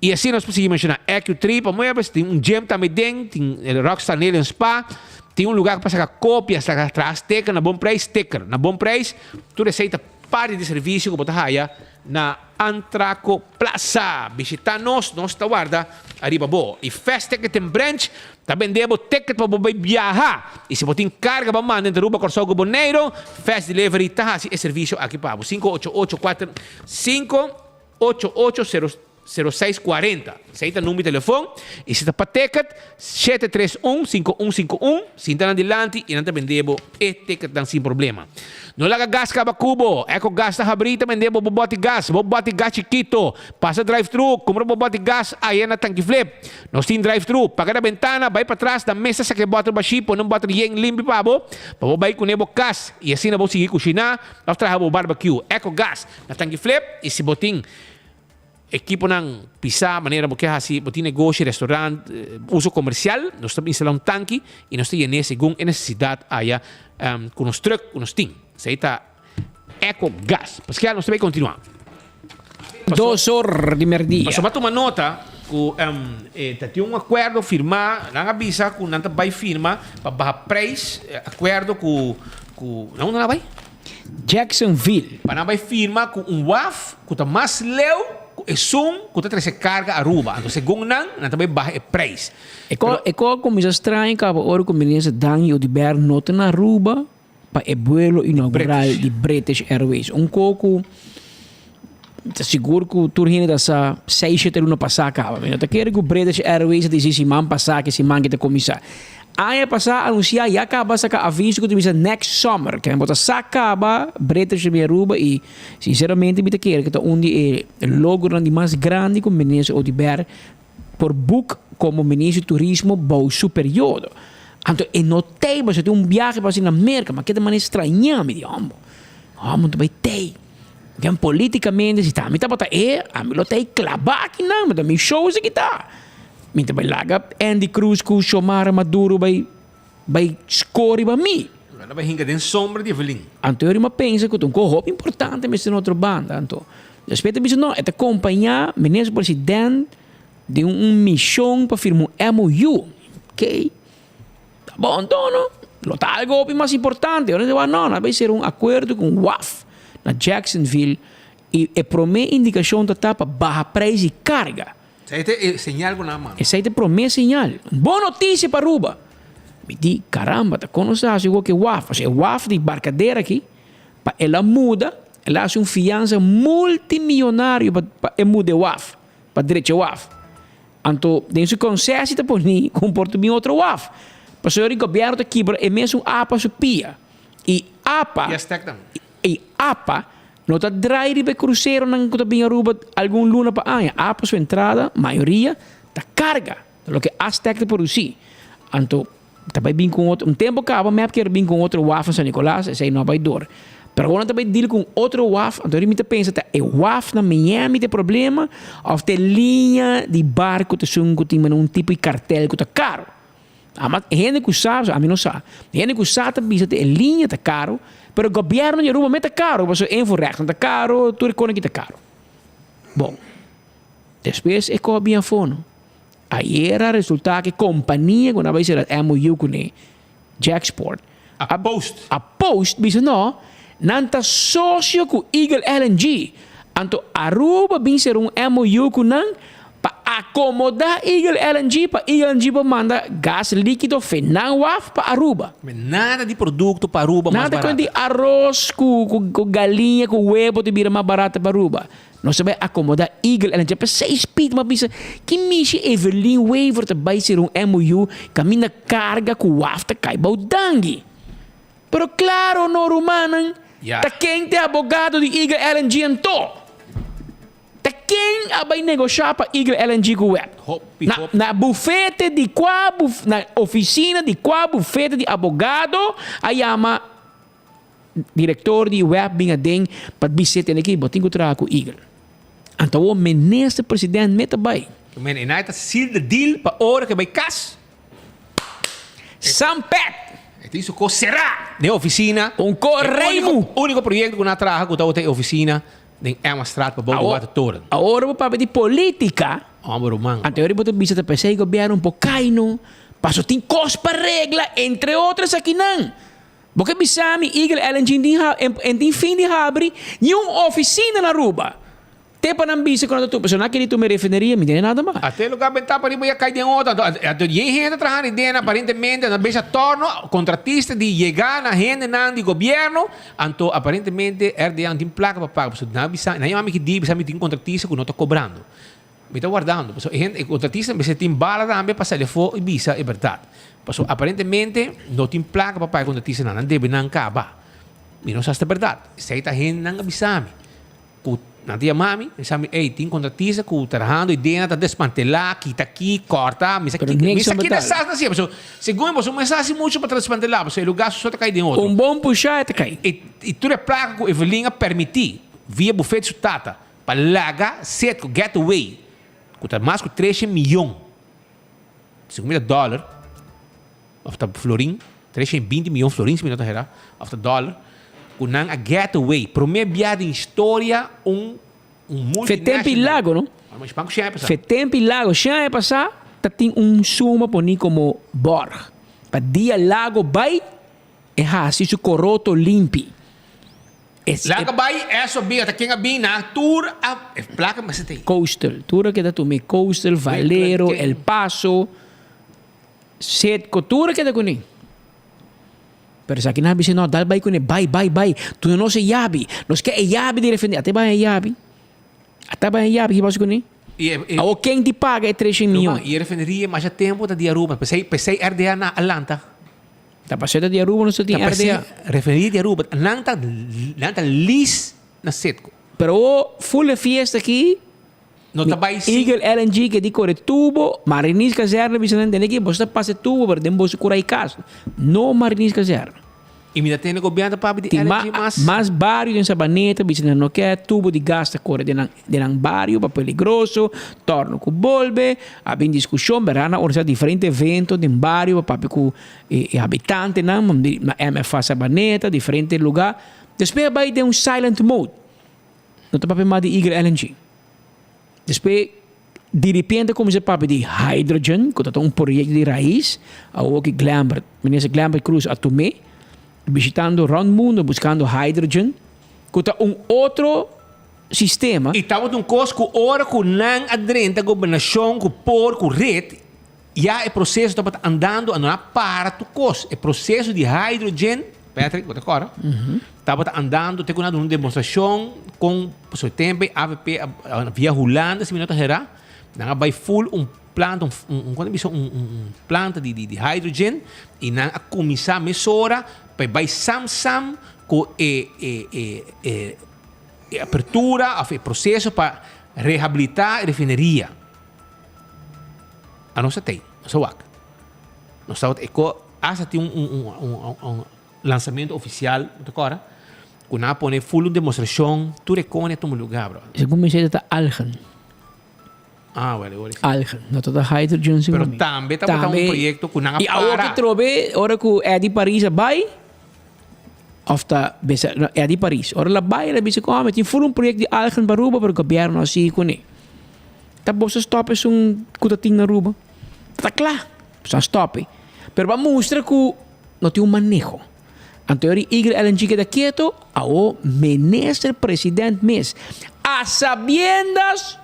Y asina nos por sigui menciona EQ3 pa muebles, tin un gym tambe den, tin Rockstar Nail and Spa, tin un lugar pa saca copia, saca traha sticker na bon prijs, sticker na bon prijs. Tur esey ta parti di servicio cu bo ta haya na Antraco Plaza. Bishita nos, nos ta warda ariba bo. Y Fast Ticket en Branch ta bende bo ticket pa bo bay biaha. Y si bo tin carga pa manda entre Aruba, Corsou cu Boneiro, Fast Delivery ta haci e servicio aki pa bo. 588 cuater 588 0 0640. Esei ta number di telefon. Y si ta pa ticket, 731 5151. Sinta nan dilanti y nan ta bende bo e ticketnan sin problema. No laga gas caba cu bo. Eco Gas ta habri ta bende bo bo boti gas, bo boti gas chikito. Pasa drive thru, cumpra bo boti gas aya na Tanki Flip. Nos tin drive thru. Paga na bentana, bay patras, na mesa saca e boter bashi, pone un boter yen limpi pa bo, pa bo bay cune bo cas y asina bo sigui cushina of traha bo barbecue. Eco Gas na Tanki Flip y si bo tin Ekiponan pisá manera bo ke hasi, bo tin negoshi, restaurant, uso komersial, nos ta instalá un tanki i nos ta yen'é segun e nesesidat aya ku nos trùk ku nos tin. Esei ta Eco Gas. Paskel nos ta bai kontinuá. Dos or di merdia. Pasobra a tuma nota ku ta tin un akuerdo firmá, nan a bisa ku nan ta bai firma pa baha preis, akuerdo ku, na unda nan a bai? Jacksonville. Pa nan bai firma ku un waf ku ta mas leu ku esun ku ta trese karga Aruba. Anto segun nan, nan ta bai baha e preis. E ko e ko a kuminsá straño kaba ora ku Minister Dangui Oduber no ta na Aruba pa e buelo inaugural di British Airways. Un ko ku ta sigur ku tur hende ta sa seis shete luna pasá kaba. Mi no ta kere ku British Airways a disi siman pasá ke siman ke ta kuminsá. Aña pasá anunsiá ya kaba saka aviso ku ta bisa next summer. Ken bo ta sa kaba British riba Aruba i sinseramente mi ta kere ku ta un di e logronan di mas grandi ku Minister Oduber por boek komo Minister di Turismo bou su periodo. Anto e no tei pasobra tin un biahe pa hasi na Merka ma ke ta manera strañá mi di hombo. Hombo ta bai tei. Den politicamente si ta mi tabata e, ami lo ta e claba aki nan, mi ta mi show esaki ta. Mi ta bai laga Andy Cruz cu Xiomara Maduro bai bai score riba mi. Nan ta bai hinca den sombra di Evelyn. Anto yo rima pensa cu ta un co hopi importante mester na otro banda. Anto despues ta bisa no, e ta compaña minister president den un mision pa firma un MOU. Ok. Ta bon anto no? Lo ta algo hopi mas importante. Ora nan no, nan a bay sera un acuerdo cu un waf na Jacksonville y e prome indicacion ta ta pa baha prijs di carga. Esey ta e señal cu nan a manda. Esey ta e prome señal. Un bon noticia pa Aruba. Mi di, caramba, ta con nos a haci awor cu e waf? Pasobra e waf di Barcadera aki, pa el a muda, el a haci un fianza multimillonario pa e muda e waf, pa drecha e waf. Anto den su konsesi ta poni ku por ta bin otro waf. Pasobra di gobièrnu ta kibra e mesun apa su pia. I apa i apa no ta drai riba e kruseronan ku ta bin Aruba algun luna pa aña. Apa su entrada mayoria ta karga loke Aztec ta produsí. Anto Ta bai bin ku un otro, un tempu kaba mep kier bin ku un otro waf na San Nicolas, esei no a bai dor. Pero awor nan ta bai deal ku un otro waf, anto mi ta pensa ta e waf na Miami ta e problema of ta e liña di barku ta esun ku tin manera un tipo di kartel ku ta karo. Ama hende ku sa, ami no sa, hende ku sa ta bisa ta e liña ta karo, pero gobièrnu di Aruba mes ta karo, pasobra invoerrecht ta karo, tur e kos aki ta karo. Bon, despues e kos a bin afó no. Ayer a resulta cu e compania cu nan bay cera MOU cune, Jacksport, A post. a post bisa no, nan ta socio cu Eagle LNG. Anto Aruba bin cera un MOU cu nan pa. akomodá Eagle LNG pa Eagle LNG por manda gas líkido fe nan waf pa Aruba. Nada di produkto pa Aruba mas Nada barata. kon di aros ku ku galiña ku webo ta bira mas barata pa Aruba. Nos ta bai akomodá Eagle LNG. P'esei Speed m'a bisa ki mishi Evelyn Wever ta bai sera un MOU kaminda karga ku waf ta kai bou dangui. Pero klaro no rumannan, ta ken ta e abogado di Eagle LNG anto? Ta ken a bai negoshá pa Eagle LNG ku web? Na na bufete di kua buf na ofisina di kua bufete di abogado a yama direktor di web bin aden pa bis'é tene ki bo tin ku traha ku Eagle. Anto awor minister president me ta bai. Men e nai ta seal the deal pa ora ku e bai kas. Sampet! E tin su kos será den ofisina. Un ko reimu! Úniko proyekto ku nan a traha ku tabata e ofisina Den Emmastraat pa bou di Watertoren. Awor bo papia di politica. Homber ruman. Anto ora bo ta bisa ta pesey gobierno un por cay no. Paso tin cos pa regla entre otro esakinan. Bo ke bisa mi Eagle LNG tin en tin fin di habri ni un oficina na Aruba. Te pa nan bisa cu nan ta tuma, pasobra nan a kere tuma e refineria, mi tene nada mas. Ate lugar bentá pariba ya cay den otro. Anto, anto yen hende ta traha den aparentemente nan bisa torno contratista di yega na hendenan di gobierno. Anto aparentemente RDA no tin placa pa paga pasobra nan a bisa, nan yama mi ki dia bisa mi tin contratista cu no ta cobrando. Mi ta wardando pasobra e hende, e contratista mester tin bala tambe pa sali afo y bisa e berdad. Pasobra aparentemente no tin placa pa paga e contratistanan, nan debe nan caba. Mi no sa si ta berdad. Esey ta hendenan a bisa mi. Ku nan ta yama mi, mi sa mi, ey, tin kontratista ku trahando i dena ta desmantelá, kita aki, kòrta, mi sa Pero ki, mi niks sa no ki betal. desastre ta hasié, pasobra segun mi boso no mester hasi muchu pa ta desmantelá, pasobra e lugá so ta kai den otro. Un bon pushá e ta kai. I, i tur e plaka ku Evelyn a permití via bufet su tata pa laga Citgo get away, ku ta mas ku tresha miyon, segun mi ta dòler, òf ta florin, 320 miyon florin si mi no ta hera, òf ta dòler, ku nan a get away. Promé bia den historia un un Fe tempu i multinational. lago, no? Ora mi banko shen aña pasá. Fe tempu i lago, shen aña pasá ta tin un suma poní komo bòrg. Pa dia lago bai, e hasi su koroto limpi. E, e Lago bai, eso a bin, ata ken a bin, nan tur a, e plaka mester ta ei. Coastal, tur a keda tuma e Coastal, Valero, El Paso. Setco tur a keda kuné. Pero esaki nan a bisa no, dal bai kuné, bai, bai, bai, duna nos e yabi, nos ke e yabi di refendi. Ata e bai e yabi, ata bai e yabi, ki pasa kuné? Awor ken di paga e treshen miyon? I e refeneria masha tempu ta di Aruba, p'esei, p'esei RDA na a lanta. Ta pasé ta di Aruba nos ta tin RDA. Refeneria di Aruba, nan ta, nan ta lis na Setco. Pero awor full e fiesta aki. No ta bai sin. Eagle LNG ke di kore tubo, Mariniers Kazerne bisa nan tene ki boso ta pasa e tubo pero den boso kura i kas. No Mariniers Kazerne. I mi ta tende gobièrnu ta papia di Tin LNG mas. mas bario den Sabaneta bisa nan no ke tubo di gas ta kore den nan den nan bario pa peligroso, torno ku bolbe, a bin diskushon bera nan organisa diferente evento den bario pa papia ku e e habitantenan na MFA Sabaneta diferente luga. Despues a bai den un silent mode. No ta papia mas di Eagle LNG. Despues, diripiente cuminsa papia di hydrogen, cu ta un proyecto di raiz. Awor ki Glenbert, minister Glenbert Croes a tum'é, bishitando rond mundo buscando hydrogen, cu ta un otro sistema. Y tabata un cos cu ora cu nan a drenta gobernacion cu por cu red, ya e proceso tabata andando, a no a para tur cos. E proceso di hydrogen, Patrick, bo ta corda? Tabata andando te cu nan a duna un demostracion con pasobra e tempo ey avp a via Hulanda si mi no ta hera, nan a bay full un planta, un un con ta bisa un un planta di di hydrogen y nan a cuminsa mesora pa e bay sam sam cu e e e e e apertura of e proceso pa rehabilita e refineria. Anos a tei, nos a wak. Nos tabata e ko hasta tin un un un un un lansamento ofisial, bo ta kòrda? Ku nan a pone ful un demostrashon, tur e kone a tuma lugá, bro. Segun mi seta ta algen. Ah, wèl, ora si. Algen, no ta ta hydrogen segun Pero mi. tambe tabata un proyekto ku nan a I awor para. ki trobe, ora ku Eddy Paris a bai, òf ta bisa, no, Eddy Paris, ora el a bai el a bisa ku, oh, mi tin ful un proyekto di algen pa Aruba, pero gobièrnu no a sigui kuné. Ta boso stop esun ku ta tin na Aruba. Ta kla, boso a stop e. Pero pa mustra ku no tin un maneho. Anto e ora Eagle LNG keda keto, awo minister president mes a sabiendas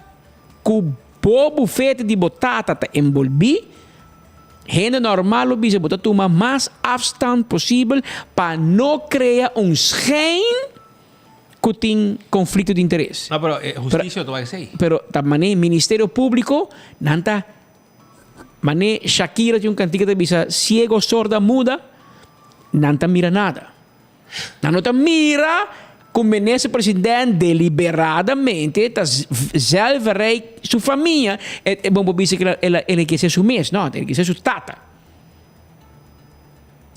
ku. bo bufete di bo tata ta enbolbí, hende normal lo bisa bo ta tuma mas afstand posibel pa no krea un schijn ku tin konflikto di interes. No, pero e hustisia lo ta wak esei. Pero ta manera Ministerio Públiko nan ta manera Shakira tin un kantika ta bisa ciego, sorda, muda, nan ta mira nada. Nan no ta mira ku minister president deliberadamente ta zelf rijk su famia. E bon por bisa ku el a enrikesé su mes. No, el a enrikesé su tata.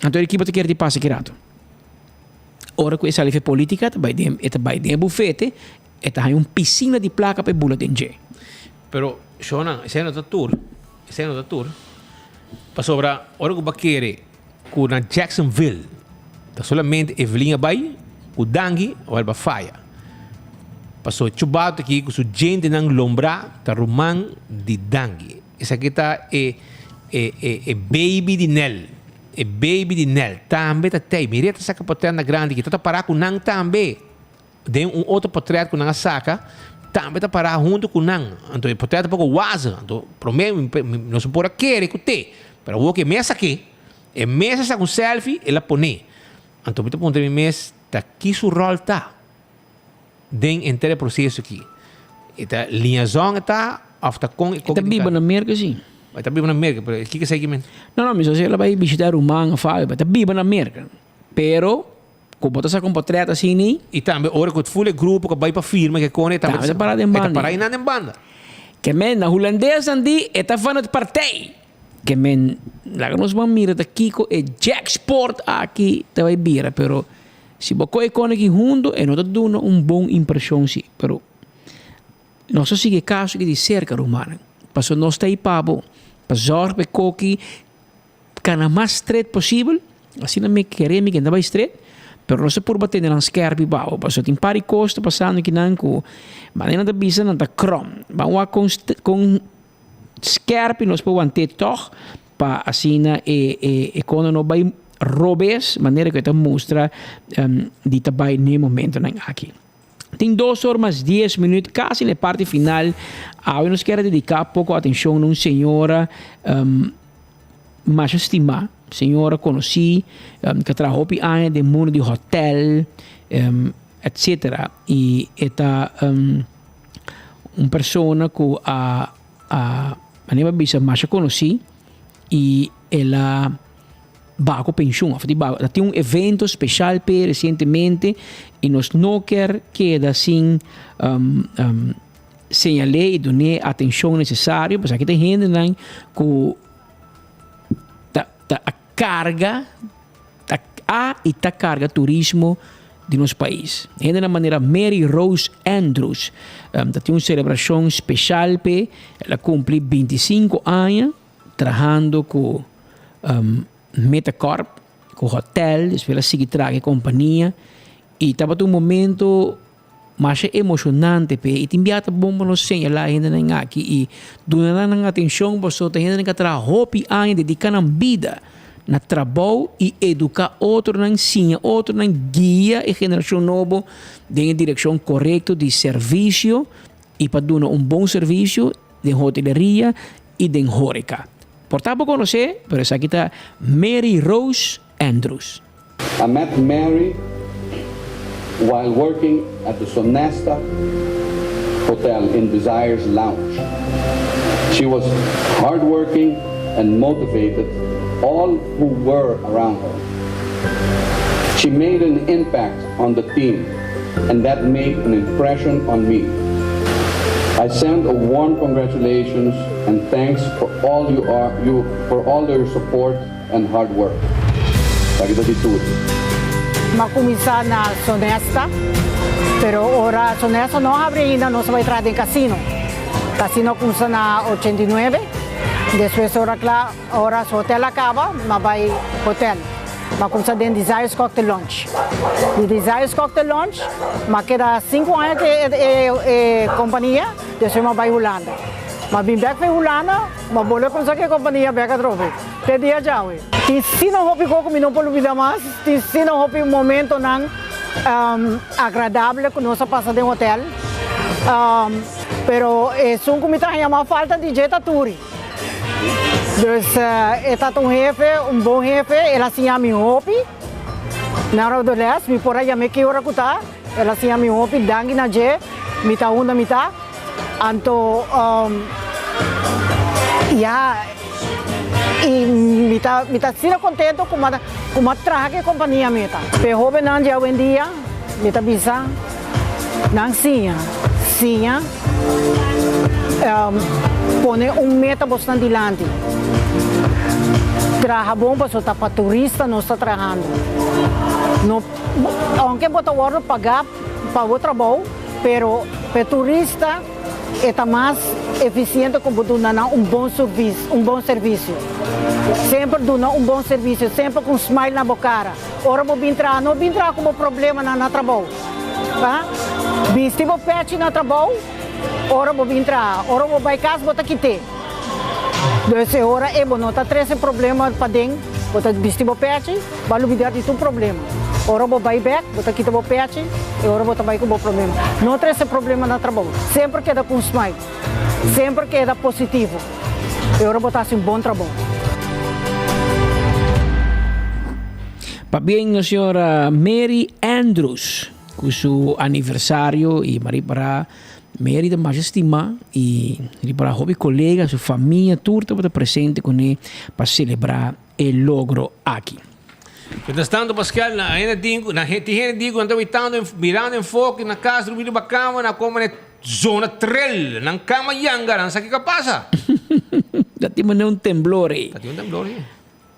Anto e kibo ta kere di pasa ki rato? Ora ku e sali fe politika ta bai den e ta bai den e bufete e ta haña un pisina di plaka pa e bula den dje. Pero shownan esei no ta tur, esei no ta tur. Pasobra ora ku bo a kere ku na Jacksonville ta solamente Evelyn a bai ku Dangui a wèl ba faya. Paso Chubato aki ku su djentenan lombrá ta ruman di Dangui. Esaki ta e e e e baby di Nel. E baby di Nel tambe ta tei. Mira ta saka potret na grandi aki. Ta ta pará ku nan tambe. Den un otro potret ku nan a saka tambe ta pará huntu ku nan. Anto e potret ta poko wazig. Anto promé nos no por a kere ku te. Pero awor ku e mes aki, e mes a saka un selfie, el a pone. Anto mi ta puntra mi mes ta ki su ròl ta den henter e proseso aki. E ta liazon e ta òf ta kon e ta biba na Merka si. E ta biba na Merka, pero kiko esei ki men? No, no, mi sa si el a bai bishita ruman òf algu, e ta biba na Merka. Pero ku bo ta saka un potret asini. I tambe ora ku ful e grupo ku a bai pa firma ke kone e tambe ta para den banda. E ta para einan den banda. Ke men na hulandes nan di e ta van het partij. Ke men laga nos ban mira ta kiko e jacksport aki ta bai bira pero si bo kohe kone aki hunto e no ta duna un bon impreshon si pero nos a sigui e kaso aki di serka rumannan pasobra nos ta ei pa bo pa zorg pa e koki Kana mas stret posibel, asina mi kere mi kende bai stret, pero nos a purba tene nan skerpi bou, pasobra tin par di kos ta pasando akinan ku manera nan ta bisa nan ta krom. Ban wak kon kon skerpi nos por want'é tòg pa asina e e e kono no bai robes manera ku e ta mustra di ta bai n'e momentonan aki. Tin dos or mas dies minuut, casi na e parti final. Awe nos kier a dedica poco atencion na un señora um, masha stima, señora conoci, um, que traha hopi aña den mundo di hotel, um, etcetera. Y e ta um, un persona cu a, a, manera bisa, masha conoci y el a Bago penshun of di bago. Ta tin un evento special p'e recientemente y nos no kier keda sin señal'é y dun'é atencion necesario pasobra aki ta hendenan cu ta ta a carga ta a y ta carga turismo di nos pais. Hendenan manera Mary Rose Andrews ta tin un celebracion special p'e. El a cumpli binticinco aña. Trahando ku Metacorp, ku hotel, despues el a sigui traha ku e kompania i tabata un momento masha emoshonante p'e i tin bia ta bon pa nos señalá e hendenan aki i duna nan nan atenshon pasobra ta hendenan ku a traha hopi aña dediká nan bida na trabou i eduká otronan, siña otronan, guia e generashon nobo den e direkshon korekto di servisio i pa duna un bon servisio den hoteleria i den horeca. Por ta bo konosé, pero esaki ta Mary Rose Andrews. I met Mary while working at the Sonesta Hotel in Desires Lounge. She was hardworking and motivated all who were around her. She made an impact on the team and that made an impression on me. I send a warm congratulations and thanks for all you are you for all your support and hard work. Gratitude. M'a kuminsá na Sonesta, pero ora Sonesta no habri ainda nos a bai traha den kasino. Kasino a kuminsá na 89, despues ora kla ora su hotel a kaba, m'a bai hotel. M'a kuminsá den Desires Cocktail Lounge. Di Desires Cocktail Lounge m'a keda sinku aña ku e kompania, despues m'a bai Hulanda. M'a bin bèk for Hulanda, m'a bolbe kuminsá ku e kompania bèk atrobe te dia djawe. Tin sina hopi kos ku mi no por lubida mas, tin sina hopi momentonan agradable ku nos a pasa den hotel. Pero esun ku mi ta haña mas falta di dje ta Turi. Dus e ta un hefe, un bon hefe, el a siña mi hopi. Na ora di les mi por a yam'é ki ora ku ta, el a siña mi hopi, danki na dje mi ta unda mi ta. Anto ya y mi ta mi ta asina contento cu mi cu mi a traha cu e compania meta. P'e hobennan di awendia mi ta bisa nan siña, siña pone un meta bosnan dilanti, traha bon pasobra ta pa turista nos ta trahando, no aunke bo ta wordo paga pa bo trabou. Pero p'e turista e ta mas eficiente cu bo duna nan un bon un bon servicio. Semper duna un bon servicio, semper cu un smile na bo cara. Ora bo bin traha, no bin traha cu bo problemanan na trabou. Ha? Bisti bo pechi na trabou ora bo bin traha. Ora bo bay cas bo ta kit'é. Dus e ora ei bo no ta trece problema paden, bo ta bisti bo pechi, bo a lubida di tur problema. Ora bo bai bek, bo ta kita bo pechi, e ora bo ta bai ku bo problema. No trece problema na trabou. Semper keda ku un smile. Semper keda positivo. E ora bo ta haci un bon trabou. Pabien nos señora Mary Andrews cu su aniversario y Marie Mary ta masha stima y riba hopi colega, su famia tur tabata presente cune pa celebra e logro aki. Mientras tanto Pascal, na hende tin cu, na tin hende di cu nan ta witando en, mirando enfoke na cas, rumi riba cama, nan como ne zona trel, nan cama yanga, nan sa kico a pasa. Ta tin manera un temblor ey. Ta tin un temblor ey.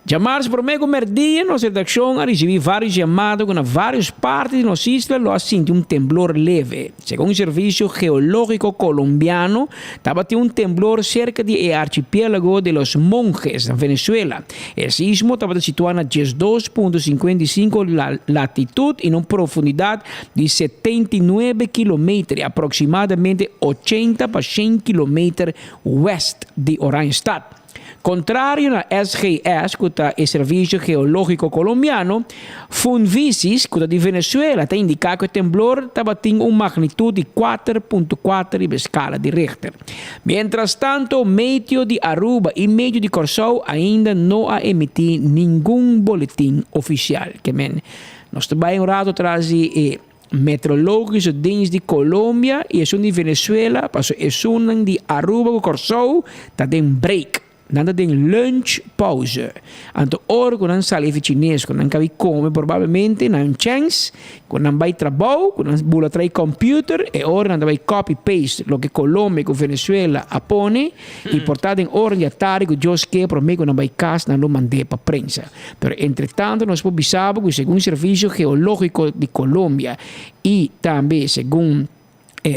Djamars promé ku mèrdia nos redakshon a risibí vários yamada ku na vários parti di nos isla lo a sinti un temblor leve. Segun Servisio Geológiko Kolombiano tabatin un temblor serka di e archipiélago de los Monjes na Venezuela. E sismo tabata situá na 12.55 latitut i na un profundidat di 79 kilometer i aproksimadamente 80 pa 100 kilometer wèst di Oranjestad. Contrario na SGS, cu ta e Servicio Geologico Colombiano, Funvisis, cu ta di Venezuela, ta indica cu e temblor tabatin un magnitud di 4.4 riba e scala di Richter. Mientras tanto, Meteo di Aruba y Meteo di Corsou ainda no a emiti ningun boletin oficial. Ke men, nos ta bay un rato tras di e. Metrologische Dienst di Colombia y esun di Venezuela, paso esunnan di Aruba cu Corsou ta den break. Nan ta den lunch pauze. Anto ora cu nan sali efi Chines cu nan cabi come probablemente nan chens cu nan bay trabou, cu nan bula trai computer e ora nan ta bay copy paste loke Colombia cu Venezuela a pone y por ta den ora di atardi cu Dios ke prome cu nan bay cas nan lo mande pa prensa. Pero entretanto nos por bisa bo cu segun Servicio Geologico di Colombia y tambe segun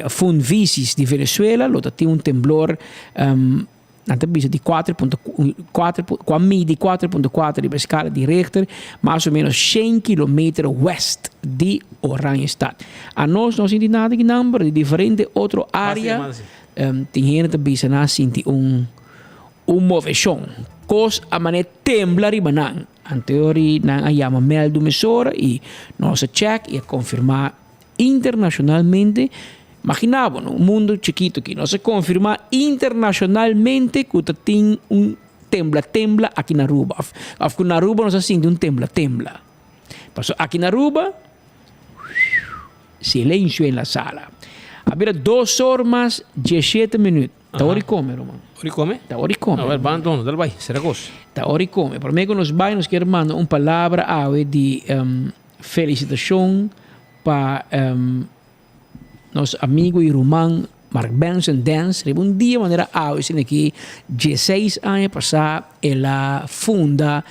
Funvisis di Venezuela lo ta tin un temblor nan ta bisa di 4.4 cu a midi 4.4 riba e scala di Richter mas o menos 100 kilometer west di Oranjestad. Anos no sinti nada kinan pero di diferente otro area tin hende ta bisa nan a sinti un Un moveshon. Kos a man'é tembla riba nan. Anteori nan a yama Meldu mesora i nos a chèk i a konfirmá internashonalmente. Maginá bo, no? Un mundu chikitu aki. Nos a konfirmá internashonalmente ku ta tin un tembla tembla aki na Aruba. Òf, òf ku na Aruba nos a sinti un tembla tembla. Pasobra aki na Aruba, silensio en la sala. A bira dos or mas diesshete minüt. Ta ora di come, ruman. Ora di come? Ta ora di come. A ver, ban anto, dal bai, sera cos. Ta ora di come. Prome cu nos bai, nos kier manda un palabra awe di um, felicitacion pa um, nos amigo y ruman Mark Benson Dance. Riba un dia manera awe, sino ki 16 aña pasa, el a funda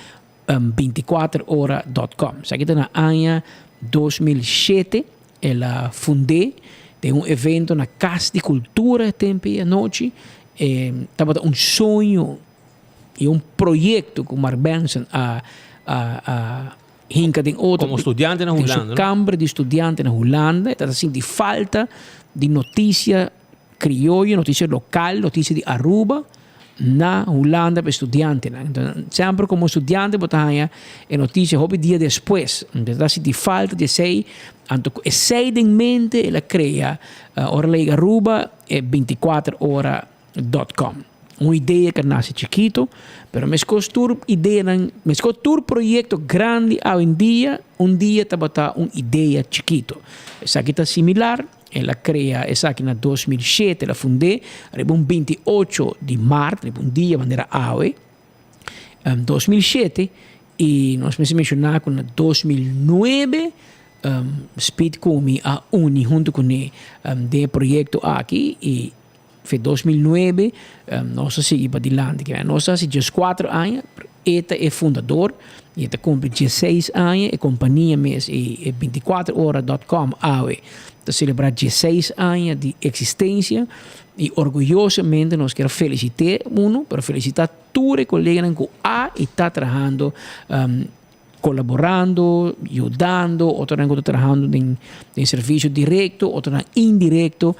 um, 24ora.com. Esaki ta na aña 2007 el a fund'é den un evento na Cas di Cultura e tempo ei anochi. E tabata un soño y un proyecto cu Mark Benson a a a hinca den otro. Como studiante na Hulanda, Den su camber di studiante na Hulanda. E tabata sinti falta di noticia crioyo, noticia local, noticia di Aruba. na Hulanda pa e studiantenan. Enton, semper komo studiante bo ta haña e notisia hopi dia despues. Enton, ta sinti falta di esei. Anto ku esei den mente el a krea ora el a yega Aruba e bintikuater ora dot com. Un idea ku a nase chikito, pero meskos tur ideanan, meskos tur proyekto grandi awendia, un dia tabata un idea chikito. Esaki ta similar. El a krea esaki na 2007, el a fund'é riba un 28 di mart, riba un dia manera awe, 2007, i nos mester menshoná ku na 2009 Speed Kumi a uni huntu kuné den e proyekto aki i Fe 2009 nos a sigui padilanti. Kiba nos a hasi dieskuater aña, e ta e fundador i e ta kumpli diesseis aña, e kompania mes e bintikuater ora dòt kòm awe ta selebrá diesseis aña di eksistensia i orguyosamente nos kier felisit'é uno, pero felisitá tur e koleganan ku a i ta trahando Colaborando, yudando, otronan cu ta trahando den den servicio directo, otronan indirecto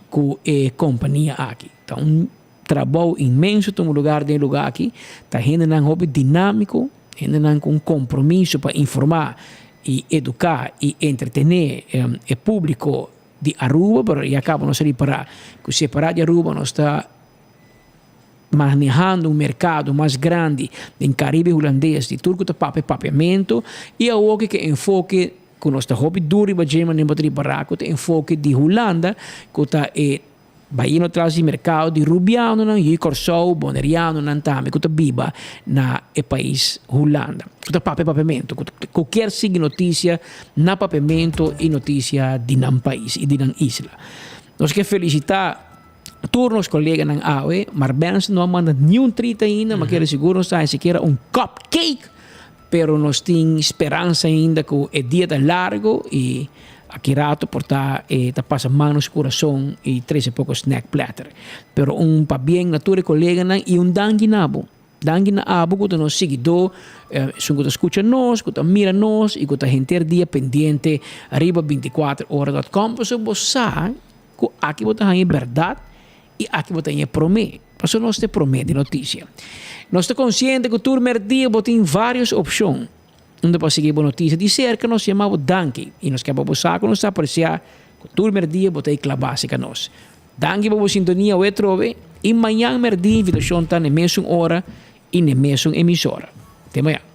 cu e compania aki. Ta un trabou inmenso tuma lugar den e lugar aki. Ta hendenan hopi dinamico, hendenan cu un compromiso pa informa y educa y entretene e publico di Aruba, pero ya caba nos a ripara cu separa di Aruba nos ta manehando un merkado mas grandi den Karibe Hulandes di tur ku ta papia papiamentu i awoke ku e enfoke ku nos ta hopi duru riba dje manera bo ta ripará ku ta enfoke di Hulanda ku ta e bayendo tras di merkado di Rubianonan i Kòrsou Bonerianonan tambe ku ta biba na e pais Hulanda ku ta papia papiamentu ku kier sigui notisia na papiamentu i notisia di nan pais i di nan isla. Nos ke felisitá. Tur nos koleganan awe, maar Benson no a manda niun treat ainda, ma kere sigur nos ta haña sikiera un cupcake, pero nos tin speransa ainda ku e dia ta largo i aki rato por ta e ta pasa man nos kurason i trese poko snack platter. Pero un pabien na tur e koleganan i un danki na bo. Danki na abo ku ta nos siguidó, esun ku ta skucha nos, ku ta mira nos i ku ta henter dia pendiente riba 24 ora dot com pasobra bo sa ku aki bo ta haña e bèrdat i aki bo ta haña e promé, pasobra nos ta e promé di notisia. Nos ta konsiente ku tur mèrdia bo tin vários opshon unda pa sigui bo notisia di serka, nos yama bo danki i nos ke pa bo sa ku nos ta apresiá ku tur mèrdia bo ta e klabá serka nos. Danki pa bo sintonia awe trobe y mañan merdi invitacion ta n'e mesun ora y n'e mesun emisora. Te mañan.